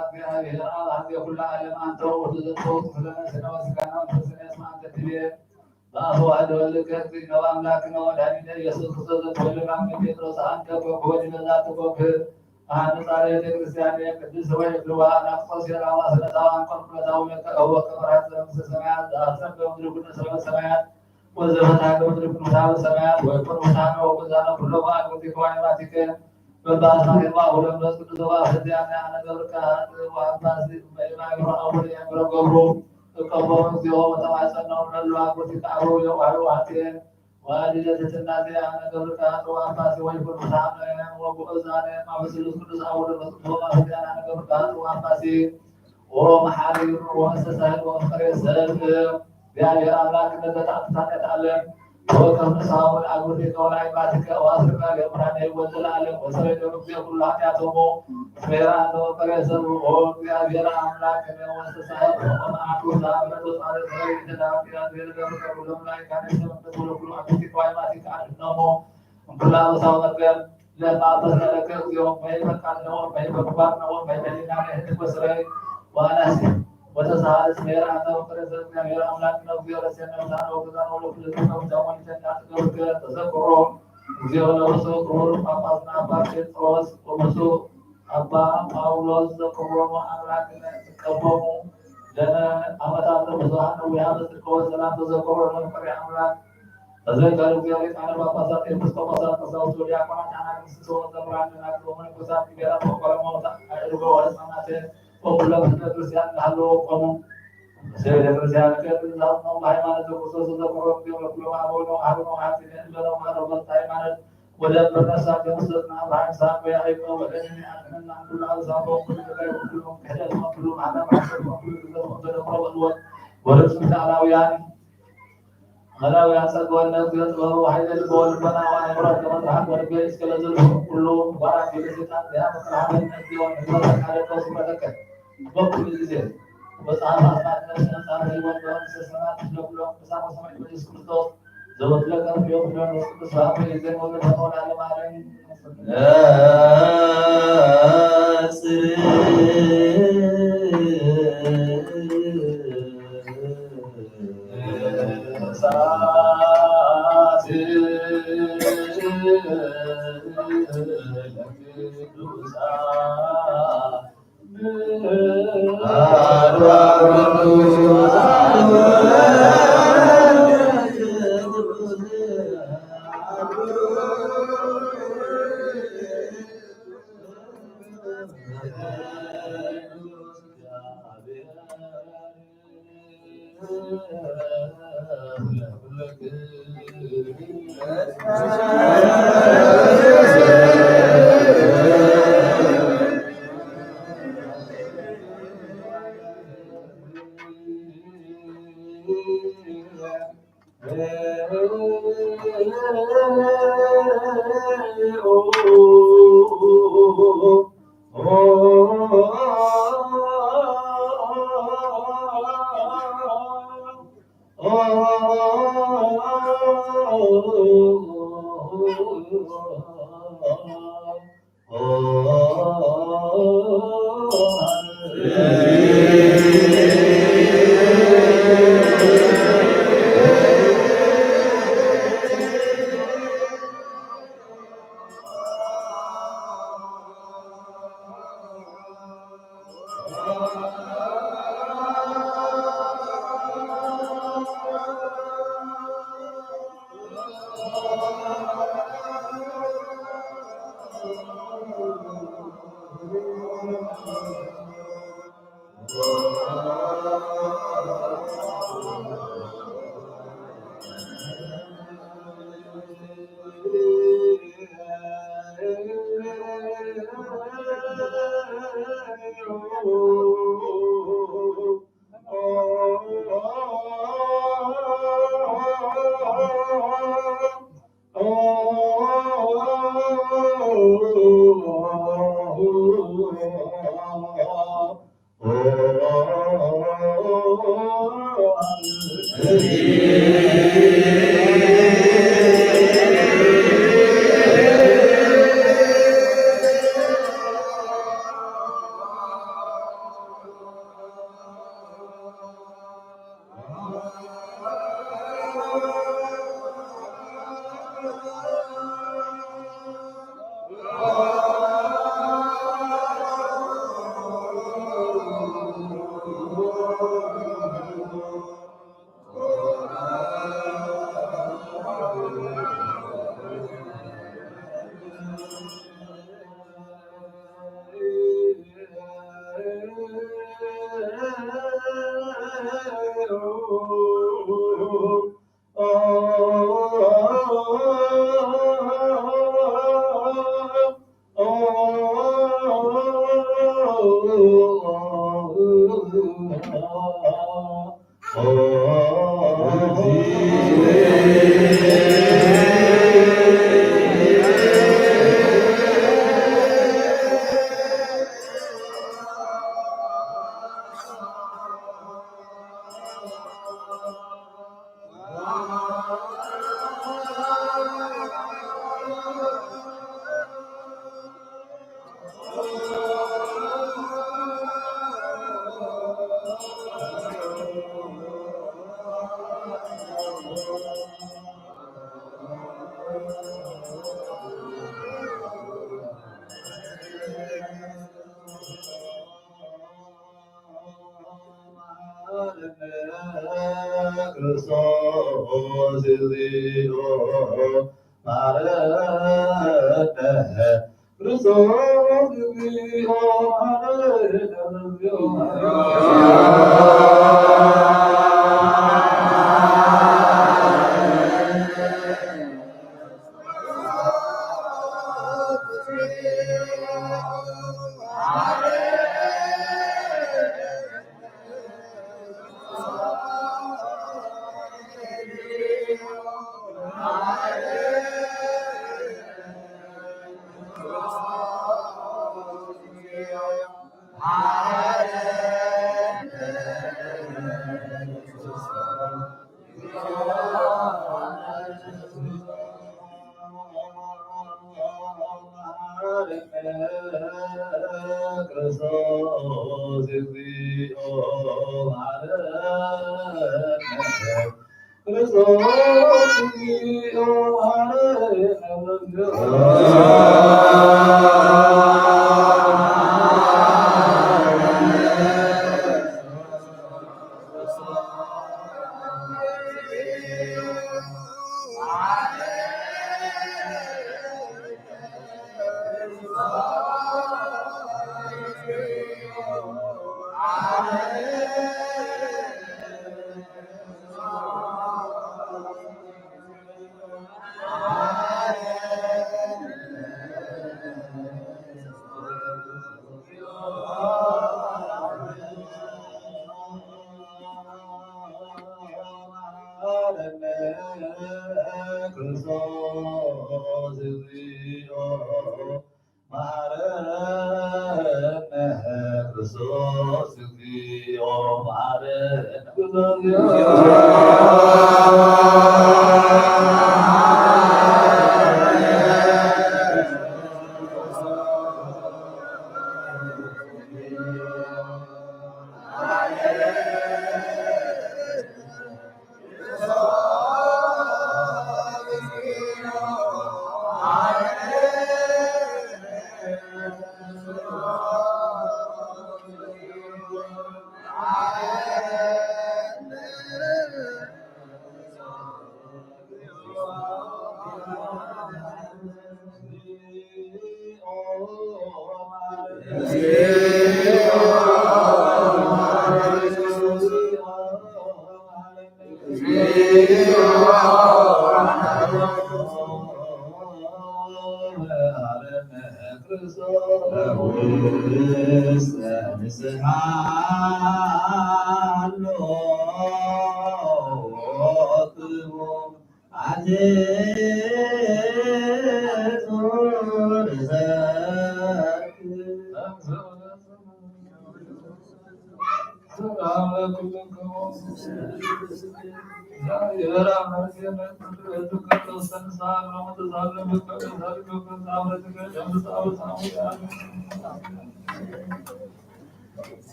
እግዚኣብሔር ኣብ ሃዜ ኩሉ ዓለም ኣንተ ውእቱ ዘእተወቱ ስለነ ስነ ወስጋና መንፈስነ እስመ ኣንተ ትቤ በአብ ወልድ ወልድ ከ እግዚእነ ወአምላክነ ወመድኃኒነ ኢየሱስ ክርስቶስ ዘተወልደ እምነ ጴጥሮስ አንተ ኮከብ ወዲበ ዛቲ ኮከብ አሐንጻ ለቤተ ክርስቲያን ቅድስት ወይ ክዋ አናፍቆስ የራማ ስለታዋን ቆርቁለታው ለከ እወ ከመራት ዘመንግስተ ሰማያት ዘአሰብ በምድር ኩነ ሰበ ሰማያት ወዘፈታ በምድር ኩነ ሰማያት ወይኩን ሙታነ ወቁዛነ ኩሎ በአግብቲ ከዋይባቲከ በባስማኤል ባቡረ መንፈስ ቅዱስ ወበአብ ፈዚያነ አነ ገብርከ ኃጥእ ወአባሲ በየማግሮ አቡነ ያግረ ገብሩ እቀቦም እግዚኦ ወተማጸነው ለሉ አግብቲ ከአበው የዋህሉ አቴ ወአድለ ትሕትና ዚአነ ገብርከ ኃጥእ ወአባሲ ወይኩን ሙታነ ወግዑዛነ ማበ ስሉስ ቅዱስ አቡነ መንፈስ ቅዱስ ወበአብ ፈዚያነ አነ ገብርከ ኃጥእ ወአባሲ ኦ መሓሪ ወመስተሳህል ወመፍቀሬ ሰብ፣ እግዚአብሔር አምላክ እነዘ ተአትታተ ዓለም ወከም ንስሐ ወልአጉር ሊቀ ወላይባትከ ወአስርቀ ገምራነ ወዘለዓለም ወሰረይ ደብር ጊዜ ኩሉ ኃጢአቶሙ እስሜራ እነወፈሬ ሰብ። ኦ እግዚአብሔር አምላክ እነ ወመስተሳህል ወመዓቱ ዛብረት ወጻድቅ ሰረይ እነዳ እግዚአብሔር ገብርከ ኩሎም ላይ ካኔ ሰመበት ወለኩሉ አግብቲ ከዋይባትከ አድነሙ። እንኩላ መሳው መርገም ለማበሰለከ እግዚኦ ወይ በቃልነው ወይ በግባርነው ወይ በሊናነ ህድግ ወስረይ ዋናሲ ወተሳሃለ ስሜራ አንተ ወቅረ ዘእግዚአብሔር አምላክ ነው። እግዚኦ ረሴነ ምሳነ ወገዛነ ወለኩሉ ህዝብ ነው። ጃሞን ጀና ትገብርከ ተዘክሮ እግዚኦ ለብፁዕ ክቡር ጳጳስና አባ ጴጥሮስ ወብፁዕ አባ ጳውሎስ ዘክብሮሙ አምላክ ትቀበሙ ለነ አመታት ብዙሃን ነው። ያበጽሕከ ወሰላም ተዘክሮ ለፍቅሬ አምላክ ተዘከር እግዚኦ ሊቃነ ጳጳሳት ኤጲስቆጶሳት ቀሳውስት ወዲያቆናት አናግስት ሰዎች ዘምራን ደናግል ወመነኮሳት ዲያቆናት ወቆለማውታ አድርጎ ወደ ህፃናት ወኩሎም ህዝበ ክርስቲያን ላለው ቆሙ ቤተ ክርስቲያን ከትእዛዝ ነው። በሃይማኖት ክርስቶስ ተዘክሮ እግዚኦ ለኩሎም አበው ነው አብ ነው አብ ነው አብ ነው ሃይማኖት ወደ በርነሳ ከመስጠትና አብርሃም ይስሐቅ ወያዕቆብ ወደ እኔ አድነና ኩሉ አሕዛብ ወኩሉ ነገር ወኩሉ ክህደት ወኩሉ ማዕዳ ማዕሰብ ወኩሉ ግዘት ወተደምሮ በልወት ወደ ስምታ አላውያን አላውያን ጸጋ ወልነ እግዚኦ ጥበቡ ኃይለ ልቦ ልቦና ወአእምሮ ከመጽሐፍ ወልቤ እስከ ለዘልፉ ኩሉ ዋራት ቤተ ሰይጣን ዚያ መከራ ሀበነ እግዚኦ ንግበረ ካለቀው ስምረተከ በኩሉ ጊዜ ወጸሐፍ አስማት ነፍስ ነጻ ህይወት በመንግስተ ሰማያት ለኩሎም ቅዱሳን ወሰማዕት በኢየሱስ ክርስቶስ ክርስቶስ እግዚኦ መሐረነ። ክርስቶስ እግዚኦ መሐረነ። ክርስቶስ እግዚኦ መሐረነ። ክርስቶስ እግዚኦ መሐረነ። ክርስቶስ እግዚኦ መሐረነ ክርስቶስ እግዚኦ መሐረነ።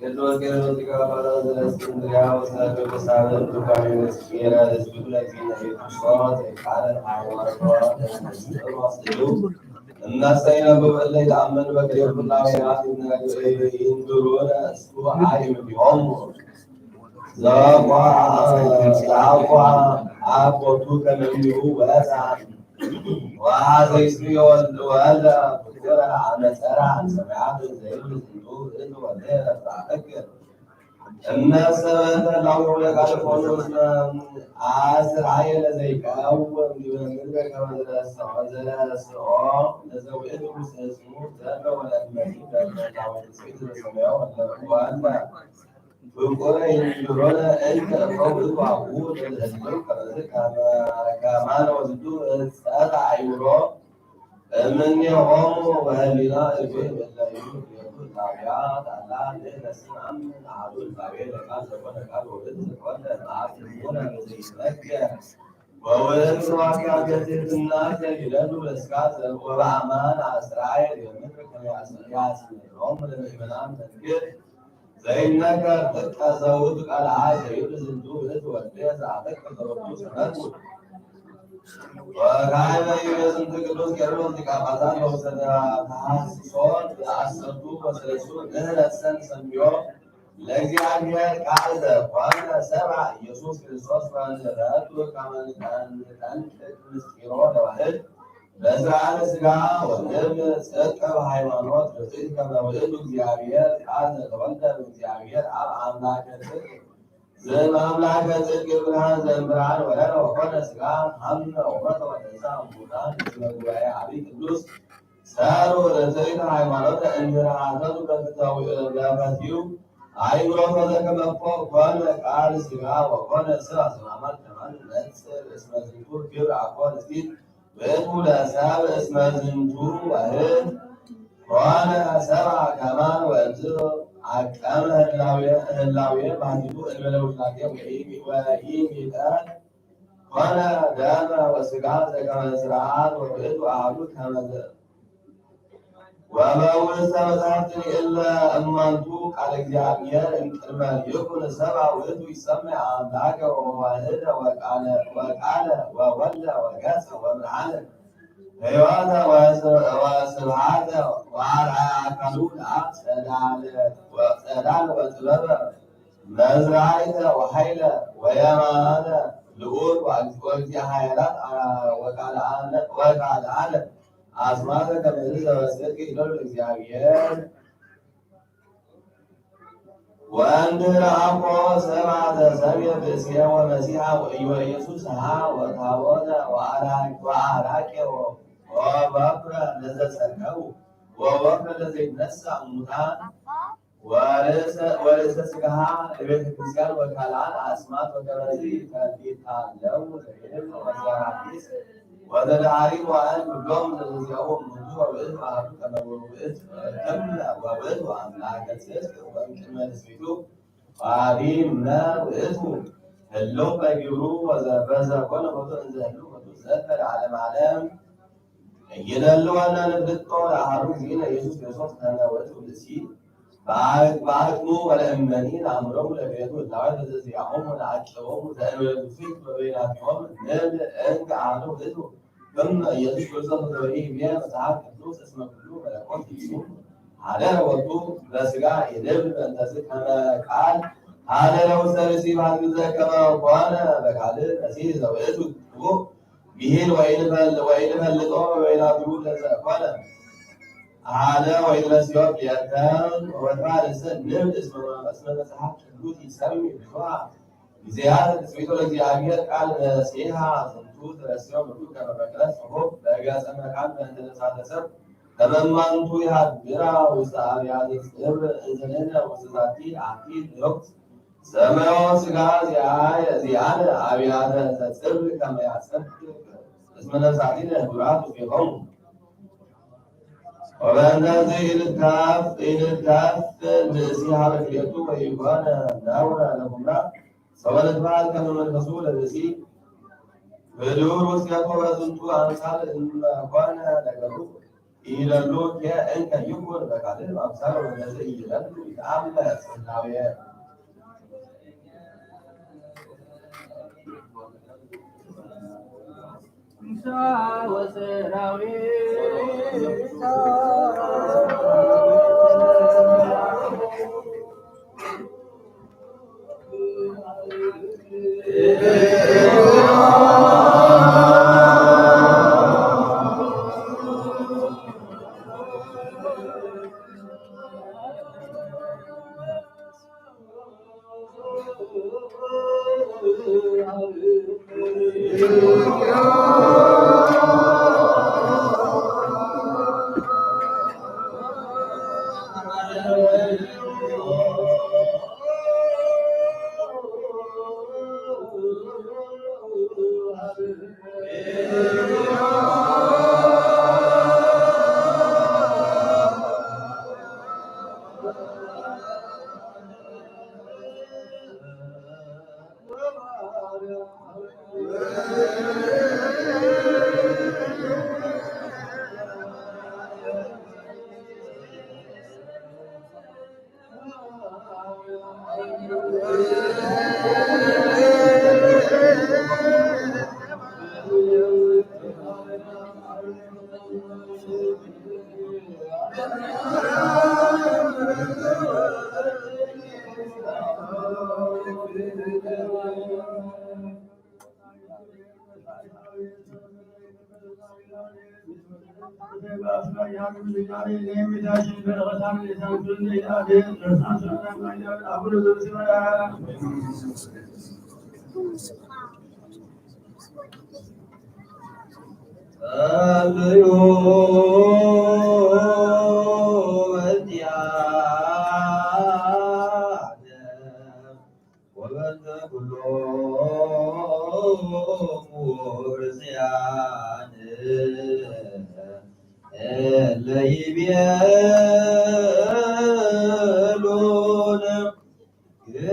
ቅዱስ ጊዮርጊስ ሊቀ ጳጳሳት ዘእስክንድርያ ወሰማዕቱ ቅዱሳን ትርጓሜ ምስጢረ ዝብለ ጊነ ኢየሱስ ዘይቃረን ሃይማኖት ምስጢር ወስሉ እነሰ ይነብብ እለ ይተአመን በክልኤ ኩላውያት ይንዱሩነ እስኩ አይምቢሆሙ ዘአኳ ዘአኳ አቦቱ ከመሚሁ ወፃ ወአዘይስዮ ወልደ ፍቁረ አመፀራ ሰማያት ዘይብል ዝንቱ እዝ ወልደ ረፍራቅክ እመሰበተ ላዊ ወለቃለ ፎኖስ አስርአየ ለዘይቀውም ዲበ ምድረ ከመ ዘለስኦ ዘለስኦ ለዘውእቱ ምስለ ስሙ ዘሎ ወለእመኒ በመንፈሳዊ ትስብእት ዘሰማዮ ወለእዋለ ፍቁረ ይንድሮነ እንተ እፎ ውእቱ አቡሁ ለዘህልው ከመዝ ከማነ ወዝንቱ ጸት አእምሮ እምኔሆሙ ወህሊና እግል እለ ይሁን የኩል ጣቢያ ታላ ንሕነስን አምን አሐዱ እግዚአብሔር ለቃል ዘኮነ ቃል ወልድ ዘተወልደ መአብ ልቡነ ዘይትመገር ወውእቱ አካል ገዜትና ዘይለሉ ለስጋ ዘእም ወበአማን አስራኤል የምድር ከመ ያስምሮም ለምእመናን መንግስት ዘይነገር ጥቀ ዘውቱ ቃል አብ ዘይብል ዝንቱ ውእቱ ወልደ ዘአፈቅር ዘወቱ ሰመርኩ ወካዕበ ይቤ ዝንቱ ቅዱስ ቄርሎስ ሊቀ ጳጳሳት ለውሰተ ተሐስሶ ለአሰርቱ ወሰለስቱ ንህነሰን ሰምዮ ለእግዚአብሔር ቃል ዘኮነ ሰብአ ኢየሱስ ክርስቶስ ወንረቱ ከመ ንጠንቅቅ ምስጢሮ ለዋህድ በስርዓተ ሥጋ ወልብ ጽድቅ በሃይማኖት ርትዕት ከመ ውእቱ እግዚአብሔር ቃል ዘተወልደ እምእግዚአብሔር አብ አምላከ ጽድቅ ዘእምአምላከ ጽድቅ ብርሃን ዘእምብርሃን ወረደ ወኮነ ሥጋ ሀምነ ወሞተ ወተንሥአ እሙታን እስመ ጉባኤ አብይ ቅዱስ ሰሩ ርትዕት ሃይማኖት እንድርሃተቱ በፍትሐዊ ለፈትዩ አይምሮቶ ዘከመ እኮ ኮነ ቃል ሥጋ ወኮነ ሰብ አስማማት ከማን ነጽር እስመ ዝንቱ ክብር አኮ ንስቲት ውእቱ ለሰብ እስመ ዝንቱ ወህድ ኮነ ሰብአ ከማን ወእምዝ አቀመ ህላዌ ህላዌ ባህቲቱ እንበለ ውላዴ ወኢሚጠት ኮነ ደመ ወስጋ ዘከመ ስርዓት ወውእቱ አሐዱ ከመ ዘ ወመውእስተ መጻሕፍትን እለ እማንቱ ቃለ እግዚአብሔር እምቅድመ ይኩን ሰብአ ውእቱ ይሰምዕ አምላከ ወዋህደ ወቃለ ወቃለ ወወልደ ወገጸ ወብርሃነ ሕይወተ ወስብሐተ ወአርአያ አካሉ ለአብ ጸዳለ ወጸዳለ ወጥበበ መዝራይተ ወኃይለ ወየማነ ልዑል ወእግዚአ ኃያላት ወካልአነ ወካልአነ አስማተ ከመ ይእዜሰ በጽድቅ ይደሉ እግዚአብሔር። ወእንድህረ አኮ ሰብአ ዘሰምየ ብእሴ ወመሲሐ ወኢየሱስ ሀ ወታቦተ ወአራቄ ወበኩረ ለዘጸገቡ ወበኩረ ለዘይትነሳ እሙታን ወርእሰ ወርእሰ ሥጋሃ ለቤተ ክርስቲያን ወካልአን አስማት ወከመዚ ይታለው ዘይብል ወዘራፊስ ወዘደሃሪ ወአን ኩሎም ለዘዚአው እሙንቱ ወውእቱ አሐዱ ከመ ውእቱ እምነ ወውእቱ አምላከ ጽድቅ ወእምቅድመ ትስብእቱ ፈአቢመ ውእቱ ህልው በግብሩ ወዘበዘ ኮነ ቦቱ እንዘ ህልው ቦቱ ዘፈ ለዓለመ ዓለም። እይደልወነ ንፍልጦ ለአሐዱ እግዚእነ ኢየሱስ ክርስቶስ ከመ ውእቱ ብእሲ በአቅሙ ወለእመኒ ለአምሮሙ ለቤቱ ህላዌ ለዘዚአሆሙ ለአቅቦሙ ዘእንበለ ትውፊት በበይናቲሆም ንብል እንከ አሐዱ ውእቱ። እም ኢየሱስ ክርስቶስ ወተወልደ ይቤ መጽሐፍ ቅዱስ እስመ ኩሉ መለኮት ይእቱ ሀደረ ወልዱ በሥጋ ይንብል በእንተዝ ከመ ቃል ሀደረ ውስተ ብእሲ በአንግዘ ከመ ኮነ በካልእ መሲሕ ዘውእቱ ክቡእ ብሂል ወኢንፈልጦ በበይናቲሁ ለዘ ኮነ አሐደ ወኢትረስዮ ክልኤተ ወወትራ ንሰ ንብል እስመ መጽሐፍ ቅዱስ ይሰሚ ብዙኃ ጊዜያት ትጽቢቶ ለእግዚአብሔር ቃል መሲሐ ዝንቱ ተረስዮ ምሉ ከመ በቀለ ጽሑፍ በገጸ መቃን በእንተ ነፍሳተ ሰብ ከመ እማንቱ ይሃድራ ውስተ አብያተ ጽብር እንዘለነ ውስተ ዛቲ አቲ ልዮክት ዘመዮ ሥጋ ዚአነ አብያተ ተጽብር ከመ ያጸድቅ እስመ ነፍሳቲነ ህዱራት ውስቴቶሙ። ወበእንተዝ ኢንትካፍ ኢንትካፍ ብእሲ ሀበ ክልኤቱ ወኢኮነ ነውረ ለኩምራ ሰበ ልትበሃል ከመ መንፈሱ ለብእሲ ህዱር ውስቴቱ በዝንቱ አምሳል እመኮነ ነገሩ ኢለሉ እንከ ይኩን በካልእ አምሳል ወለዘ ኢይደሉ ይትአመር ህላዌ። ጸልዩ ወበእንተ ኩሎሙ ርዝያን እለ ይቤሉን ግበ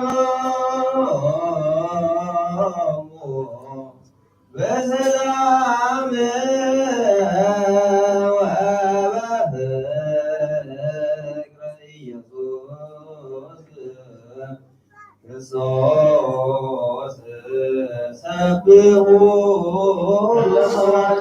ተዝካሮሙ በሰላም ወበፍቅር ኢየሱስ ክርስቶስ ሰብሑ ለሰማይ።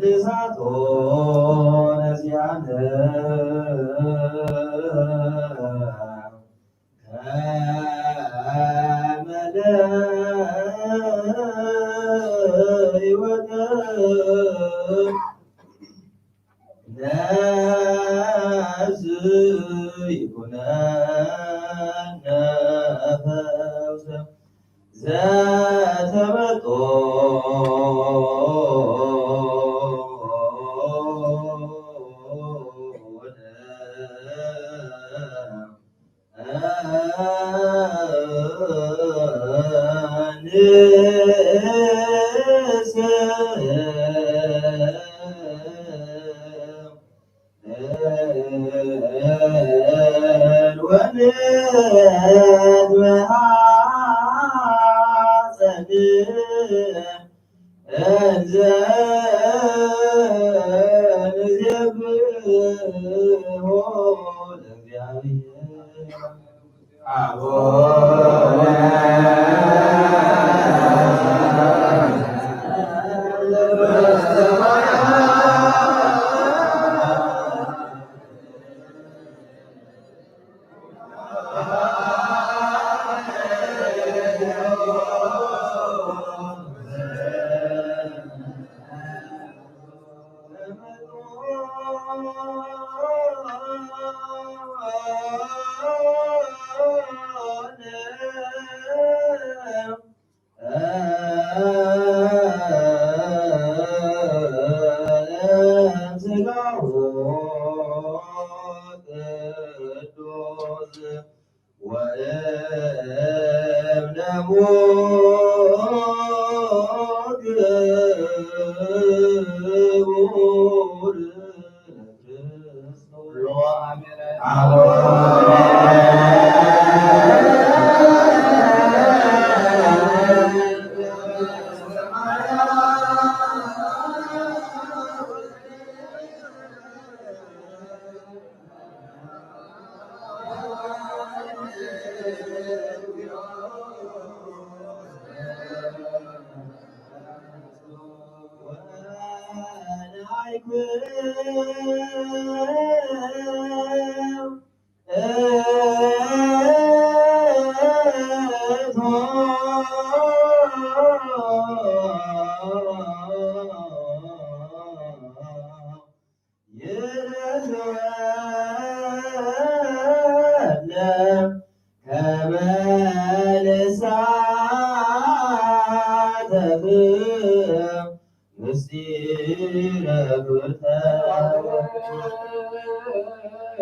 ቅድሳቶ ነዚኣነ ከመ ለህይወተ ነፍስ ይኩነነ ፈውሰ ዘተመጦነ ይረድኣና ከመ ንሳተፍ ምስጢረ ፍጥረት።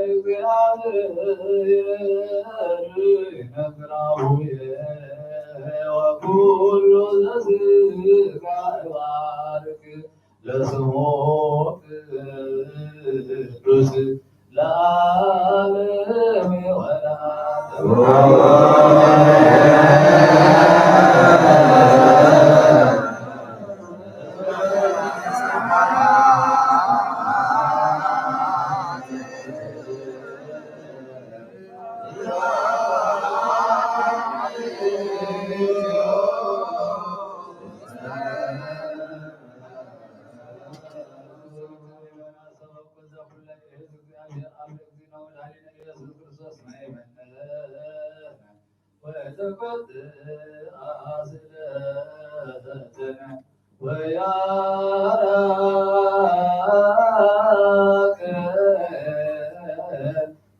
እግዚአብሔር ነግራዊ ወኩሉ ዘስጋ ይባርክ። ለስሙ ቅዱስ ለዓለመ ወለዓለመ።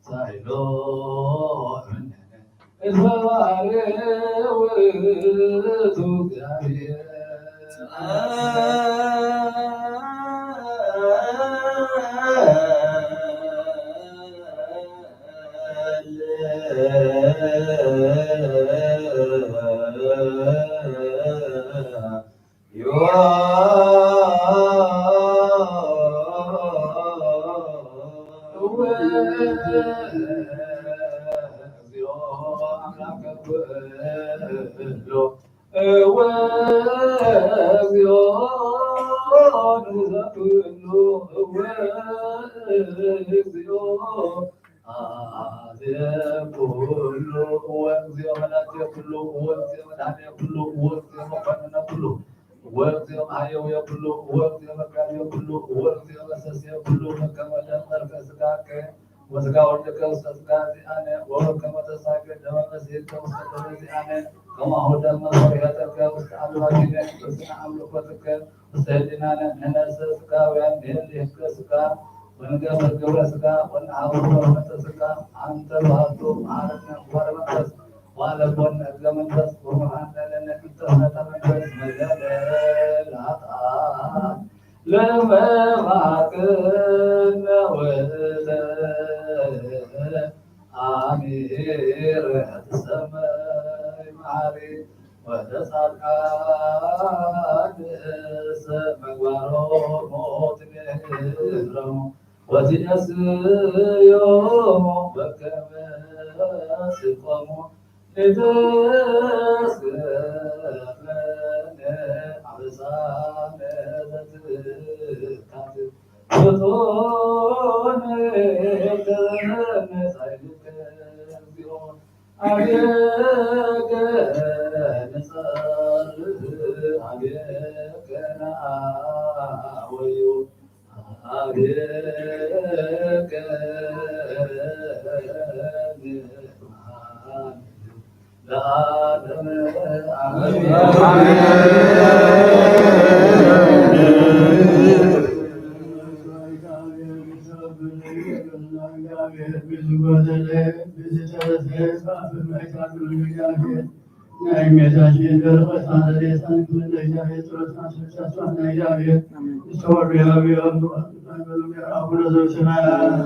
ሳይሎ እምነነ እዝባሬ ውእቱ እግዚአብሔር። አዜ ኩሉ ወእግዚኦ መድኃኒተ ኩሉ ወእግዚኦ መድኃኒተ ኩሉ ወእግዚኦ መኮንነ ኩሉ ወእግዚኦ መሐየውየ ኩሉ ወእግዚኦ መጋቢየ ኩሉ ወእግዚኦ መሰስየ ኩሉ ከመ ደም ጸርፈ ሥጋከ ወሥጋ ወልድከ ውስተ ሥጋ ዚአነ ወበከመ ተሳግር ደመ መሲሕከ ውስተ ደመ ዚአነ ከማሁ ደመ ኆኅተከ ውስተ አልባቢነ ቅድስነ አምልኮትከ ውስተ ህሊናነ ንሕነሰ ሥጋውያን ንህሊ ህገ ሥጋ ወንገብር ግብረ ሥጋ ወነሐውር በረከተ ሥጋ። አንተ ባሕቱ መሐረነ ወባሕረ መንፈስ ወአለቦነ እዝገ መንፈስ ወመሐረነ ለነ ክልተ ፍጥረተ መንፈስ መለለ ለኃጥአን ለመማክነ ወእለ አሚረ ትሰመይ መሐሪ ወለጻድቃን እሰ ምግባሮሙ ትቤሮሙ ወትየስዮሙ በከመ ጽድቆሙ ኢትስከረነ አበሳነ ዘትካት ፍጡነ ከመ ጻድቅ እግዚኦ አቤከ ንጸርህ አቤከ ነአወዩ አቤከ ንሃን ለዓለመ ዓለመ። ናይ እመቤታችን በረከት ማደሪያችን ክብር ለእግዚአብሔር ጸሎት ማስረቻ ስብሐት ለእግዚአብሔር እስከ ወርዶ ያብዮ አቡነ ዘበሰማያት።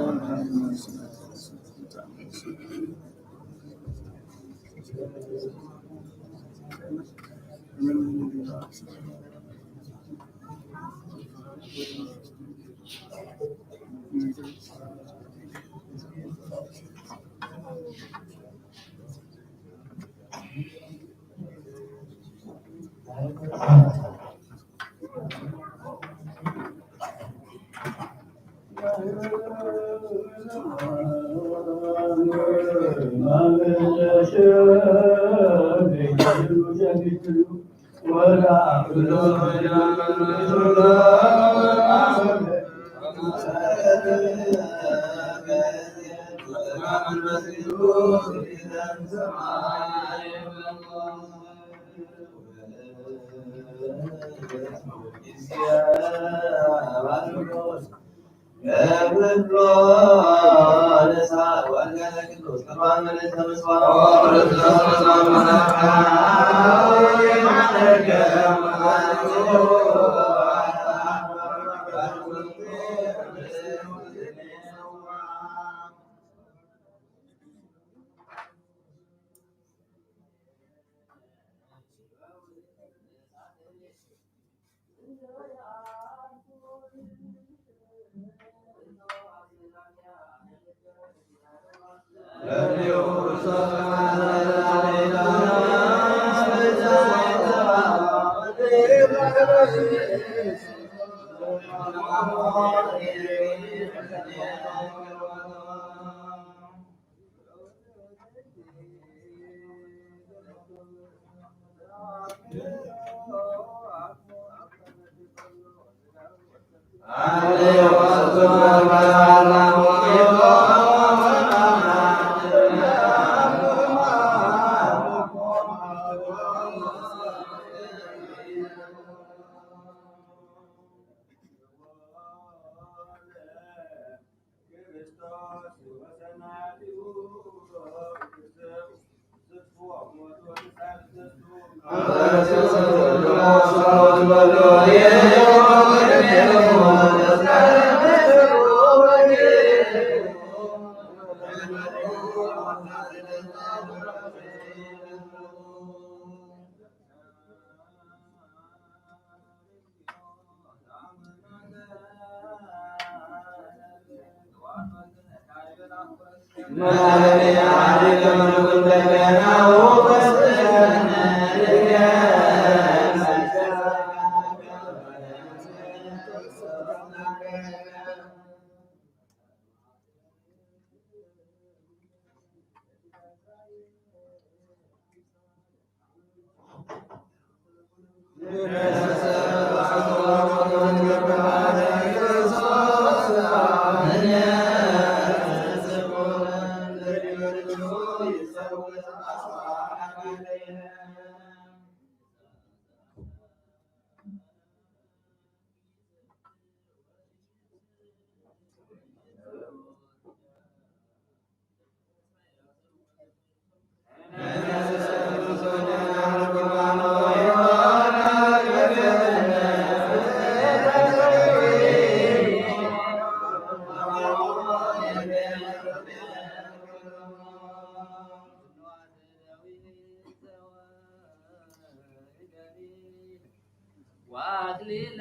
ወአክሊለ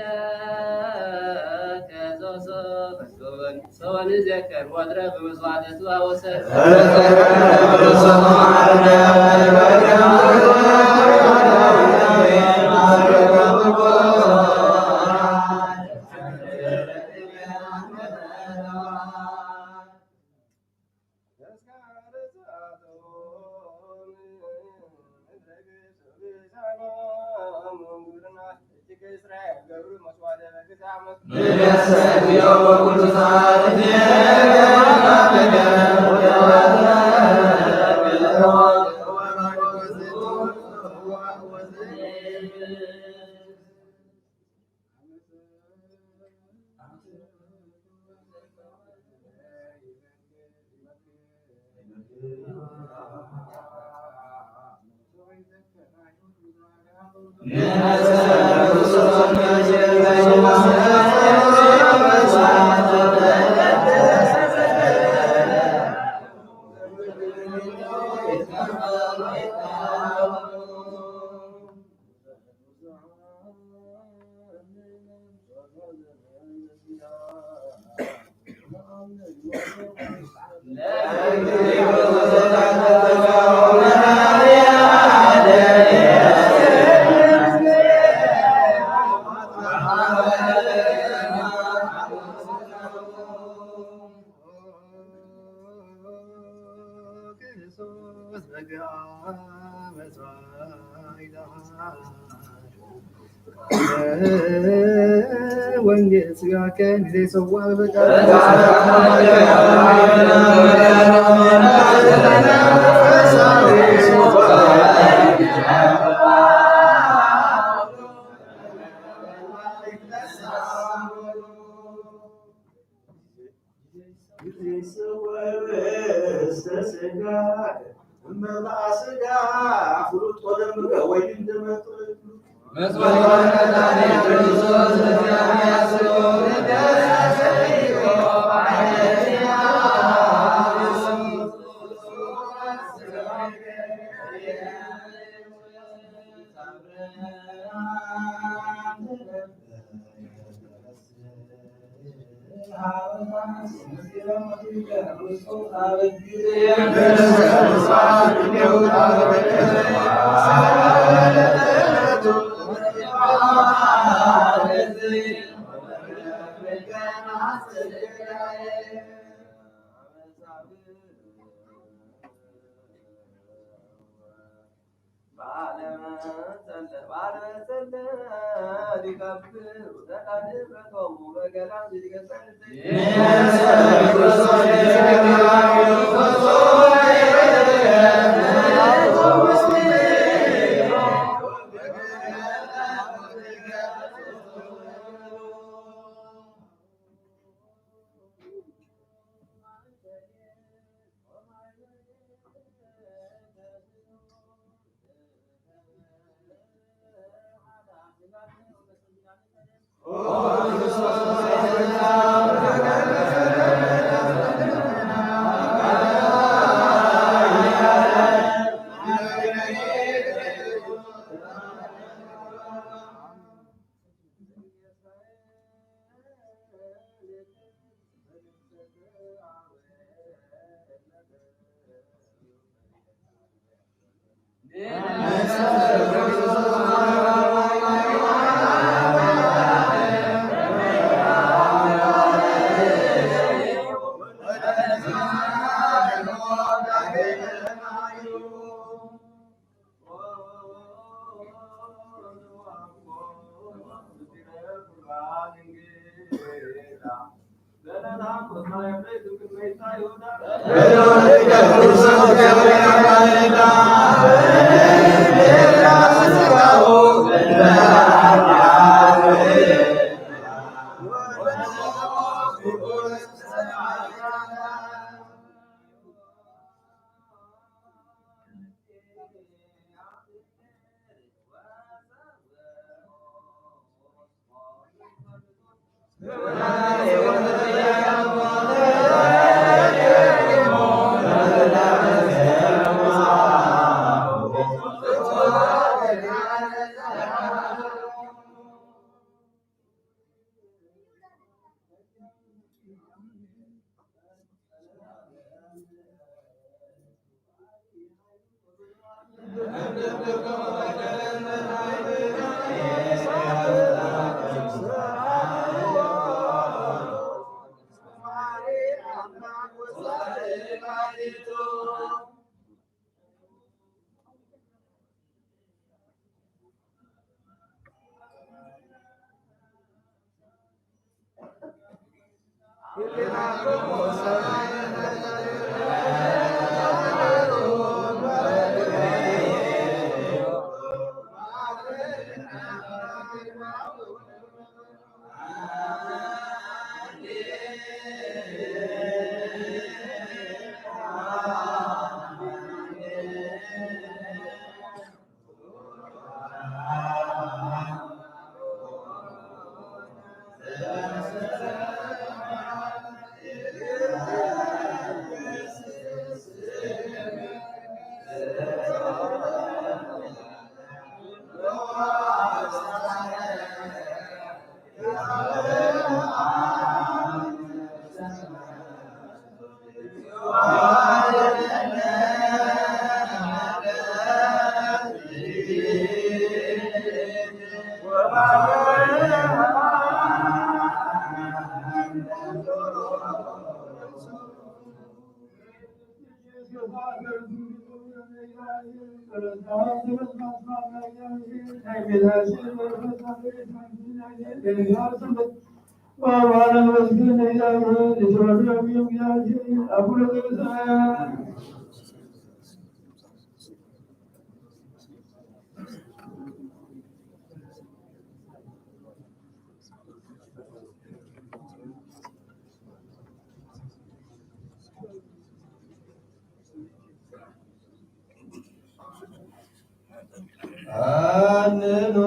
ከሶሶ በሶን ሰወን ዘከር ወድረ ብመስዋዕተ ጽዋ ወሰር ወንጌል ስጋከ ጊዜ ሰዋ በፈቃድ አነኑ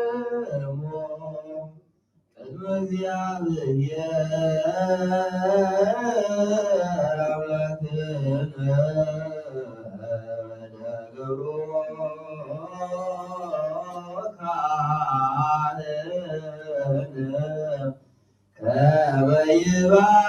አርሴክሙ ቅድመ እግዚአብሔር አምላክነ ወደገብሮ ካህነ ከመ ይባርከ።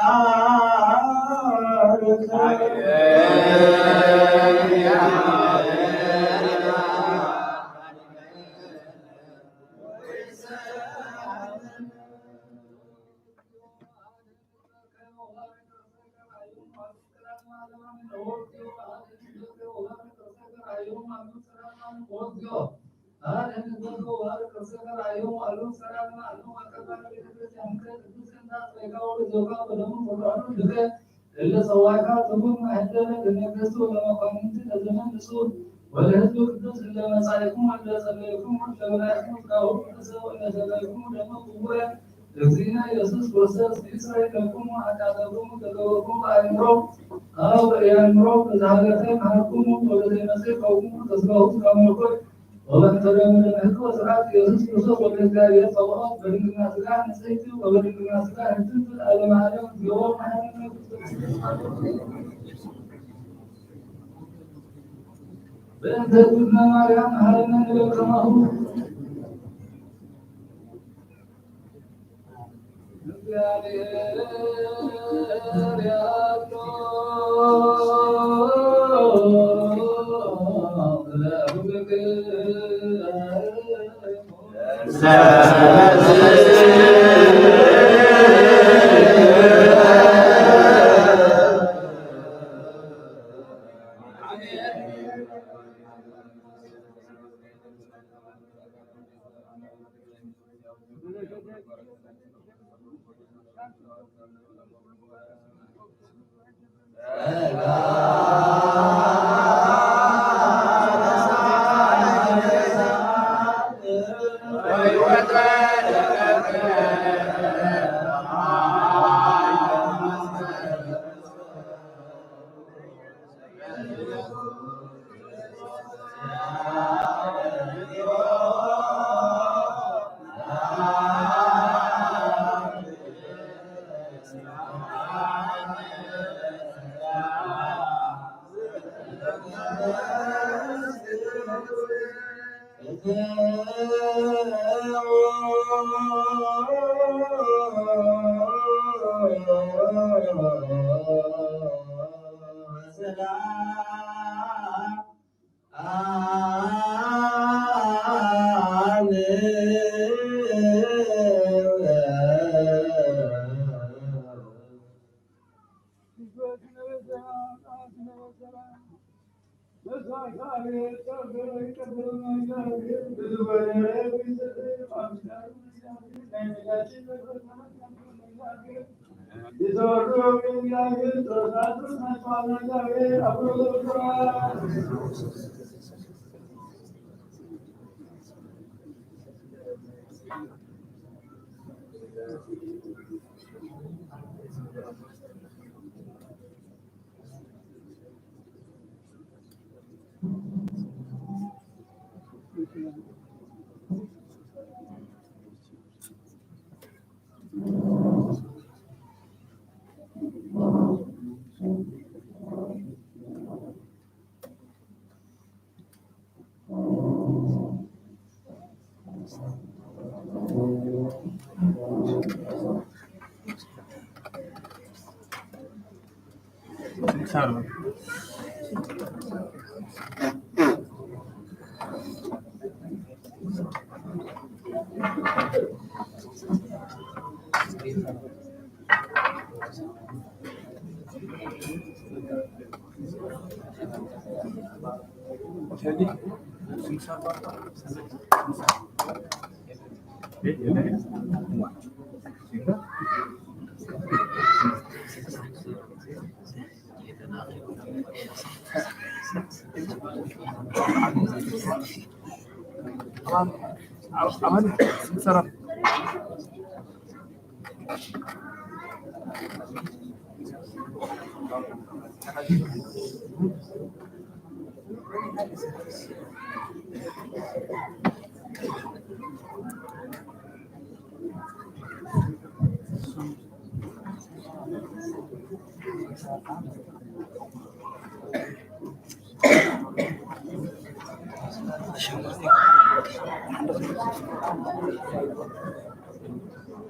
እለ ጸዋዕካ ትኩን ማሕደረ ለነገስቱ ወለመኳንንቲ ለዘመንሱ ወለህዝቡ ቅዱስ እለ መጻኢኩም ወለ ጸለይኩም ወለ በላይኩም ስጋሁ ቅዱሰ ወለ ሰተይኩም ደሙ ክቡረ እግዚእነ ኢየሱስ ክርስቶስ ይስረይ ለክሙ ኃጢአተክሙ ዘገበርኩሙ በአእምሮ አው በኢአእምሮ በዘሃለፈ መሃርኩሙ ወበዘይመጽእ ከውኩሙ ተስፋሁ ስጋ መለኮት ወበእንተ ደሙ ለምህክ ወስርዓት ኢየሱስ ክርስቶስ ወልደ እግዚአብሔር ጸባኦት በድንግልና ስጋ ንጽሕቲ ወበድንግልና ስጋ ህትምት ለዓለመ ዓለም እግዚኦ መሐረነ ክርስቶስ። በእንተ እግዝእትነ ማርያም መሐረነ ንበል ከማሁ።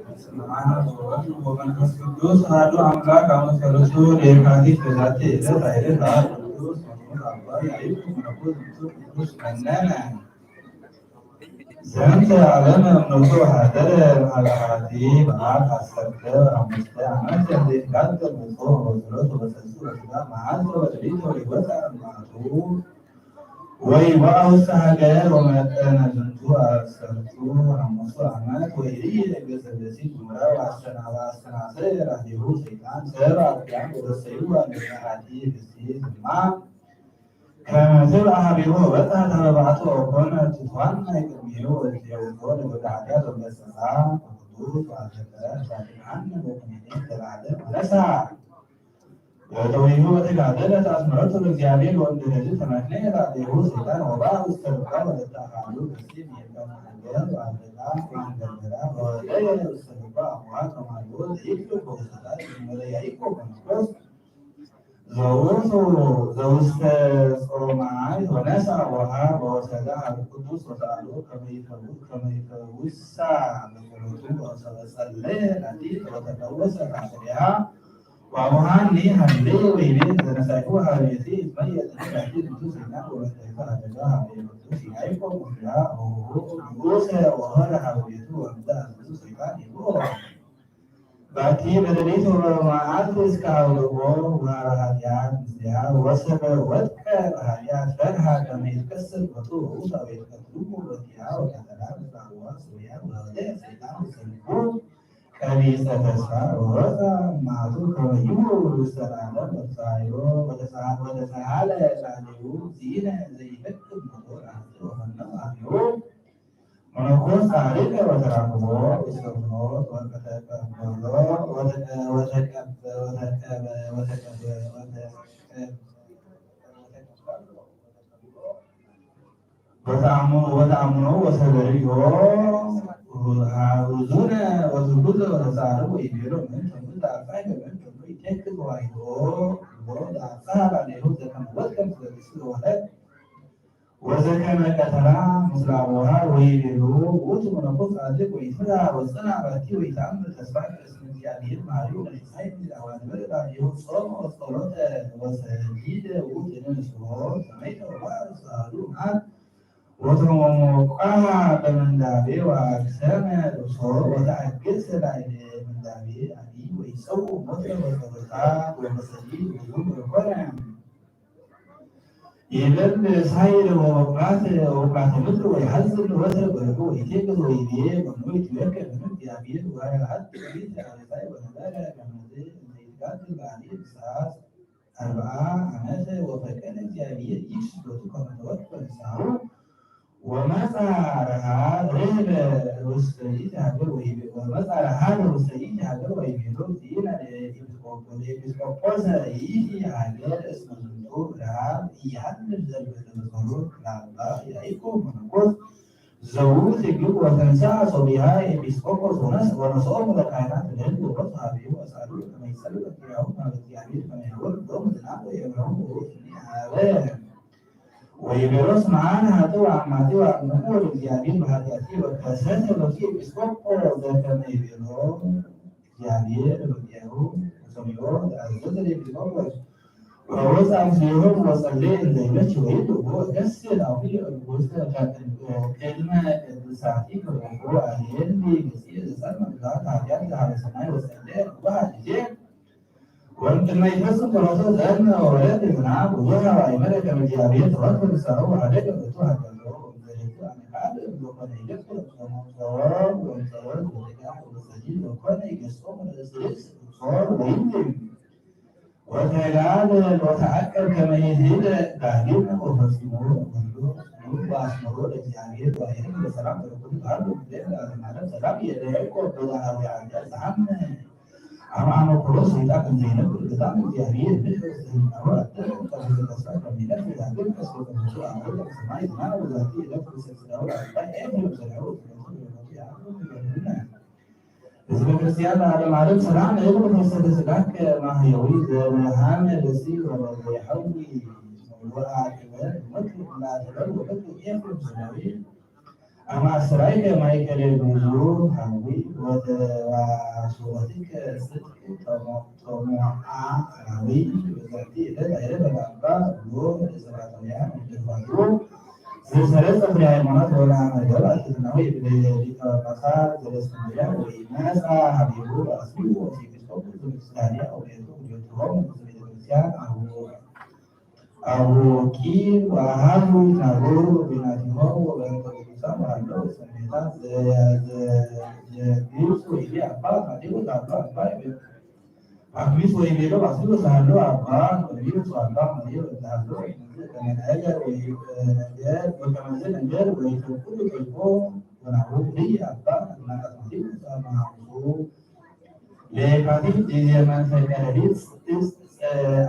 በስመ አብ ወወልድ ወመንፈስ ቅዱስ አሐዱ አምላክ። አመ ሰሉሱ ለየካቲት በዛቲ ዕለት አይረፍ ቅዱስ አባ ያዕቆብ መነኮስ ቅዱስ መነነ። ዘንተ ዓለም እምነቱ ሀደረ በዓለ ሐቲ በዓል ዐሰርተ ሐሙሽተ ዓመት ዘይትጋደል ብጾም ወጸሎት ወበሰልሲ ወስጋ መዓልተ ወሌሊት ወይወፅእ እምባቱ ወይወአ ውስተ ሀገር ወመጠነ ዝንቱ ዐሰርቱ ሐሙሽቱ ዓመት ወይርእየ ገጸ ብእሲት ዙራ ወአስተናሰ ራዲሁ ሰይጣን ሰብ አርያም ወበሰዩ ወእንተ ሐቲ ብእሲት ድማ ከመ ትብአ ሀቤሁ ወበጽሐት ሀበ ባሕቱ ወኮነ ትቷን ናይ ቅድሜሁ ወእግዚኦ ለገብረ ኃጢአት ወገሰጻ ወቅዱስ ወአዘከረ ዛቲ መሐመድ ወኩነኔ ዘለዓለም አነሳ። ወተዊሁ ወተጋደለ ተአስመረቱ ለእግዚአብሔር ወእምድረዝ ተመክነ ራዴሁ ሰይጣን ወባ ውስተ ልባ ወለተ አካሉ በስም የቀን ሀገር ወአብደላ ወአንገርገራ ወወደየ ውስተ ልባ አቡሃ ከማልቦ ዘይክል በውሰጣት ወለያይቆ መንፈስ ዘውቱ ዘውስተ ጾማይ ወነሳ ውሃ ወወሰዳ ሀበ ቅዱስ ወሰአሎ ከመ ይፈውስ ከመ ይፈውሳ በጸሎቱ ወሰበ ጸለየ ላቲ ወተፈወሰ ታስሪሃ ወአቡሃኒ ሀሌ ወይቤ ዘነሳይኩ ሀበ ቤቲ እትመየ ጽኒ ላቲ ቅዱስ ይናን ወበተይታ ሀደጋ ሀበ ቅዱስ ይናይቆ ሙፍሪሃ ወሁሁ ንጉሰ ወሆረ ሀበ ቤቱ ወምዳ አዘዙ ሰይጣን ይብኦ ባቲ በደሊት ወበመዓልቲ እስከ አውልቆ ወአርሃትያ ምስሊሃ ወሰበ ወድቀ በኃጢአት ፈርሃ ከመ ይትከስር ቦቱ ውእቱ አቤት ቀትሉ ወበኪያ ወቀተላ በጻዋ ስውያ ወወደ ሰይጣን ወሰልፉ ቀቢጸ ተስፋ ወወፃ እማቱ ከመ ይሁር ውስተ ለዓለም ወተሳሃሎ ወተሳሃለ ላዕሌሁ ሲነ ዘይፈቅድ ሞቶ ለአንተ ወፈነው አብዮ መነኮስ ጻድቅ ወተራክቦ ውስተ ፍኖት ወተቀበሎ ወተቀ- ወተቀበ- ወተቀበ- ወተቀበ- ወተቀበ- ወተአሙ- ወተአምኖ ወሰበሪዮ ውዙነ ወትጉዘ ወተጻርቦ ይቤሎ ምን ተምር ዳጻይ በምን ተምር ይቴክ ተዋሂዶ ዳጻ ላሌሁ ዘከመ ወትከም ስለዚህ ስለሆነ ወዘከመ ቀተላ ምስለ አቡሃ ወይቤሎ ውእቱ መነኮስ ጻድቅ ወይትፍራ ወጽና ባቲ ወይተአምር ተስፋ እስመ እግዚአብሔር መሐሪ ወመንፈሳዊ ምስለ አዋልድ በለ ላዕሌሁ ጾመ ወጸሎተ ወሰጊደ ውእቱ ንስሖ ሰመይተ ወባእስ አሐዱ መዓት ወተሞሞቃሃ በምንዳቤ ወአግሰመ ርእሶ ወተአግሰ ላዕሌ ምንዳቤ አቢ ወይጸውዕ ሞተ ወጸሎታ ወመሰጊድ ብዙ ወኮነ። ይብል ሳይል ወወቃት ወቃት ምድር ወይሐዝን ወትር በልቡ ወይቴክስ ወይቤ መኑ ይትወከል ምን እግዚአብሔር ወሀይ ሀት ሪት አረሳይ ወነበረ ከመዝ ዘይትጋድል ባሊ ብሳት አርብዓ ዓመት ወፈቀደ እግዚአብሔር ይሽ ቦቱ ከመ ተወክፈ ንስሐሁ ወመጻ ረሃብ ርህበ ውስተ ይእቲ ሀገር ወይቤ ወመጻ ረሃብ ውስተ ይእቲ ሀገር ወይቤሎ ዚነ ለኤጲስቆጶስ ለኤጲስቆጶስ ይእቲ ሀገር እስመ ዝንቱ ረሃብ ኢይሃልፍ ዘልፈተ በጸሎት ለአባ ያዕቆብ መነኮስ ዘውት ይግብ ወተንሳ ሶቢሃ ኤጲስቆጶስ ወነስ ወነስኦም ለካህናት ለህዝብ ወበጽሐ ሀቤሁ ወሰአሉ ከመ ይጸልው በኪያሁ ሀበ እግዚአብሔር ከመ ያወርድ ሎሙ ዝናም ወየብረሁ ውእቱ ሀበ ወይቤሎስ መዓን ሀጥእ ወአማቴ ወአቅንዑ ወደ እግዚአብሔር በኃጢአቴ ወከሰተ ሎቱ ኤጲስቆጶስ ዘከመ ይቤሎ እግዚአብሔር በኪያሁ ወሰሚዖ ተአዘዘ ለኤጲስቆጶስ ወወፅአ ምስሌሆሙ ወጸለየ እንዘ ይመች ወይብሎ ደስ አፉ ቅድመ ቅድሳቲከ ወአልየኒ ገጽየ ዘጸልመ ግዛት ኃጢአት ሀበ ሰማይ ወጸለየ ብዙኃ ጊዜ ወእምቅድመ ይፈጽም ጸሎቶ ዘእመ ወረድ ዝናብ ብዙኃ ወአእመረ ከመ እግዚአብሔር ተወክፈ ንስሐሁ ወሀደገ ውእቱ ሀገሮ። ወእምዘይቱ አነ ካልእ እምዘኮነ ይገብር ጾሙ ጾም ወጸሎት ወትጋት ወሰጊድ ወኮነ ይገጾሙ ለርእስ ርእስ ጾር ወይም ወተጋል ወተዐቀብ ከመ ይዝህል ዳግም ወፈጽሞ ወልዶ ወአስመሮ ለእግዚአብሔር ወአይህም በሰላም ተረኩቡ ተሃሉ። ለዘለዓለም ሰላም የለ ያዕቆብ በዛ ሀገር አንተ ሰላም አማመኮሮ ሰይጣን እንዘይነብር በጣም እግዚአብሔር ልጅ ወስህናው አደረ። ከመዘተስፋ ከሚለት ዳግም ከስወተመሱ አመረ ሰማይ ዝናብ ወዛቲ ዕለት ወሰስናው አባይ ኤፍሬም ዘናው ህዝበ ክርስቲያን ለዓለም ዓለም ሰላም ለእግር ፈሰተ ስጋከ ማህየዊ ዘብርሃነ ደሲ ወለዘይሐዊ ወአቅበ ምክር ላተበል ወበክ ኤፍሬም ዘናዊ አማስራይ ከማይ ከሌ ብዙ ሀዊ ወተዋስወትከ ስጥቅ ተሞዓ ሀዊ በዛቲ ዕለት አይረ በባባ ብሎ ለሰባተውያን እንደተባሉ ዘሰረጸ ፍሬ ሃይማኖት ወላ መደብ አትትናዊ ሊቀ ጳጳሳት ዘእስክንድርያ ወኢመጻ ሀቤሁ አስሉ ወኤጲስቆጶስ ዘእስክንድርያ ወቤቱ ቤትሆም ቤተክርስቲያን አቡ አቡ ቂር ወአሃዱ ይትናገሩ በይናቲሆም ወበእንተ ቅዱሳን ወሃለው ሰሜታት ዘግብጽ ወይቤ አባ ታዴዎስ አባ አባ አክሊስ ወይቤሎ ባስልዮስ ሃለው አባ ጊዮርጊስ አባ ማቴዎስ ዘሃለው ከመናገር ወይነገር ወከመዘ ነገር ወይፈቁዱ ጠይቆ ወናሁ ሪ አባ ናቃት ማቴዎስ አባ ሐሙሱ ለየካቲት ጊዜ መንፈቀ ሌሊት እስ- እስ-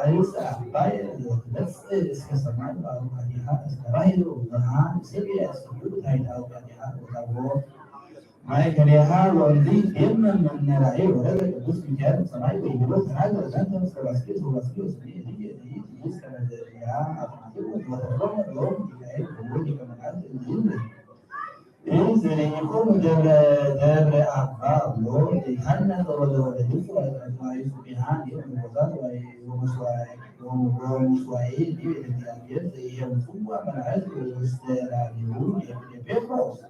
አይስ አባይ ወትመጽእ እስከ ሰማይ ወአውቃዲሃ እስከ ባሕር ወብርሃን ስግየ እስከ ኩሉ ታሕተ አውቃዲሃ ወታቦ ማእከሊሃ ወእምዝ ይትየመም መነ ራእየ ወረደ ቅዱስ ሚካኤል ሰማይ ወይቤሎ ተናገር ዘንተ ምስለ ባስልዮስ ወባስልዮስ እምይእዜሰ ይእቲ ይእቲ እስከ መዘርያ አትናቴዎስ ወተርጎመ ዮም ሚካኤል ወሊቀ መላእክት እንዲህ እንዘ ርኢኩሙ ደብረ ደብረ አባ ብሎ ይትሐነጸ ወለወደድኩ ወይጹ ቢሃን ወመንኮሳት ወመስዋዕት ወመስዋዕት ዲበ እግዚአብሔር ዘኢሄውጽዋ መላእክት ውስተ ላዕሌሁ ዲበ ጴጥሮስ።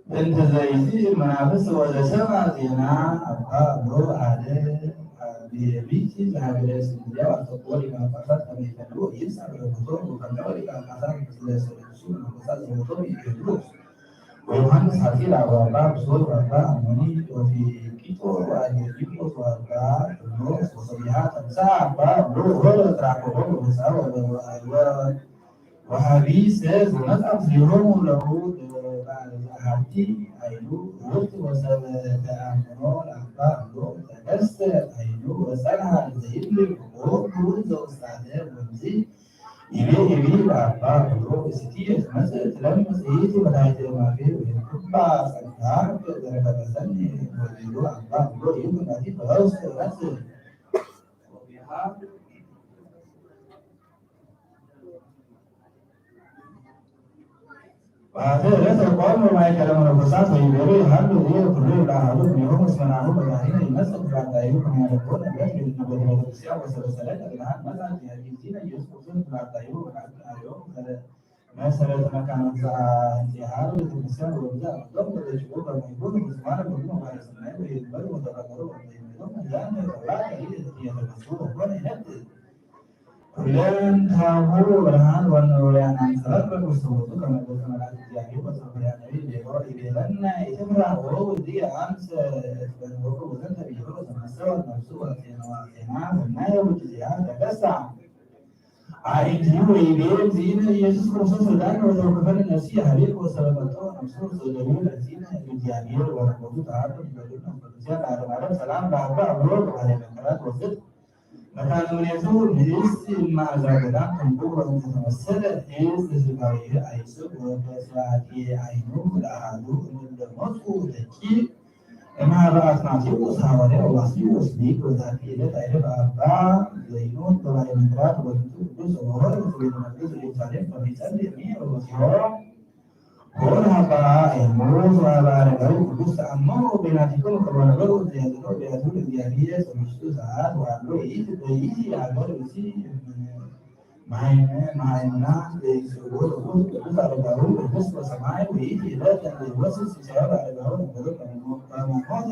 እንተ ዘይዚ መናፍስት ወዘሰምዐ ዜና አባ ብሎ አደ ቢቲ ዘሀገረ እስክንድርያ ወአስጠቆ ሊቀ ጳጳሳት ከመ ይፈልዎ ይንሳ በረከቶ ወፈነወ ሊቀ ጳጳሳት ምስለ ሰለስቱ መነኮሳት ዘቦቶም ቴዎድሮስ ወዮሐንስ ሐጺር አበባ ብሶት ወአባ አሞኒ ወፊቂጦ ወአንዮኒቆስ ወአባ ጥብሮስ ወሰቢሃ ተንሳ አባ ብሎ ወሆረ ተራከቦ ወመሳ ወሀቢሰ ዘመጻ ምስሌሆሙ ለሁ ለአሐቲ አይኑ ውርት ወሰበ ተአምኖ ለአባ ብሎ ተከስተ አይኑ ወጸንሐ ዘይብል ወኩሉ ዘውስታተ ወምዚ ይቤ ይቤ ለአባ ብሎ እስቲ መጽእ ትለምጽ ይእቲ ወላይተ ማፌ ወይኩባ ጸጋ ዘረከበሰኒ ወይሉ አባ ብሎ ይሁን አቲ ተወስተ መጽእ ወአተ ዕለተ ቆሙ ማእከለ መነኮሳት ወይቤሉ ይሃሉ እየ ኩሉ ይብላ አሐዱ እምኔሆሙ እስመ ናሁ በባህሪ ይመጽእ ፍላጣዩ ከመያደርጎ ነገር ቤትነ ቤተ ቤተክርስቲያን ወሰበሰለ ለብርሃን መጽአ እግዚእነ ኢየሱስ ክርስቶስ ፍላጣዩ ወካዕብ አርዮም መሰረተ መካናት ዘአንጺሃ ቤተክርስቲያን ወብዛ አቅዶም ወደጅቦ በመይቦ ለብዙማን በግሞ ማለስናይ ወይበር ወተፈቀሩ ወይመዶም ያን ተብላ ከሊል የተመሱ ወኮነ ይነጥል ኩለንታሁ ብርሃን ወነውርያን አንጸባረቀ ውስተ ውእቱ ከመ ገጸ መልአክ እግዚአብሔር ወጸውያ ነቢይ ቤሎ ይቤለነ ኢትፍራ ወእዚ አንሰ እትበልወቁ ወዘንተ ብሔሮ ዘማሰወት ነፍሱ ወአጼና ወአጼና ሰናየ ውእቱ ዚአ ተገሳ አእቲ ወይቤ እግዚእነ ኢየሱስ ክርስቶስ ወዳነ ወተውክፈነ ነፍሲ ያህቤ ወሰበቀቶ ነፍሱ ዘደዊ ለእግዚእነ እግዚአብሔር ወረከቱ ተሃሉ ይበሉነ ቅዱስያን ለዓለም ዓለም ሰላም ለአባ አብሮ በባህሪ መከራት ወስድ መካነ ምኔቱ ንእስ እማእዛ ገዳም ተንቁ ወእንተ ተመሰለ እዝ ስጋዊ አይስብ ወበስራቴ አይኑ ለአሃዱ እምለሞቱ ደቂ እምሃበ አትናቴዎስ ሐዋርያ ወባስልዮስ ሊቅ በዛቲ ዕለት አይረፍ አባ ዘይኖን በባሕረ ምክራት ወዝንቱ ቅዱስ ወሆር ወቤተ መቅደስ ኢየሩሳሌም ከመ ይጸልይ እምኔ ወበሲሖ ሆር ሀባ ኤሞስ ወሀባ አረጋዊ ቅዱስ ተአምሩ በይናቲክሙ ከመ ነበሩ ዘያጽንዑ በያቱ ለእግዚአብሔር ሰለስቱ ሰዓት ወአሎ ይእቲ በይእቲ ሀገር ብሲ መሃይምና ዘይስእዎ ቅዱስ አረጋዊ ቅዱስ በሰማይ ወይእቲ ዕለት እንዘይወስድ ሲሳዮ ለአረጋዊ ነበሩ ከመ ሞተ።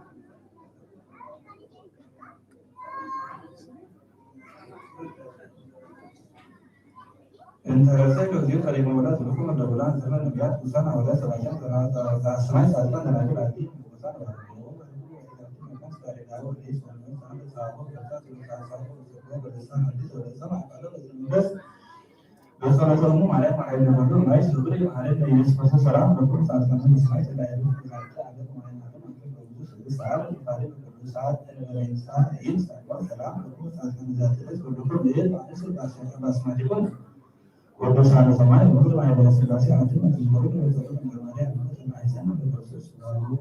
እንተረሰ ከዚኡ ቀሪቦም ወላ ዝልኩም ወደ ውላን ዘመን ነቢያት ቅዱሳን ሐዋርያት ሰባኪያን ሰማዕታት ሰማይ ጻድቃን ደናግል አዲ ቅዱሳን ባርኮ በጸሎተ እሙ ማርያም ማርያም ለኩሉ ናይ ስግር ማርያም ለኢየሱስ ክርስቶስ ሰላም ለኩሉ ጻድቃን ሰማይ ተዳይሩ ጻድቃን ዓለም ማርያም ዓለም ሰዓት ሰላም ለኩሉ ጻድቃን ዛትለስ ወልኩም ለየት ባስማቲኩም ወቅዱሳነ ሰማይ ወምድር ማህበረ ሥላሴ አንትሙ ትዝመሩ ለበረከቱ እንደ ማርያም ተማይጸን በክርስቶስ ስጋሁ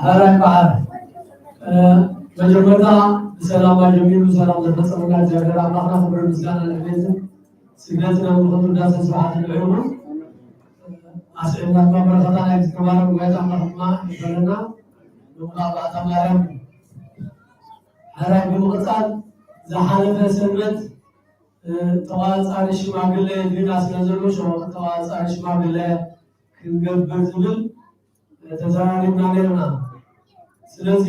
ሐራይ በዓል መጀመርታ ብሰላም ኣጀሚሩ ብሰላም ዘፈጸመና እግዚኣብሔር ኣምላኽና ክብርን ምስጋናን ዕቤትን ስግደትን ኣምልኾን ውዳሴን ስብሓትን ንዕኡ ይኹን። ኣስዒብና ድማ በረኸታ ናይ እግዚኣብሔር ጉባኤ ኣምላኽ ድማ ይፈለና። ንሙላ ባእታ ማርያም ሐራይ ብምቕጻል ዝሓለፈ ሰንበት ተዋጻሪ ሽማግለ ድና ስለ ዘሎ ተዋጻሪ ሽማግለ ክንገብር ዝብል ተዘራሪብና ነርና። ስለዚ